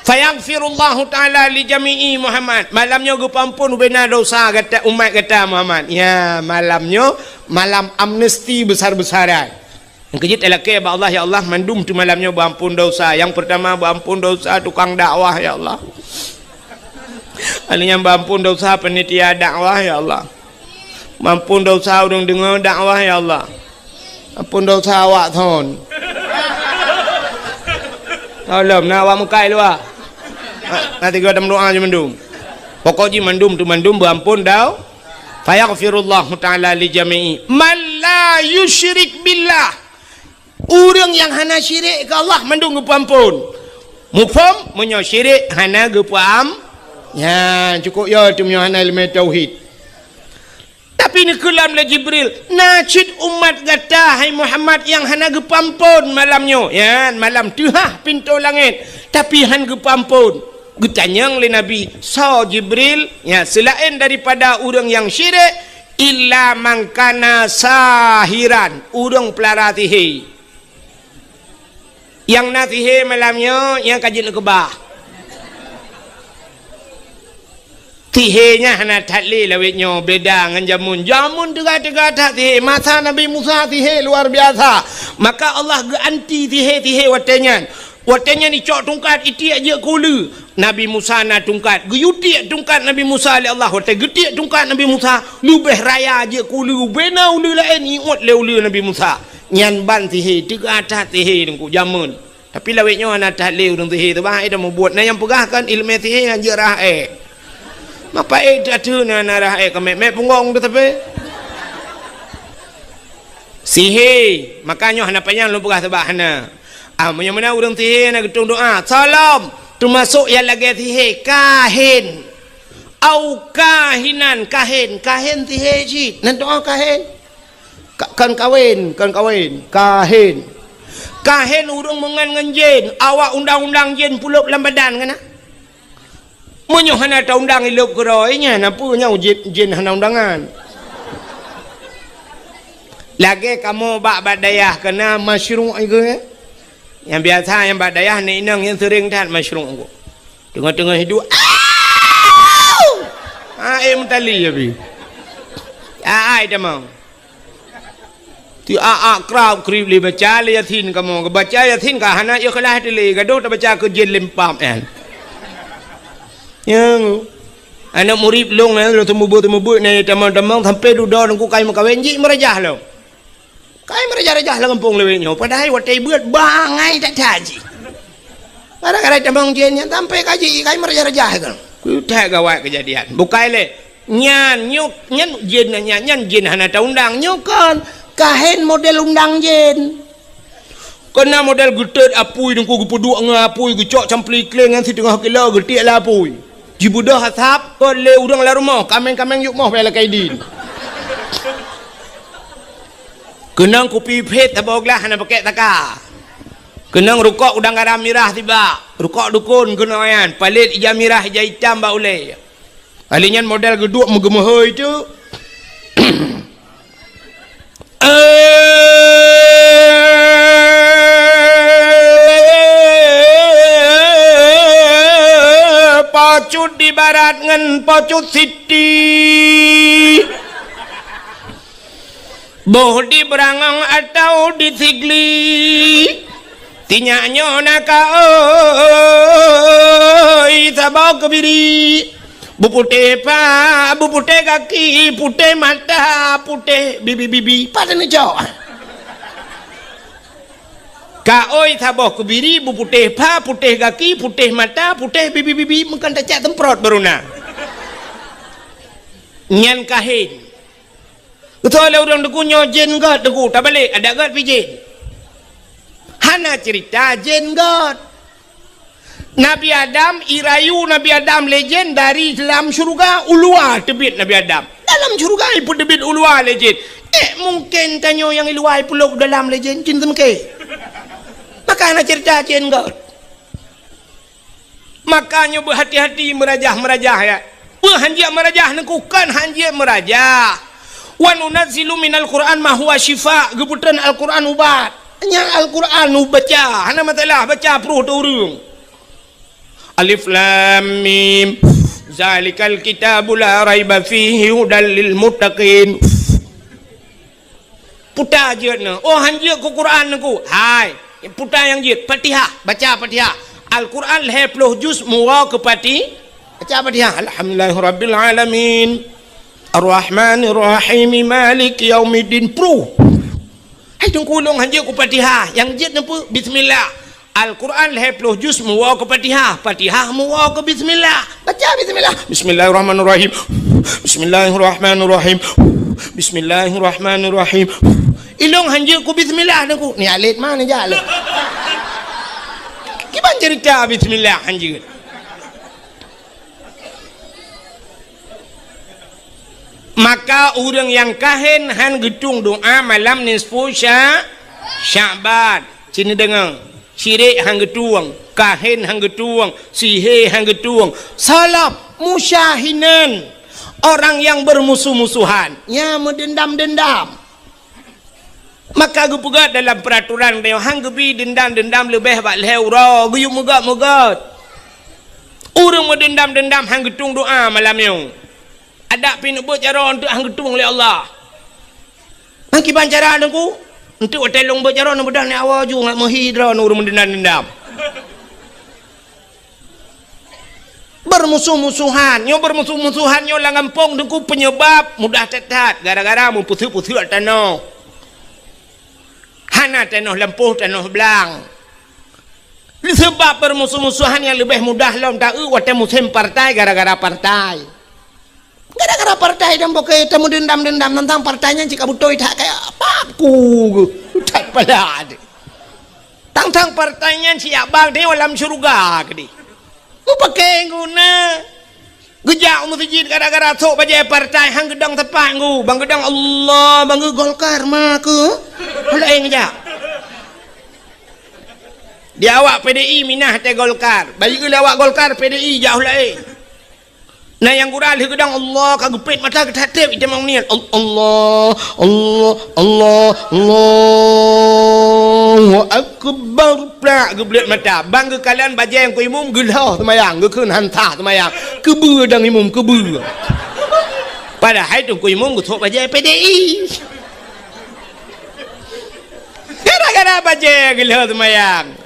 "Fayaghfirullahu ta'ala li jami'i Muhammad." Malam nyoe geupeuampôn ubena dosa gata, umat gata Muhammad. Ya, malam nyoe malam amnesti besar-besaran. Nyang keujeuet talakèe bak Allah, "Ya Allah, mandum teuh malam nyoe beuampôn dosa." Nyang peurtama beuampôn dosa tukang dakwah, ya Allah. Ahli nyan beuampôn dosa panitia dakwah, ya Allah. Beuampôn dosa ureueng deungö dakwah, ya Allah. Ampôn dosa awak thon. Tolong, na awak meukai luwa. Nah, tiga dalam doa je mandum. Pokok jih mandum tu mandum beuampôn dau. Fayaghfirullahu ta'ala li jami'i man la yusyrik billah. Ureuëng nyang hana syirik keu Allah mandum geupeuampôn. Muphom? Meunyoe syirik hana geupeuam-, nyan cukup yo tu meunyoe hana ileumèe tauhid. Tapi neukeulam lé Jibril, "Na cit umat gata, hai Muhammad, nyang hana geupeuampôn malam nyoe." Nyan malam teuhah pintoe langét, tapi han geupeuampôn. Geutanyong lé Nabi, "Soe Jibril?" Nyan, seulaén daripada ureuëng nyang syirik, "Illa man kana sahiran," ureuëng peulara sihé. Nyang na sihé malam nyoe, nyang ka jeuet neukeubah. Sihé nyan hana that lé lawét nyoe, beda ngon jameun. Jameun teuga-teuga that sihé. Masa Nabi Musa sihé luar biasa. Maka Allah geuanti sihé-sihé watée nyan. Watée nyan icok tungkat, itiek jeuet keu uleue. Nabi Musa na tungkat. Geuyue tiek tungkat Nabi Musa lé Allah. Watée geutiek tungkat Nabi Musa, leubeh raya jeuet keu uleue. Ubena uleue laén iôt lé uleue Nabi Musa. Nyan ban sihé, teuga that sihé teungku jameun. Tapi lawét nyoe hana that lé ureuëng sihé teuh, bah, eh, dah mubuet. Na nyang peugah kan ileumèe sihé han jeuet rhah ék. Mapa ék that teuh na, na rhah ék keumet-met punggong teuh tapi. Sihé, maka nyoe hana panyang lôn peugah sabab hana. Ah, meunyoe meunan ureuëng sihé na geutueng doa, salom, teumasok nyang lagée sihé, kahin. Au kahinan, kahin, kahin sihé cit. Nan doa kahin. Ka-, kon kawén, kon kawén, kahin. Kahin ureuëng meungan ngon jén, awak undang-undang jén pulop lam badan keunan. Meunyoe hana taundang ilop keudroe nyan, na peue nyoe jén, jén hana undangan. Lagée kamoe bak, bak dayah keunan masyruq iku, eh? Nyang biasa nyang bak dayah nyan inong nyang seuring that masyruq iku. Teungoh-teungoh hidup, au! Ah, eh, meutali ya bi. Ah, ai tamong. Ti a-a krab krib lé baca lé Yasin kamoe. Baca Yasin ka hana ikhlas teuh lé, gadoh tabaca keu jén lempam nyan. Nyang aneuk murit lôn nyan, lôn teumeubuet-teumeubuet nyan tamong-tamong sampai dudoe teungku kai meukawen jih meurajah lom. Kai meurajah-rajah lam gampông lawét nyoe, padahai watée beuet bangai that-that jih. Gara-gara tamong jén nyan sampai ka jih kai meurajah-rajah kan. Kutai gawat keujadian. Bukai lé. Nyan, nyoe, nyan jén nyan, nyan jén hana taundang. Nyoe kon, kahen model undang jén. Keunan model geutet apui, teungku geupeuduek ngon apui, geucok campli kleng nyan siteungoh kilo, geutiek lé apui. Jibeudôh asap, kon lé ureuëng lam rumoh, kaméng-kaméng yuk moh bak lakée idin. Keunan kupi phét saboh glah hana pakèk taka. Keunan rukok udang garam mirah tibak, rukok dukon keunoe nyan, palét ija mirah, ija itam bak ulée. Kali nyan model geuduek meugeumeuhôi teuk. Eh, Po Cut di barat ngon Po Cut Siti. Boh di Beurangong atawa di Sigli. Sinyak nyoe na ka oi saboh keubiri. Beuputéh pha, beuputéh gaki, putéh mata, putéh bibi-bibi. Pat neucok? Ka oi saboh keubiri, beuputéh pha, putéh gaki, putéh mata, putéh bibi-bibi. Meukan tacak teumprot baru na. Nyan kahen. Beutôi lé ureuëng teungku nyoe jén göt teungku, tabalek adak göt pih jén. Hana cerita jén göt. Nabi Adam, ie rayu Nabi Adam lé jén dari dalam syeuruga, u luwa teubiet Nabi Adam. Dalam syeuruga ipeuteubiet u luwa lé jén. Eh, mungken tanyoe nyang i luwa ipeulob dalam lé jén, jén teumeuke. Maka hana cerita jén göt. Maka nyoe beuhati-hati meurajah-meurajah, ya. Peue hanjeuet meurajah neukukon hanjeuet meurajah. Wa nunazzilu minal Qur'an ma huwa syifa, geupeutreun Al-Qur'an ubat. Nyang Al-Qur'an ubaca, hana masalah baca pruh teu ureuëng. Alif Lam Mim. Zalikal kitabu la raiba fihi hudal lil muttaqin. Puta jeuet nyoe. Oh, hanjeuet keu Quran neukuk. Hai, puta nyang jeuet. Fatihah, baca Fatihah. Al-Quran lhèe ploh juz mura keu Fati-, baca Fatihah. Alhamdulillahirabbil alamin. Arrahmanirrahim. Maliki yaumiddin. Pruh. Hai teungku lôn hanjeuet keu Fatihah. Nyang jeuet neupeu bismillah. Al-Quran lhèe ploh juz meuwoe keu Fatihah, Fatihah meuwoe keu bismillah. Baca bismillah. Bismillahirrahmanirrahim. Bismillahirrahmanirrahim. Bismillahirrahmanirrahim. Ilong hanjeuet keu bismillah Teungku. Ni alet mana jak lé? Kiban cerita bismillah hanjeuet. Maka ureuëng nyang kahen han geutueng doa malam nisfu Sya-, Sya'ban. Sini deungoe, syirik han geutueng, kahen han geutueng, sihé han geutueng, salaf musyahinan, orang yang bermusuh-musuhan, nya meudendam-dendam. Maka geupeugah dalam peuraturan nyoe han geubi deundam-deundam leubeh bak lhèe uroe, geuyue meugöt-meugöt. Ureuëng meudeundam-deundam han geutueng doa malam nyoe. Adak pih neubeuet jaroe eunteuk han geutueng lé Allah. Ngon kiban cara Teungku? Eunteuk watèe lôn beuet jaroe neubeudah nyoe awai ju ngat meuhi droe ureuëng meudeundam-deundam. Beurmusoh-musohan, nyoe beurmusoh-musohan nyoe lam gampông Teungku peunyeubab mudah that-that gara-gara meupeuseuk-peuseuk tanoh. Hana tanoh lampôh, tanoh blang. Seubab beurmusoh-musohan nyang leubeh mudah lom taeu watèe musém partai gara-gara partai. Gara-gara partai dan boke tameudeundam-deundam tantang partai nyan cit ka beutôi that kaya pap ku that pala. Tang-tang partai nyan siap bang teuh lam syeuruga keudeh. Mupakè guna. Geujak u meuseujid gara-gara sôk bajèe partai han geudong teumpat ngu. Bang geudong Allah, bang geu Golkar ma keu. Laén geujak. Di awak P D I minah teuh Golkar. Bayeue lé awak Golkar P D I jak laén. Na nyang gura lheueh geudong Allah ka geupet mata geutatép itamong niet. Al-, Allah, Allah, Allah, Allahu Akbar. Plak geublet mata. Bang geukalon bajèe Teungku Imum geulhôh seumayang, geukheun han sah seumayang. Keubeue dang Imum, keubeue. Padahai Teungku Imum geusôk bajèe P D I. Gara-gara bajèe geulhôh seumayang.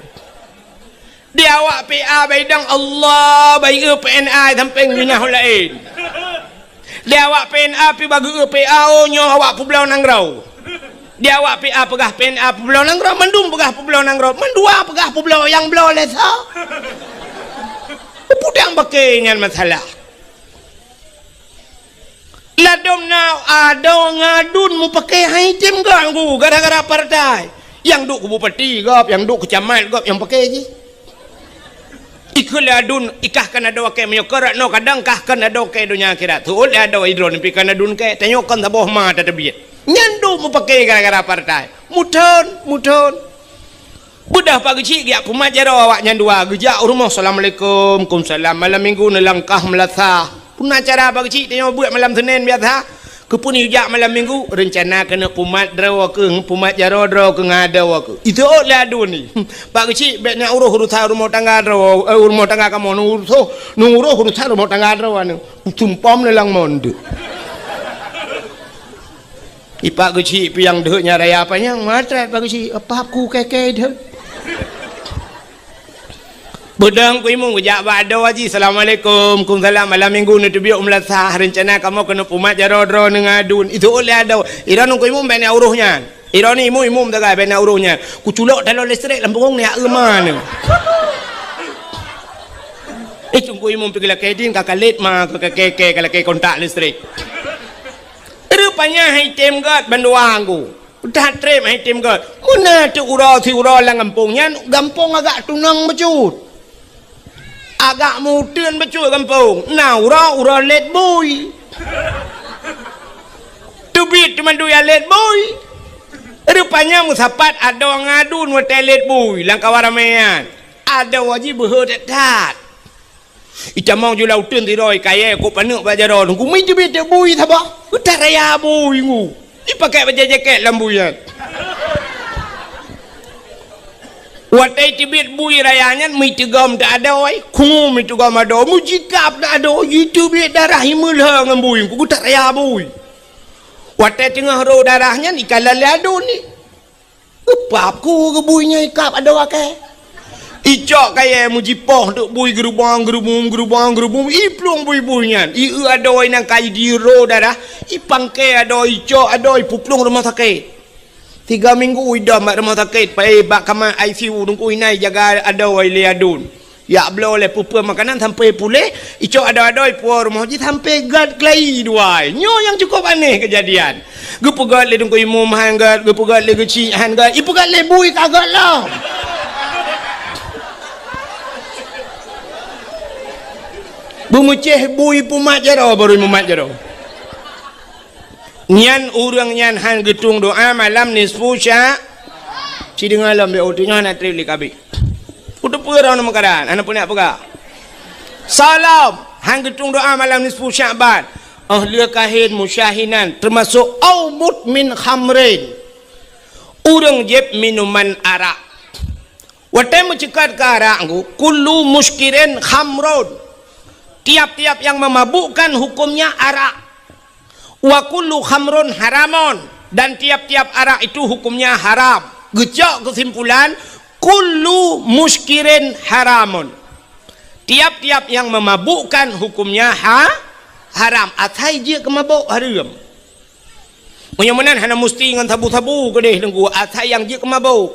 Di awak P A baidong Allah, bayeue P N A sampéng minah laén. Di awak P N A pi bageue P A, oh, nyoe awak peubloe nanggroe. Di awak P A peugah P N A peubloe nanggroe, mandum peugah peubloe nanggroe, mandua peugah peubloe nyang bloe lé sa. Peue dang paké nyan masalah. Ladom na adoe ngon aduen mupakè han item gob ngu gara-gara partai. Nyang duek keu bupati gob, nyang duek keu camat gob nyang pakè jih. Ikheun lé aduen, ikah kon adoe kèe meunyoe keu rot noe kadang kah kon adoe kèe donya akhirat. Seuôt lé adoe idroe neupi kon aduen kèe, tanyoe kon saboh ma tateubiet. Nyan duek mupakè gara-gara partai. Muthon, muthon. Beudôh Pak Geuchik geujak pumat jaroe awak nyan dua, geujak u rumoh, "Assalamualaikum." "Kumsalam." "Malam minggu neulangkah meulasah." Peue na cara Pak Geuchik tanyoe beuet malam Senin biasa? Keupeue neujak malam minggu? Rencana keuneuk pumat droe keuh, pumat jaroe droe keuh ngon adoe keuh. Iseuôt lé aduen nyan, "Pak Geuchik, bèk neuuroh urusan rumoh tangga droe, eh, rumoh tangga kamoe, neuuroh, neuuroh urusan rumoh tangga droe aneuk." Sumpom lé lam monde. Ipak Geuchik piang deuh nyan raya panyang, matrat Pak Geuchik, pap ku kèe-kèe deuh. Beudôh Teungku Imum geujak bak adoe jih, "Assalamualaikum." "Kumsalam." "Malam minggu neuteubiet u meulasah, rencana kamoe keuneuk pumat jaroe droe ngon aduen." Iseuôt lé adoe, "Idroe Teungku Imum bèk neuuroh nyan. Idroe Imum, Imum sagai bèk neuuroh nyan. Kuculok taloe listrik lam punggung neueu ma neuh." Eh, Teungku Imum pih geulakèe ding ka kalét ma, ka kèe-kèe ka lakèe kontak listrik. Rupanya han item gob bandua ngu. That trép han item gob. Meunan teuk uroe siuroe lam gampông nyan, gampông agak tunong bacut. Agak meuteun bacut gampông. Na uroe, uroe lét bui. Teubiet teuma dua lét bui. Rupanya meusapat adoe ngon aduen watèe lét bui lam kawan ramè nyan. Adoe jih beuhe that-that. Itamong ju lam uteuen sidroe kayèe kok paneuk bak jaroe, Teungku, mi teubiet teuk bui saboh. Utak raya bui ngu. Ipakèk bajèe jakèt lam bui nyan. Watèe teubiet bui raya nyan, mi teugom teuk adoe, kungum mi teugom adoe, mujikab teuk adoe, jiteubiet darah imeulhö ngon bui, Teungku, utak raya bui. Watèe teungoh rô darah nyan, ikalon lé aduen nyan. Geupap ku keu bui nyan ikab adoe kèe. Icok kayèe meujipoh teuk bui geurubong, geurubong, geurubong, geurubong, iplueng bui-bui nyan. Ieu adoe nyang ka idiro darah, ipangkè adoe, icok adoe, ipeuplueng rumoh sakét. Tiga minggu idam bak rumoh sakét, pai bak kama I C U, Teungku, inan jaga adoe lé aduen. Jak bloe lé peue-peue makanan sampai puléh, icok adoe-adoe ipuwoe rumoh jih sampai gét keulayi dua. Nyoe nyang cukup aneh keujadian. Geupeugét lé Teungku Imum han gét, geupeugét lé geuchik han gét, ipeugét lé bui ka gét lom. Beumeucéh bui pumat jaroe, baru mumat jaroe. Nyan ureuëng nyan han geutueng doá malam nisfu Sya-, ci deungoe lom, biar uteuk nyoe hana trép lé kabeh. Kuteupeu droe meukaran, hana peunak peugah. Salam, han geutueng doá malam nisfu Sya'ban. Oh lheueh kahén musyahinan, teumasok au mudmin khamrin. Ureuëng jieb minuman arak. Watée meuceukat keu arak, kullu muskirin khamrun. Tiap-tiap yang memabukkan hukumnya arak. Wa kullu khamrun haramun, dan tiap-tiap arak itu hukumnya haram. Geucok keusimpulan, kullu muskirin haramun. Tiap-tiap yang memabukkan hukumnya ha-, haram. Asai jeuet keu mabök hareuem. Meunyoe meunan hana musti ngon sabu-sabu keudeh Teungku, asai nyang jeuet keu mabök.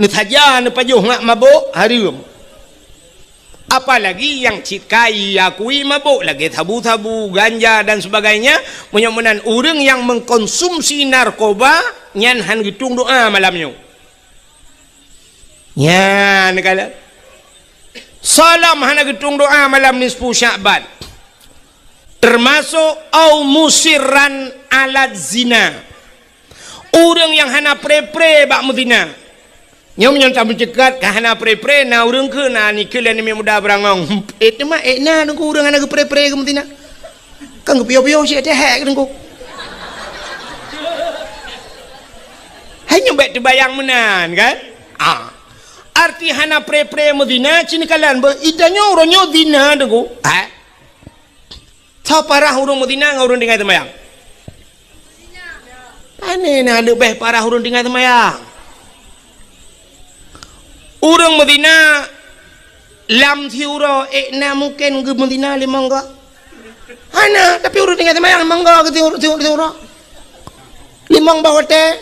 Neusaja neupajoh ngat mabök hareuem. Apalagi nyang cit ka iakui mabök lagée sabu-sabu, ganja dan sebagainya, meunyoe meunan ureuëng nyang mengkonsumsi narkoba nyan han geutueng doá malam nyoe. Nyan kala. Salam hana geutueng doá malam nisfu Sya'ban. Teumasok au musirran ala zina. Ureuëng nyang hana pre-pre bak meuzina. Nyoe meunyoe tameuceukat ka hana pre-pre, na ureuëng keu na nikeue lé aneuk muda beurangong. Eh, teuma eh na Teungku ureuëng hana geupre-pre keu meuzina. Kan geupiôh-piôh cit teuhek Teungku. Hai nyoe bék teubayang meunan kan? Ah. Arti hana pre-pre meuzina cit neukalon beuh, itanyoe uroe nyoe zina Teungku. Ha? Soe parah ureuëng meuzina ngon ureuëng tinggai seumayang? Pane na leubeh parah ureuëng tinggai seumayang. Ureuëng meuzina lam siuroe, eh, na mungken geumeuzina limong goe? Hana, tapi ureuëng tinggai seumayang limong goe geuti-, siuroe. Limong boh watée.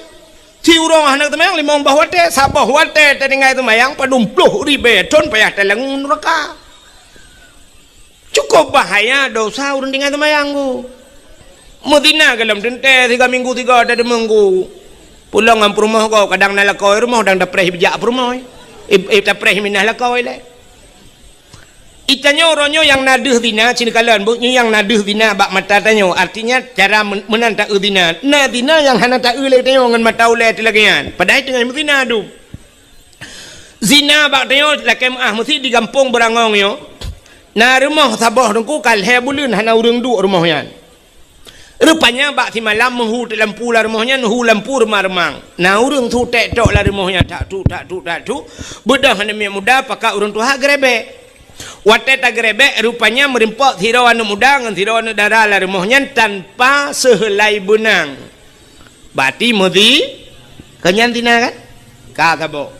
Siuroe hana seumayang limong boh watée, saboh watée tatinggai seumayang padum ploh ribée thon payah talangue nuraka. Cukup bahaya dosa ureuëng tinggai seumayang ku. Meuzina golom teuntée siga minggu siga teuminggu. Pulang ngon peurumoh goe kadang na lakoe rumoh dang tapreh bijak peurumoh. Eh, eh, tapreh minah lakoe lé. Itanyoe uroe nyoe nyang na deuh zina, cit neukalon beuh nyoe nyang na deuh zina bak mata tanyoe. Artinya cara men-, meunan taeu zina. Na zina nyang hana taeu lé tanyoe ngon mata ulée teuh lagée nyan. Padahai teungoh meuzina dum. Zina bak tanyoe lakée meuáh meusi di gampông Beurangong nyoe. Na rumoh saboh Teungku ka lhée buleuen hana ureuëng duek rumoh nyan. Rupanya bak simalam meuhu teuk lampu lam rumoh nyan, hu lampu reumang-reumang. Na ureuëng su tek tok lam rumoh nyan, tak tuk, tak tuk, tak tuk. Beudôh aneuk miet muda pakat ureuëng tuha geurebek. Watée tageurebek, rupanya meurimpok sidroe aneuk muda ngon sidroe aneuk dara lam rumoh nyan tanpa seuheulai beunang. Bati meuzi-, keu nyan zina kan? Ka saboh.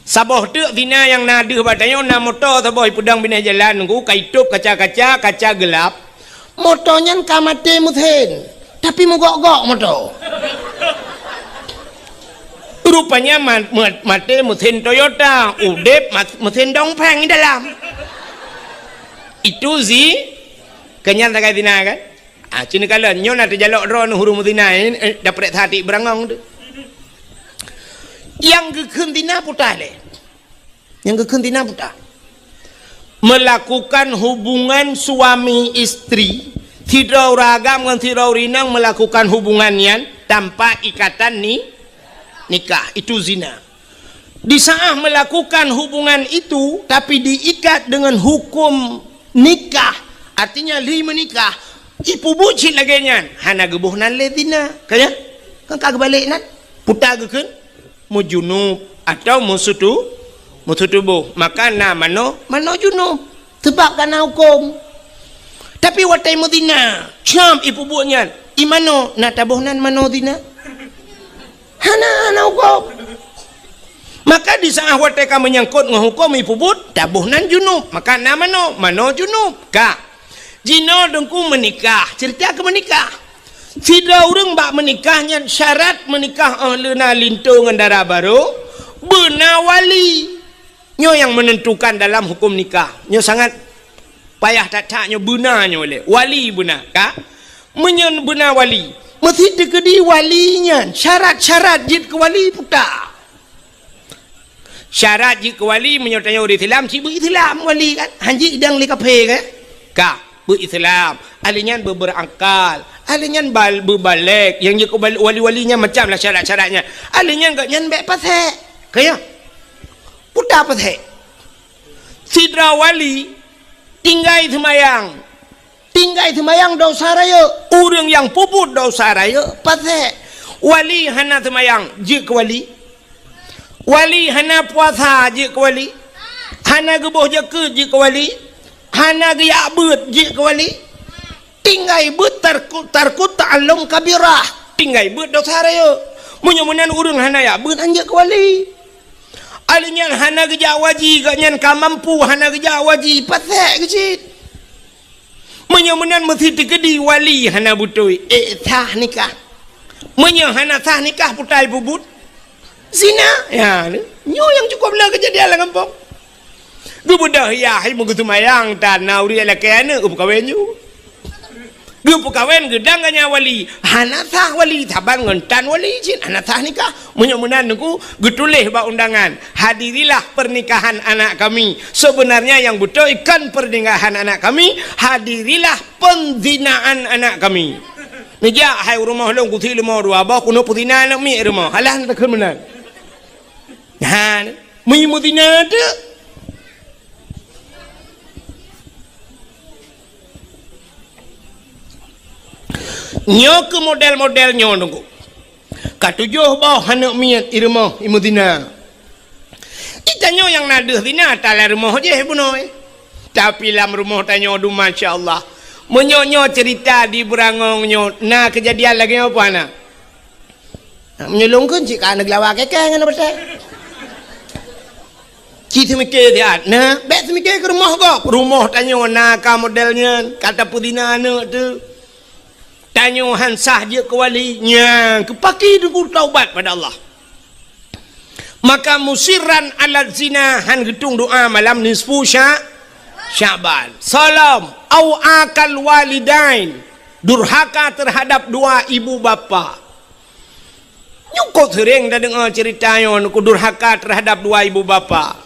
Saboh teuk zina nyang na deuh bak tanyoe na moto saboh ipeudong binéh jalan Teungku, ka itôb kaca-kaca, kaca geulab. Moto nyan ka maté meusén, tapi meugok-gok moto. Rupanya ma-, ma-, maté meusén Toyota, udeb ma-, meusén Dongfeng dalam. Itu zi-, keu nyan sagai zina kan? Ah, cit neukalon, nyoe na teujalok droeneuh ureuëng meuzina, eh, eh, daprek that ibeurangong tu. Nyang geukheun zina peue lé? Nyang geukheun zina peue? Melakukan hubungan suami istri, sidroe ureuëng agam ngon sidroe ureuëng inong melakukan hubungan nyan tanpa ikatan ni-, nikah, itu zina. Di saat melakukan hubungan itu, tapi diikat dengan hukum nikah, artinya lheueh meunikah, ipeubuet cit lagée nyan, hana geuboh nan lé zina. Ka nyan? Kan ka geubalek nan? Peue geukheun? Meujunub atau meusutu-, meusutuboh. Maka na manoe, manoe junub. Sabab ka na huköm. Tapi watée meuzina, cam ipeubuet nyan, i manoe na taboh nan manoe zina? Hana, hana huköm. Maka di saat watée ka meunyangkot ngon huköm ipeubuet, taboh nan junub. Maka na manoe, manoe junub. Ka. Jinoe Teungku meunikah, ceurita keu meunikah. Sidroe ureuëng bak meunikah nyan syarat meunikah óh lheueh na linto ngon dara barô, beuna wali. Nyoe nyang menentukan dalam hukum nikah. Nyoe sangat payah that-that nyoe beuna nyoe lé. Wali beuna, ka? Meunyoe beuna wali, meusti teukeudi wali nyan syarat-syarat jeuet keu wali puta. Syarat jeuet keu wali, meunyoe tanyoe ureuëng Islam, cit beu-Islam wali kan? Hanjeuet idang lé kaphé kan? Ka, beu-Islam. Ahli nyan beu-, beurakal. Ahli nyan bal-, beubalek. Nyang jeuet keu bal-, wali-wali nyan macam lah syarat-syaratnya. Ahli nyan gobnyan bék pasék. Ka ya? Puta pasék. Sidroe wali tinggai seumayang. Tinggai seumayang dosa rayeuk. Ureuëng nyang peubuet dosa rayeuk pasék. Wali hana seumayang, jeuet keu wali. Wali hana puasa, jeuet keu wali. Hana geuboh jakeuet, jeuet keu wali. Hana geujak beuet, jeuet keu wali. Tinggai beuet tarku-, tarku ta'allum kabirah. Tinggai beuet dosa rayeuk. Meunyoe meunan ureuëng hana jak beuet, han jeuet keu wali. Ahli nyan hana geujak waji, gobnyan ka mampu hana geujak waji, pasék keuh cit. Meunyoe meunan meusti teukeudi wali hana beutôi, ék sah nikah. Meunyoe hana sah nikah, puta peubuet zina. Ya, nyoe nyang cukup le keujadian lam gampông. Geubeudôh yah, hai meugeuseumayang tan na ureuëng lakée aneuëk geupeukawen ju. Geupeukawen geudang ganya wali, hana sah wali, saban ngon tan wali cit hana sah nikah. Meunyoe meunan Teungku, geutuléh bak undangan, "Hadirilah pernikahan anak kami." Sebenarnya yang beutôi kon pernikahan anak kami, "Hadirilah penzinaan anak kami." Neujak hai u rumoh lôn kusi leumo dua boh, keuneuk peuzina aneuk miet rumoh. Alah na takheun meunan. Ha, meunyoe meuzina teuk. Nyoe keuh model-model nyoe Teungku. Ka tujoh boh aneuk miet i rumoh i meuzina. Di tanyoe nyang na deuh zina, talam rumoh jih bunoe. Tapi lam rumoh tanyoe dum, masya Allah. Meunyoe nyoe cerita di Beurangong nyoe, na keujadian lagée nyoe peue hana? Meunyoe lôn kheun cit ka aneuk geulawa kekeh ngon beutée. Cit seumiké siat, na, bék seumiké keu rumoh gob. Rumoh tanyoe na ka model nyan, ka tapeuzina aneuk teuh. Tanyoe han sah jeuet keu wali, nyan keu pakri Teungku taubat pada Allah. Maka musirran ala zina, han geutueng doa malam nisfu Sya-, Sya'ban. Salom, au akal walidain, durhaka terhadap dua ibu bapa. Nyoe kok seuréng tadeungoe cerita nyoe Teungku, durhaka terhadap dua ibu bapa.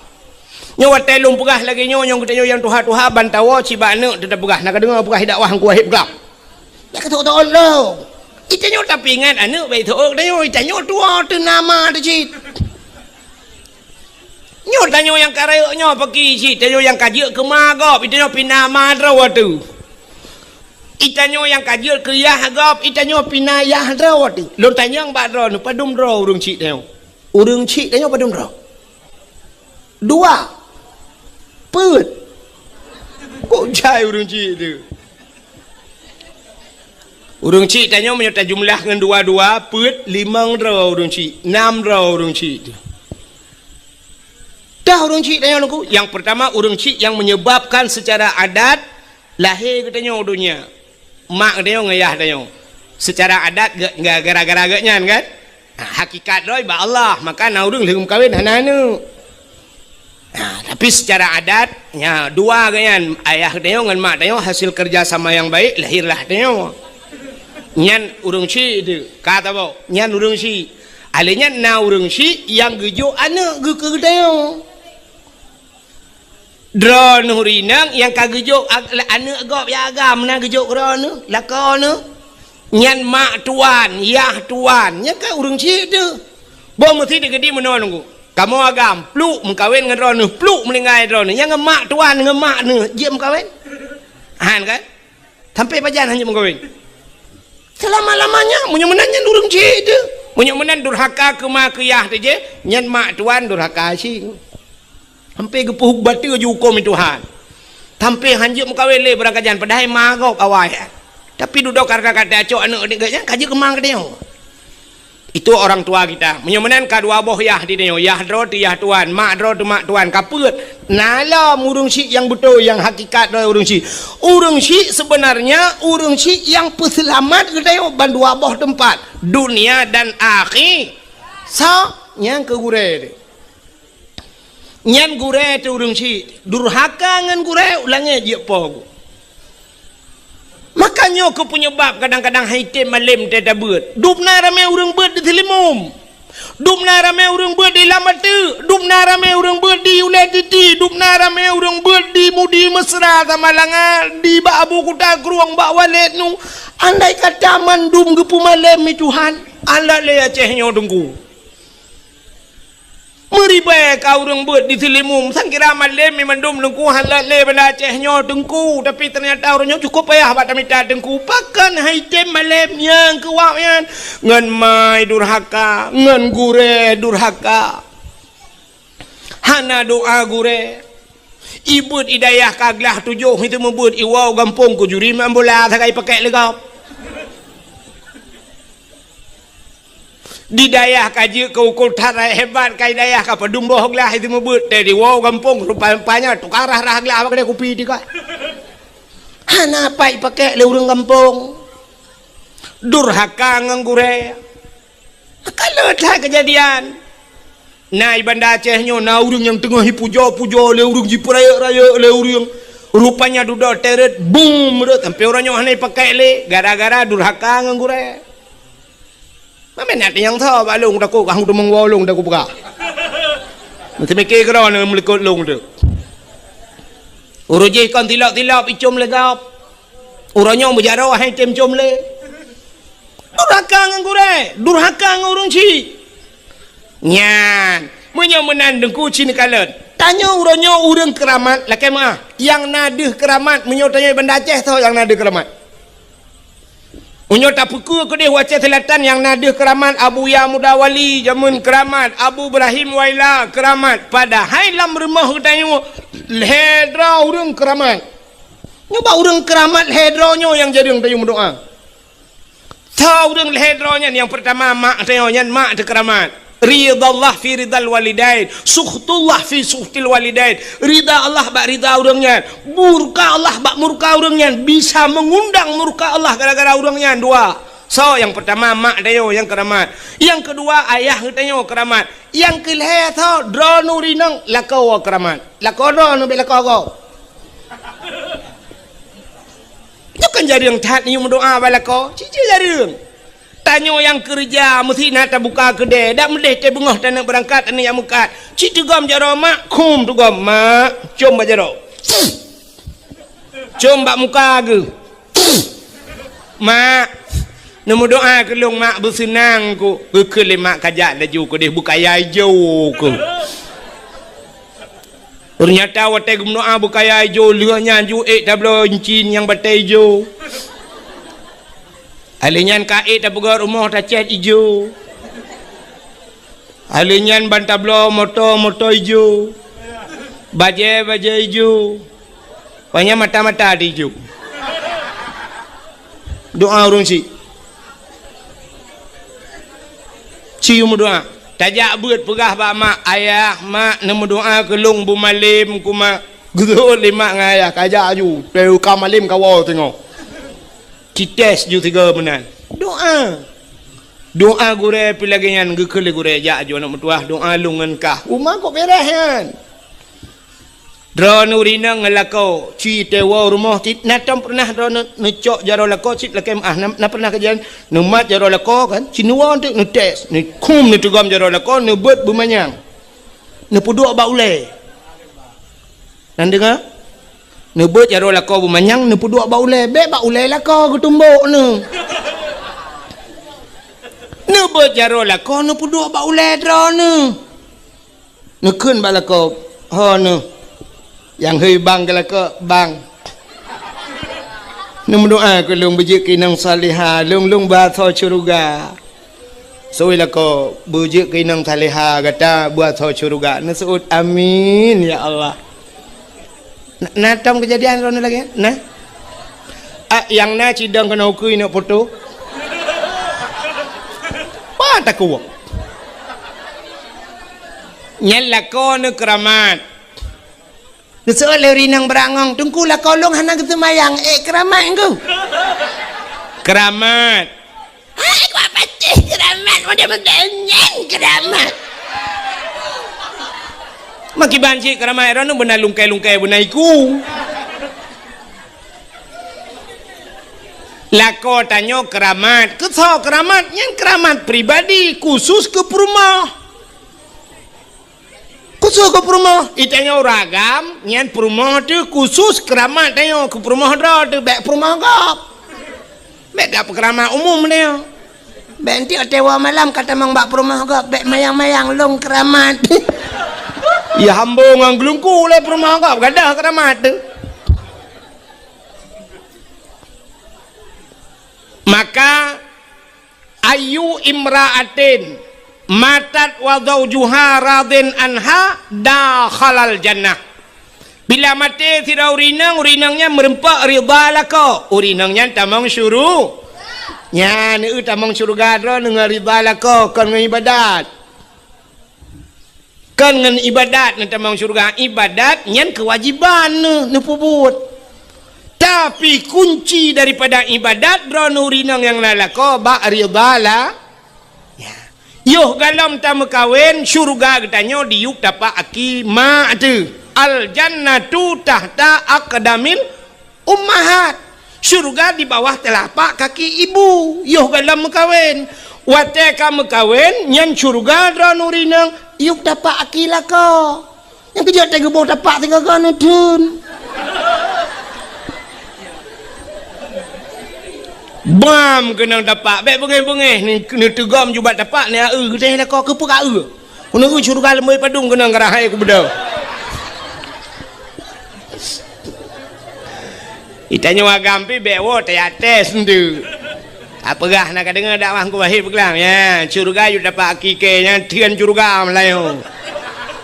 Nyoe watée lôn peugah lagée nyoe, nyoe geutanyoe nyang tuha-tuha ban tawoe cit bak aneuk teuh tapeugah, na ka deungoe peugah dakwah Teungku Wahid peugah. Dak keutok-tok lom. Itanyoe tapi ingat aneuk bék teuok tanyoe, itanyoe tuwoe teuh na ma teuh cit. Nyoe tanyoe nyang ka rayeuk nyoe pakri cit, tanyoe nyang ka jeuet keu ma gob, itanyoe pih na ma droe teuh. Itanyoe nyang ka jeuet keu yah gob, itanyoe pih na yah droe teuh. Lôn tanyong bak droeneuh, padum droe ureuëng chik tanyoe? Ureuëng chik tanyoe padum droe? Dua. Peuet. Kok jai ureuëng chik teuh? Ureuëng chik tanyoe meunyoe tajumlah ngon dua-dua, peuet, limong droe ureuëng chik, nam droe ureuëng chik teuh. Dah ureuëng chik tanyoe Teungku, yang pertama ureuëng chik yang menyebabkan secara adat lahé geutanyoe u donya. Mak geutanyoe ngon yah tanyoe. Secara adat ge-, ge-, gara-gara geuh nyan kan? Ha, hakikat droe bak Allah, maka na ureuëng lheueh meukawen hana aneuk. Ha, tapi secara adat, nya, dua geuh nyan, ayah tanyoe ngon mak tanyoe hasil kerja sama yang baik, lahirlah tanyoe. Nyan ureuëng chik teuh, ka tabok, nyan ureuëng chik. Alé nyan na ureuëng chik nyang geujok aneuk geuh keu geutanyoe. Droeneuh ureuëng inong nyang ka geujok ag-, aneuk gob nyang agam na geujok droeneuh, lakoe neuh. Nyan mak tuan, yah tuan, nyan ka ureuëng chik teuh. Boh meusti teukeudi meunoe Teungku. Kamoe agam, pluek meukawen ngon droeneuh, pluek meuninggai droeneuh. Nyang ngon mak tuan, ngon mak neuh, jeuet meukawen? Han kan? Sampai pajan hana meukawen? Selama-lamanya, meunyoe meunan nyan ureuëng chik teuh. Meunyoe meunan durhaka keu ma keu yah teuh jih, nyan mak tuan durhaka chik. Sampai geupeuhuk bateue jihukôm Tuhan. Sampai han jeuet meukawen lé beurangkajan, padahai ma gob awai. Tapi dudoe karena ka tacok aneuk geuh nyan, ka jeuet keu ma geutanyoe. Itu orang tua kita. Meunyoe meunan ka dua boh yah di tanyoe, yah droe teuh yah tuan, mak droe teuh mak tuan, ka peuet. Na lom ureuëng syiek nyang beutôi, nyang hakikat droe ureuëng syiek. Ureuëng syiek seubeunarnya ureuëng syiek nyang peuseulamat geutanyoe ban dua boh teumpat, dunia dan akhi-, sa-, nyang keu gurée teuh. Nyan gurée teuh ureuëng syiek, durhaka ngon gurée, u langét jeuet po geuh. Maka nyoe keuh peunyebab kadang-kadang han item malém teutabeuet. Dum na ramé ureuëng beuet di Seulimum. Dum na ramé ureuëng beuet di Lam Ateuk. Dum na ramé ureuëng beuet di Ulée Titi. Dum na ramé ureuëng beuet di Mudi Mesra Samalanga, di bak Abu Kuta Krueng, bak Walét nyoe. Andai kata mandum geupeumalém lé Tuhan, alah lé Aceh nyoe Teungku. Meuribée ka ureuëng beuet di Seulimum, sangkira malém mandum Teungku, han lé banda Aceh nyoe Teungku, tapi teunyata ureuëng nyoe cukup payah bak tamita Teungku. Pakon han item malém nyang keu awak nyan? Ngon mai durhaka, ngon gurée durhaka. Hana doá gurée. Ibeuet i dayah ka glah tujoh, itu meubeuet iwoe gampông keu juri main bola sagai pakek lé gob. Di dayah ka jeuet keu ukul that rayeuk hebat, ka i dayah ka padum boh glah itu meubeuet, teuh diwoe gampông rupa-rupanya tukang rah-rah glah bak keudée kupi teuka. Hana pat ipakek lé ureuëng gampông. Durhaka ngon gurée. Maka le that keujadian. Na i Banda Aceh nyoe na ureuëng nyang teungoh ipujoe-pujoe lé ureuëng, jipeurayeuk-rayeuk lé ureuëng. Rupanya dudoe teuret, bum, rot sampoe uroe nyoe hana ipakek lé gara-gara durhaka ngon gurée. Mamén na nyang tho bak lôn takot, kah teumong woe lôn takot peugah. Meuteumike keudroe neuh meulikot lôn teuh. Uroe jih kon tilop-tilop icom lé gob. Uroe nyoe meujaroe han item com lé. Durhaka ngon gurée, durhaka ngon ureuëng syiek. Nyan, meunyoe meunan Teungku ci neukalon. Tanyoe uroe nyoe ureuëng keuramat lakée meuáh. Nyang na deuh keuramat meunyoe tanyoe Banda Aceh tho nyang na deuh keuramat. Meunyoe tapeukeue keudeh u Aceh Selatan nyang na deuh keuramat Abuya Muda Wali jameun keuramat, Abu Ibrahim Waila keuramat. Padahai lam rumoh geutanyoe lhée droe ureuëng keuramat. Nyoe bak ureuëng keuramat lhée droe nyoe nyang jareueng tanyoe meudoá. Tho ureuëng lhée droe nyan, nyang peurtama mak tanyoe nyan, mak teukeuramat. Ridallah fi ridal walidain, sukhtullah fi sukhtil walidain. Rida Allah bak rida ureuëng nyan, murka Allah bak murka ureuëng nyan, bisa meungundang murka Allah gara-gara ureuëng nyan dua. Soe nyang peurtama mak tanyoe nyang keuramat. Nyang keudua ayah geutanyoe keuramat. Nyang keulhée tho droeneuh rinong lakoe keuramat. Lakoe droeneuh bék lakoe gob. Nyoe kan jareueng that neuyue meudoá bak lakoe, cit-cit jareueng. Tanyoe nyang keureuja meusti na tabuka keudée, dak meudeh teuh beungoh taneuk beurangkat, taneuk jak meukat. Cit teugom jaroe mak, khum teugom mak, com bak jaroe. Com bak muka geuh. Mak, neumeudoá keu lôn mak, beuseunang ku. Geukheun lé mak kajak laju keudeh beukaya ijo keuh. Teunyata watée geumeudoá beukaya ijo, lheueh nyan ju ék tabloe incin nyang batée ijo. Alheuh nyan ka ék tapeugét rumoh tacét ijo. Alheuh nyan ban tabloe moto, moto ijo. Bajée, bajée ijo. Panyang mata-mata di ijo. Doá ureuëng syiek. Ci meudoá. Tajak beuet peugah bak mak, "Ayah, mak, neumeudoá keu lôn beumalém ku, mak." Geuseuôt lé mak ngon ayah, kajak aju. Teuka malém kawoe teungoh. Cites ju tiga meunan. Doá. Doá gurée pih lagée nyan geukheun lé gurée, "Jak aju aneuëk meutuwah, doá lôn ngon kah." Uma kok beres nyan. Droeneuh rinong ngon lakoe, ci teuwoe rumoh cit, na tom peureunah droeneuh neucok jaroe lakoe cit lakée meuáh, na, na peureunah kejadian neumat jaroe lakoe kan, ci neuwoe teuk neutes, neukhum neuteugom jaroe lakoe, neubeuet beumanyang. Neupeuduek bak ulée. Na deungoe? Neubeuet jaroe lakoe beumanyang, neupeuduek bak ulée, bék bak ulée lakoe geutumbok neuh. Neubeuet jaroe lakoe, neupeuduek bak ulée droeneuh. Neukheun bak lakoe, "Ho neuh." Nyang hôi bang keu lakoe, "Bang, neumeudoá keu lôn beujeuet keu inong salihah, lôn, lôn beuasoe syeuruga." Seuôt lakoe, "Beujeuet keu inong salihah gata beuasoe syeuruga." Neuseuôt, "Amin, ya Allah." Na, na tom keujadian droeneuh lagée nyan? Na? Ah, nyang na cidong keunoe ukeue inok poto. Bah takue. Nyan lakoe neuh keuramat. Geuseuôt lé ureueng inong beurangong, "Teungku, lakoe lôn hana geuseumayang, ék keuramat, Teungku?" Keuramat. Hai, kuat patéh keuramat, model-model nyan keuramat. Makiban cit keuramat, droeneuh beuna lungkai-lungkai beuna iku. Lakoe tanyoe keuramat. Keu soe keuramat? Nyan keuramat pribadi, khusus keu peurumoh. Khusus keu peurumoh. Itanyoe ureueng agam, nyan peurumoh teuh khusus keuramat tanyoe, keu peurumoh droe teuh, bék peurumoh gob. Bék gak peukeuramat umum tanyoe. Bék enteuk watée woe malam ka tamong bak peurumoh gob, bék mayang-mayang lôn keuramat. Ya hambo ngon geulungku lé peurumoh gob, gadôh keuramat teuh. Maka, "Ayyu imra'atin matat wa zaujuha radin anha dakhalal jannah." Bila maté sidroe ureueng inong, ureueng inong nyan meureumpok ridha lakoe, ureueng inong nyan tamong syuru-, nyan, eu, tamong syeuruga droeneuh ngon ridha lakoe, kon ngon ibadat. Kon ngon ibadat neutamong syeuruga. Ibadat nyan keuwajiban neuh, neupeubuet. Tapi kunci daripada ibadat droeneuh ureueng inong nyang na lakoe bak ridha la-, ya. Yoh galom tameukawen, syeuruga geutanyoe diyueb tapak aki mak teuh. Al jannatu tahta aqdamil ummahat. Syeuruga di bawah teulapak kaki ibu, yoh galom meukawen. Watée ka meukawen, nyan syeuruga droeneuh ureueng inong, yueb tapak aki lakoe. Nyang keujeuet teuh geuboh tapak sigoe-goe neutheun. Bam keunong tapak, bék beungéh-beungéh, ni-, neuteugom ju bak tapak, ni a-eu geutéh lakoe, keupeue ka eu. Keuneuk syeuruga leumoi padum keunong keurah hai kubeudôh. Itanyoe agam pih bék woe teuyaté seundeue. Apeugah na ka deungoe dakwah Teungku Wahid peugah, ya, syeuruga yue dapat hakiki nyan theun syeuruga meulayeue.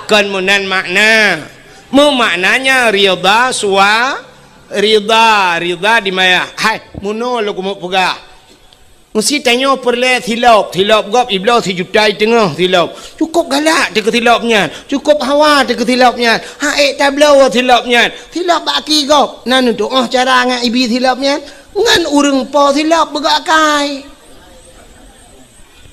Kon meunan makna. Meumaknanya ridha sua-, ridha, ridha di maya. Hai, meunoe lôn keumeung peugah. Meusi tanyoe peureulée silop, silop gob ibloe sijuta i teungoh silop. Cukôp galak teuh keu silop nyan, cukôp hawa teuh keu silop nyan, han ék tabloe silop nyan. Silop bak aki gob, na neutuoh cara ngon ibi silop nyan, ngon ureueng po silop beugok akai.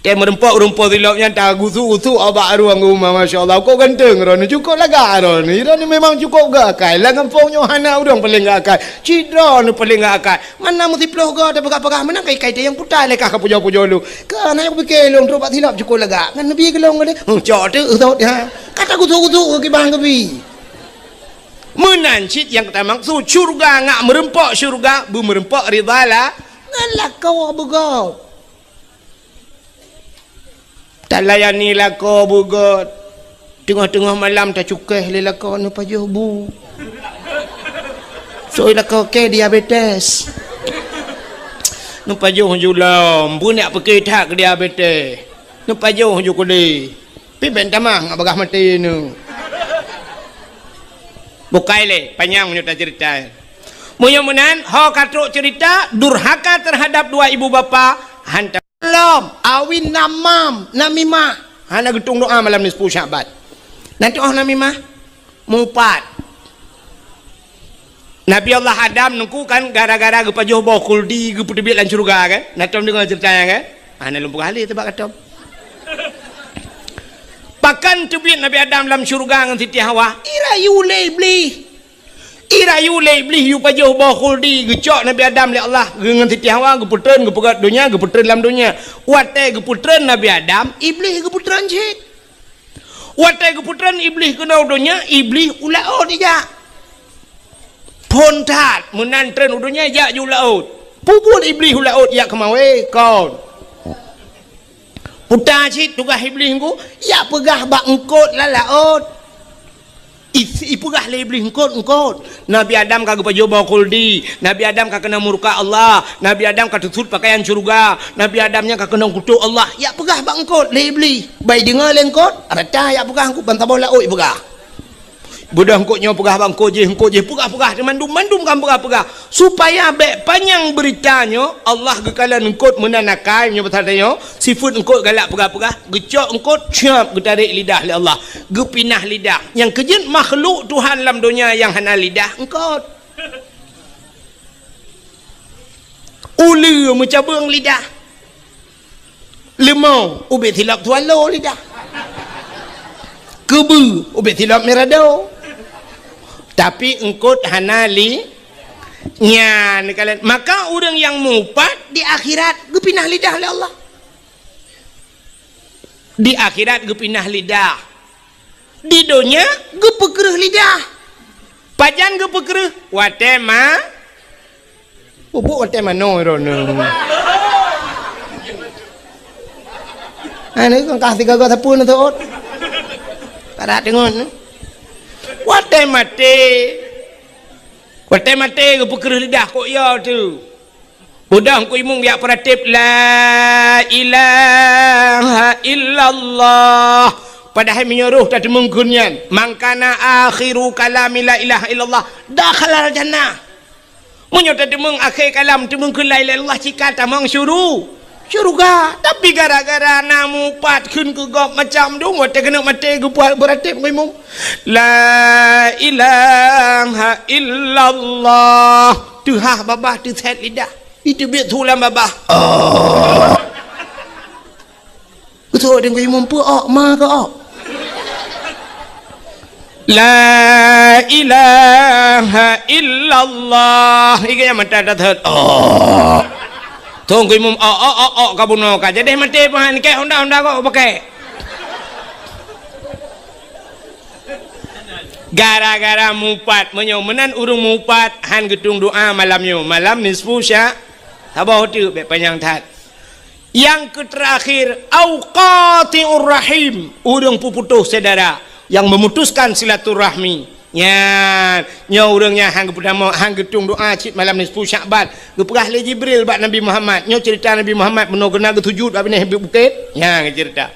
Tée meureumpok ureueng po silop nyan tagusu-gusu bak rueng uma, masya Allah, kok ganteng droeneuh, cukôp lagak droeneuh, droeneuh memang cukôp gok akai. Lam gampông nyoe hana ureueng paleng gok akai, cit droeneuh paleng gok akai. Mana meusiplôh goe tapeugah-peugah, meunan kai-kai teuh nyang putai lé kah ka pujoe-pujoe lôn. Ka na nyang kupike lôn trok bak silop cukôp lagak. Ngon neubi keu lôn gadeh. Huh, cok teuk, eusôt, ha. Ka tagusok-gusok keu kiban keubi. Meunan cit nyang tamaksud syeuruga ngat meureumpok syeuruga, beumeureumpok ridha la-, ngon lakoe beugop. Talayani lakoe beugôt. Teungoh-teungoh malam tacukéh lé lakoe neupajoh bu. Soi lakoe kée diabetes. Neupajoh ju lom, beunyak peuke that keu diabetes. Neupajoh ju keudeh. Pih ben tamah ngat bagah maté neu. Bukai lé, panyang meunyoe taceurita. Meunyoe meunan, ho ka trok ceurita, durhaka terhadap dua ibu bapa, hantom. Lom, awin namam, namimah. Hana geutueng doa malam nisfu Sya'ban. Na tu'oh namimah? Mupat. Nabi Allah Adam nungku kan gara-gara geupajoh boh khuldi geupeuteubiet lam syeuruga kan? Na tom deungoe ceurita nyan kan? Hana lôn peugah lé teubak katom. Pakon teubiet Nabi Adam lam syeuruga ngon Siti Hawa? Irayu lé Iblih. Irayu lé Iblih yue pajoh boh khuldi, geucok Nabi Adam lé Allah, geu-, ngon Siti Hawa geupeutreun, geupeugöt donya, geupeutreun lam donya. Watée geupeutreun Nabi Adam, Iblih geupeutreun cit. Watée geupeutreun Iblih keunoe donya, Iblih u laôt ijak. Phon that, meunan treun u donya ijak ju laôt. Peue buet Iblih u laôt ijak keumawe? Kon. Puta cit tugaih Iblih nungku, ijak peugah bak eungkôt lam laôt. I-, ipeugah lé Iblih, "Eungkôt, eungkôt. Nabi Adam ka geupajoh boh khuldi. Nabi Adam ka keunong murka Allah. Nabi Adam ka teusut pakaian syeuruga. Nabi Adam nyan ka keunong kutok Allah." Ijak peugah bak eungkôt lé Iblih. Bai deungoe lé eungkôt, rata ijak peugah eungkôt ban saboh laôt ipeugah. Beudôh eungkôt nyoe peugah bak eungkôt jéh, eungkôt jéh peugah-peugah, mandum-mandum kan peugah-peugah. Supaya bék panyang beurita nyoe, Allah geukalon eungkôt meunan akai nyoe, pasal tanyoe, sifeuet eungkôt galak peugah-peugah, geucok eungkôt, siap geutarek lidah lé Allah, geupinah lidah. Nyang keujeuet makhluk Tuhan lam donya nyang hana lidah, eungkôt. Uleue meucabeueng lidah. Leumô ubit silop swallow lidah. Keubeue ubit silop mirado. Tapi eungkôt hana li-, nyan kalon. Maka ureuëng nyang mupat di akhirat geupinah lidah lé Allah. Di akhirat geupinah lidah. Di donya geupeukreueh lidah. Pajan geupeukreueh? Watée ma-, pupuk watée manoe droeneuh. Hana kan kah tiga go sapeue neutot. Kada teungon. Watée maté. Watée maté geupeukreueh lidah kok ya tu. Udah Teungku Imum jak peuratéb, "La ilaha illallah." Padahai meunyoe roh tateumeung kheun nyan, "Man kana akhiru kalami la ilaha illallah, dakhalal jannah." Meunyoe tateumeung akhé kalam teumeung kheun la ilaha illallah, cit ka tamong syuru-, syuruga. Tapi gara-gara na mupat kheun keu gob macam dum, watée keuneuk maté geupeuratéb Teungku Imum, "La ilaha illallah." Teuhah babah teusét lidah. Iteubiet su lam babah. Oh. Beutôi Teungku Imum peu ok, ma keu ok. La ilaha illallah. Iga nyang mata that-that. Oh. Teungku Imum ok, ok, ok, ok, ka bunoe ka. Jadi maté pahan kek honda-honda kok pakai. Gara-gara mupat, meunyoe meunan ureuëng mupat han geutueng doa malam nyoe, malam nisfu sya-, saboh teuk bék panyang that. Nyang keuterakhir, au qati'ur rahim, ureuëng peuputôh syedara, nyang memutuskan silaturahmi. Nyan, nyoe ureuëng nyang han geupeutama, han geutueng doa cit malam nisfu Syakban. Geupeugah lé Jibril bak Nabi Muhammad, nyoe ceurita Nabi Muhammad meunoe geuna geusujut bak binéh bukét. Nyan geuceurita.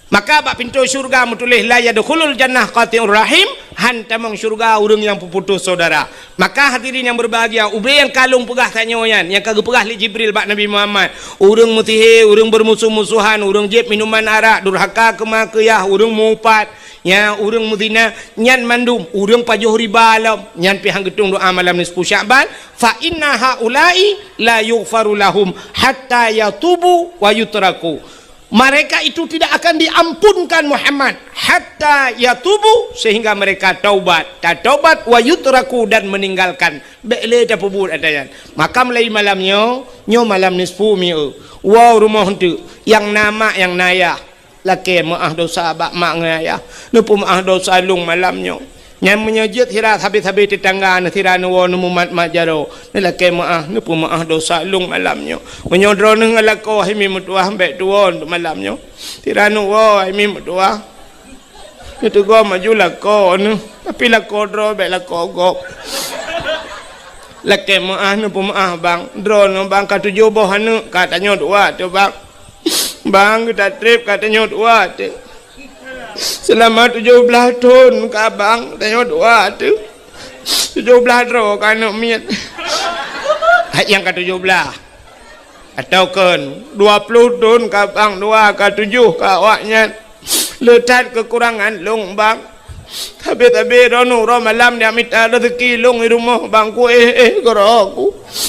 Maka bak pintoe syeuruga meutuléh, "La yadkhulul jannah qati'ur rahim," han tamong syeuruga ureuëng nyang peuputôh syedara. Maka hadirin nyang berbahagia, ubé nyang ka lôn peugah tanyoe nyan, nyang ka geupeugah lé Jibril bak Nabi Muhammad, ureuëng meusihé, ureuëng beurmusoh-musohan, ureuëng jieb minuman arak, durhaka keu ma keu yah, ureuëng mupat, ya, ureuëng meuzina, nyan mandum, ureuëng pajoh riba lom, nyan pih han geutueng doa malam nisfu Syakban, "Fa inna haula'i la yughfaru lahum hatta yatubu wa yutraku." Mereka itu tidak akan diampunkan Muhammad hatta yatubu, sehingga mereka taubat, tataubat, wa yutraku, dan meninggalkan. Bék lé tapeubuet ata nyan. Maka mulai malam nyoe, nyoe malam nisfu mi'u. Woe rumoh eunteuk, nyang na mak, nyang na yah. Lakée meuáh dosa bak mak ngon ayah. Neupeumeuáh dosa lôn malam nyoe. Nyan meunyoe jeuet sira sabe-sabe teutangga neuh sira neuwoe neumumat-mat jaroe, neulakée meuáh, neupeumeuáh dosa lôn malam nyoe. Meunyoe droeneuh ngon lakoe hai mi meutuwah bék tuwoe malam nyoe, sira neuwoe hai mi meutuwah, neuteugom aju lakoe neuh, tapi lakoe droe bék lakoe gob. Lakée meuáh neupeumeuáh bang, droeneuh bang ka tujoh boh aneuëk ka tanyoe dua teuh bang. Bang, geuta treb ka tanyoe dua teuh. Seulama tujoh blaih thon ka bang tanyoe dua teuh. Tujoh blaih droe ka aneuk miet. Hai nyang ka tujoh blaih. Atawa kon dua ploh thon ka bang dua ka tujoh ka awaknyan. Le that keukurangan lôn bang. Sabe-sabe droeneuh uroe malam jak mita rezeki lôn i rumoh bang kuéh-éh keudroe ku.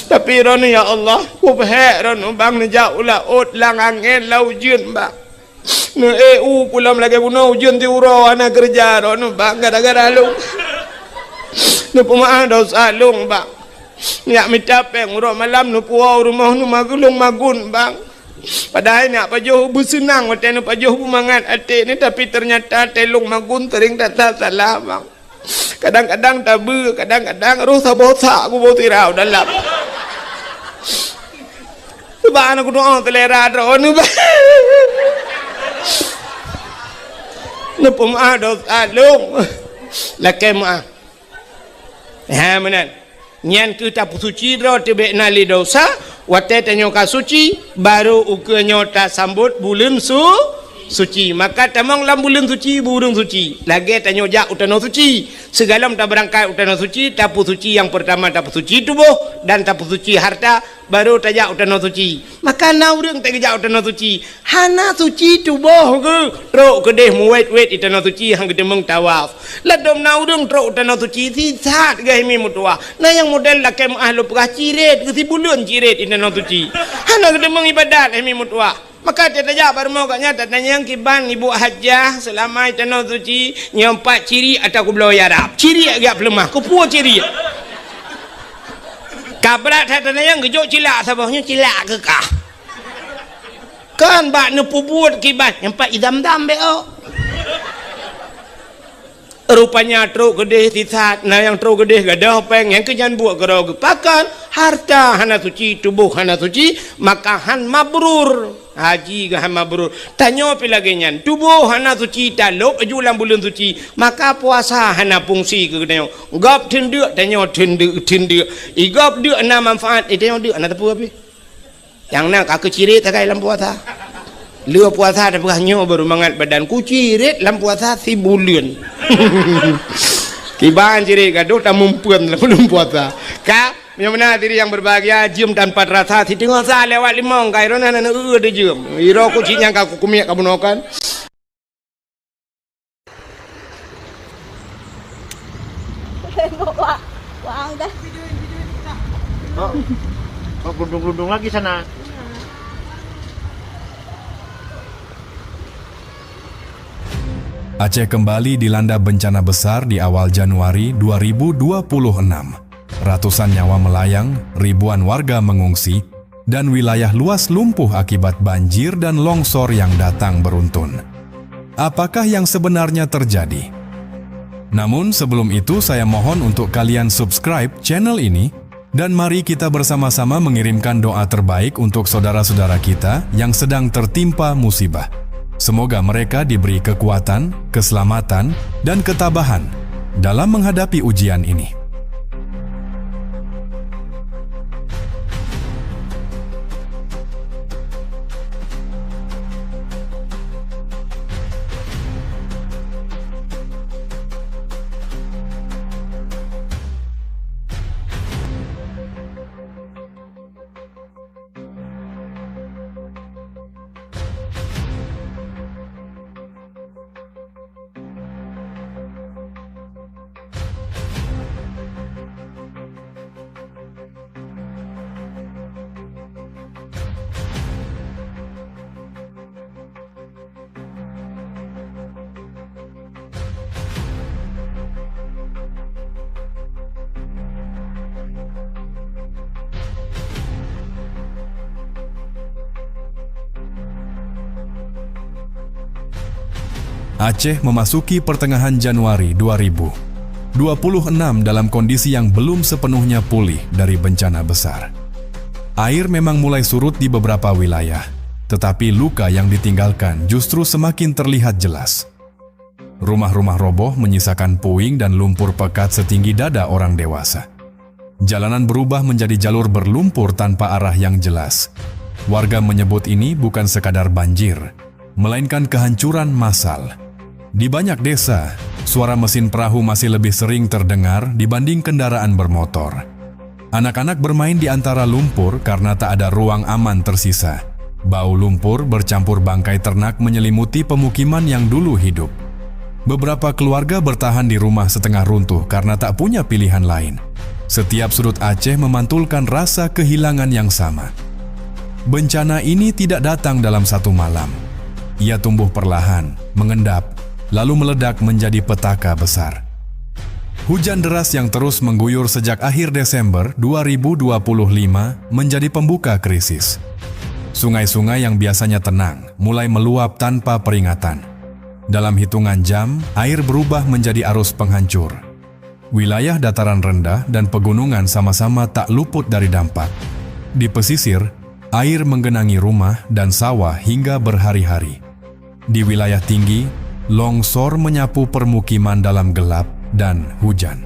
Tapi droeneuh ya Allah, kupeuhék droeneuh bang neujak u laôt lam angén lam ujeuen bang. Neuék u pulam lagée bunoe ujeuen siuroe hana keureuja droeneuh bang gara-gara lôn. Neupeumeuáh dosa lôn bang. Jak mita péng uroe malam neupuwoe u rumoh neumagun lôn magun bang. Padahai neujak pajoh beuseunang watée neupajoh beumangat até neuh, tapi teunyata até lôn magun seuring that-that salah bang. Kadang-kadang tabeue, kadang-kadang roh saboh sak kuboh sira u dalam. Subhanallah, kudoa seulera droeneuh bang. Neupeumeuáh dosa lôn. Lakée meuáh. Ha meunan. Nyan keuh tapeusuci droe teuh bék na lé dosa, watée tanyoe ka suci, barô ukeue nyoe tasambot buleuen su-, Suci. Maka tamong lam buleuen suci, beu ureuëng suci. Lagée tanyoe jak u tanoh suci. Sigohlom tabeurangkat u tanoh suci, tapeusuci nyang peurtama tapeusuci tuboh dan tapeusuci hareuta, barô tajak u tanoh suci. Maka na ureuëng tageujak u tanoh suci, hana suci tuboh geuh, trok keudeh meuwét-wét di tanoh suci han geuteumeung tawaf. Ladôm na ureuëng trok u tanoh suci sisat geuh himi meutuwah. Na nyang model lakée meuáh lôn peugah cirét geuh sibuleuen cirét di tanoh suci. Hana geuteumeung iébadat himi meutuwah. Maka tajak bak rumoh gobnyan tatanyong kiban ibu hajah seulama i tanoh suci nyoe pat cirét atawa kubloe Arab. Cirét geujak peuleumah, keupeue cirét? Ka brat that tatanyong geujok cilak saboh nyoe cilak keu kah. Kan bak neupeubuet kiban nyang pat idam-dam bék oh. Rupanya trok keudeh sisat, na nyang trok keudeh gadôh péng, nyang keu nyan buet keudroe geupakan, hareuta hana suci, tuboh hana suci, maka han mabrur. Haji geuh han mabrur. Tanyoe pih lagée nyan, tuboh hana suci, talôb aju lam buleuen suci, maka puasa hana fungsi keu tanyoe. Gob theun deuk, tanyoe theun deuk, theun deuk. I gob deuk na manfaat, i tanyoe deuk na teupeu pih. Nyang na ka keucirét sagai lam puasa. Lheueh puasa tapeugah nyoe baru mangat badan kucirét lam puasa sibuleuen. Kiban cirét gadôh tamumpeuen lam buleuen puasa. Ka, meunyoe meunan hadirin yang berbahagia, jeuem tanpa terasa, siteungoh sa lewat limong, ka iroh na na eu dijeuem. Iroh kucing nyang ka kukumiek ka bunoe kan. Tengok, Wak. Wak, dah. Oh. Oh, gelundung-gelundung lagi sana. Aceh kembali dilanda bencana besar di awal Januari dua ribu dua puluh enam. Ratusan nyawa melayang, ribuan warga mengungsi, dan wilayah luas lumpuh akibat banjir dan longsor yang datang beruntun. Apakah yang sebenarnya terjadi? Namun, sebelum itu, saya mohon untuk kalian subscribe channel ini, dan mari kita bersama-sama mengirimkan doa terbaik untuk saudara-saudara kita yang sedang tertimpa musibah. Semoga mereka diberi kekuatan, keselamatan, dan ketabahan dalam menghadapi ujian ini. Aceh memasuki pertengahan Januari dua ribu dua puluh enam dalam kondisi yang belum sepenuhnya pulih dari bencana besar. Air memang mulai surut di beberapa wilayah, tetapi luka yang ditinggalkan justru semakin terlihat jelas. Rumah-rumah roboh menyisakan puing dan lumpur pekat setinggi dada orang dewasa. Jalanan berubah menjadi jalur berlumpur tanpa arah yang jelas. Warga menyebut ini bukan sekadar banjir, melainkan kehancuran massal. Di banyak desa, suara mesin perahu masih lebih sering terdengar dibanding kendaraan bermotor. Anak-anak bermain di antara lumpur karena tak ada ruang aman tersisa. Bau lumpur bercampur bangkai ternak menyelimuti pemukiman yang dulu hidup. Beberapa keluarga bertahan di rumah setengah runtuh karena tak punya pilihan lain. Setiap sudut Aceh memantulkan rasa kehilangan yang sama. Bencana ini tidak datang dalam satu malam. Ia tumbuh perlahan, mengendap, lalu meledak menjadi petaka besar. Hujan deras yang terus mengguyur sejak akhir Desember dua ribu dua puluh lima menjadi pembuka krisis. Sungai-sungai yang biasanya tenang mulai meluap tanpa peringatan. Dalam hitungan jam, air berubah menjadi arus penghancur. Wilayah dataran rendah dan pegunungan sama-sama tak luput dari dampak. Di pesisir, air menggenangi rumah dan sawah hingga berhari-hari. Di wilayah tinggi, longsor menyapu permukiman dalam gelap dan hujan.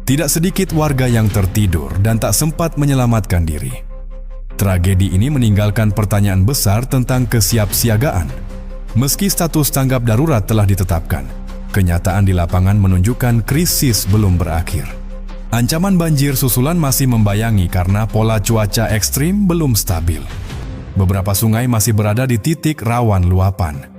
Tidak sedikit warga yang tertidur dan tak sempat menyelamatkan diri. Tragedi ini meninggalkan pertanyaan besar tentang kesiapsiagaan. Meski status tanggap darurat telah ditetapkan, kenyataan di lapangan menunjukkan krisis belum berakhir. Ancaman banjir susulan masih membayangi karena pola cuaca ekstrim belum stabil. Beberapa sungai masih berada di titik rawan luapan.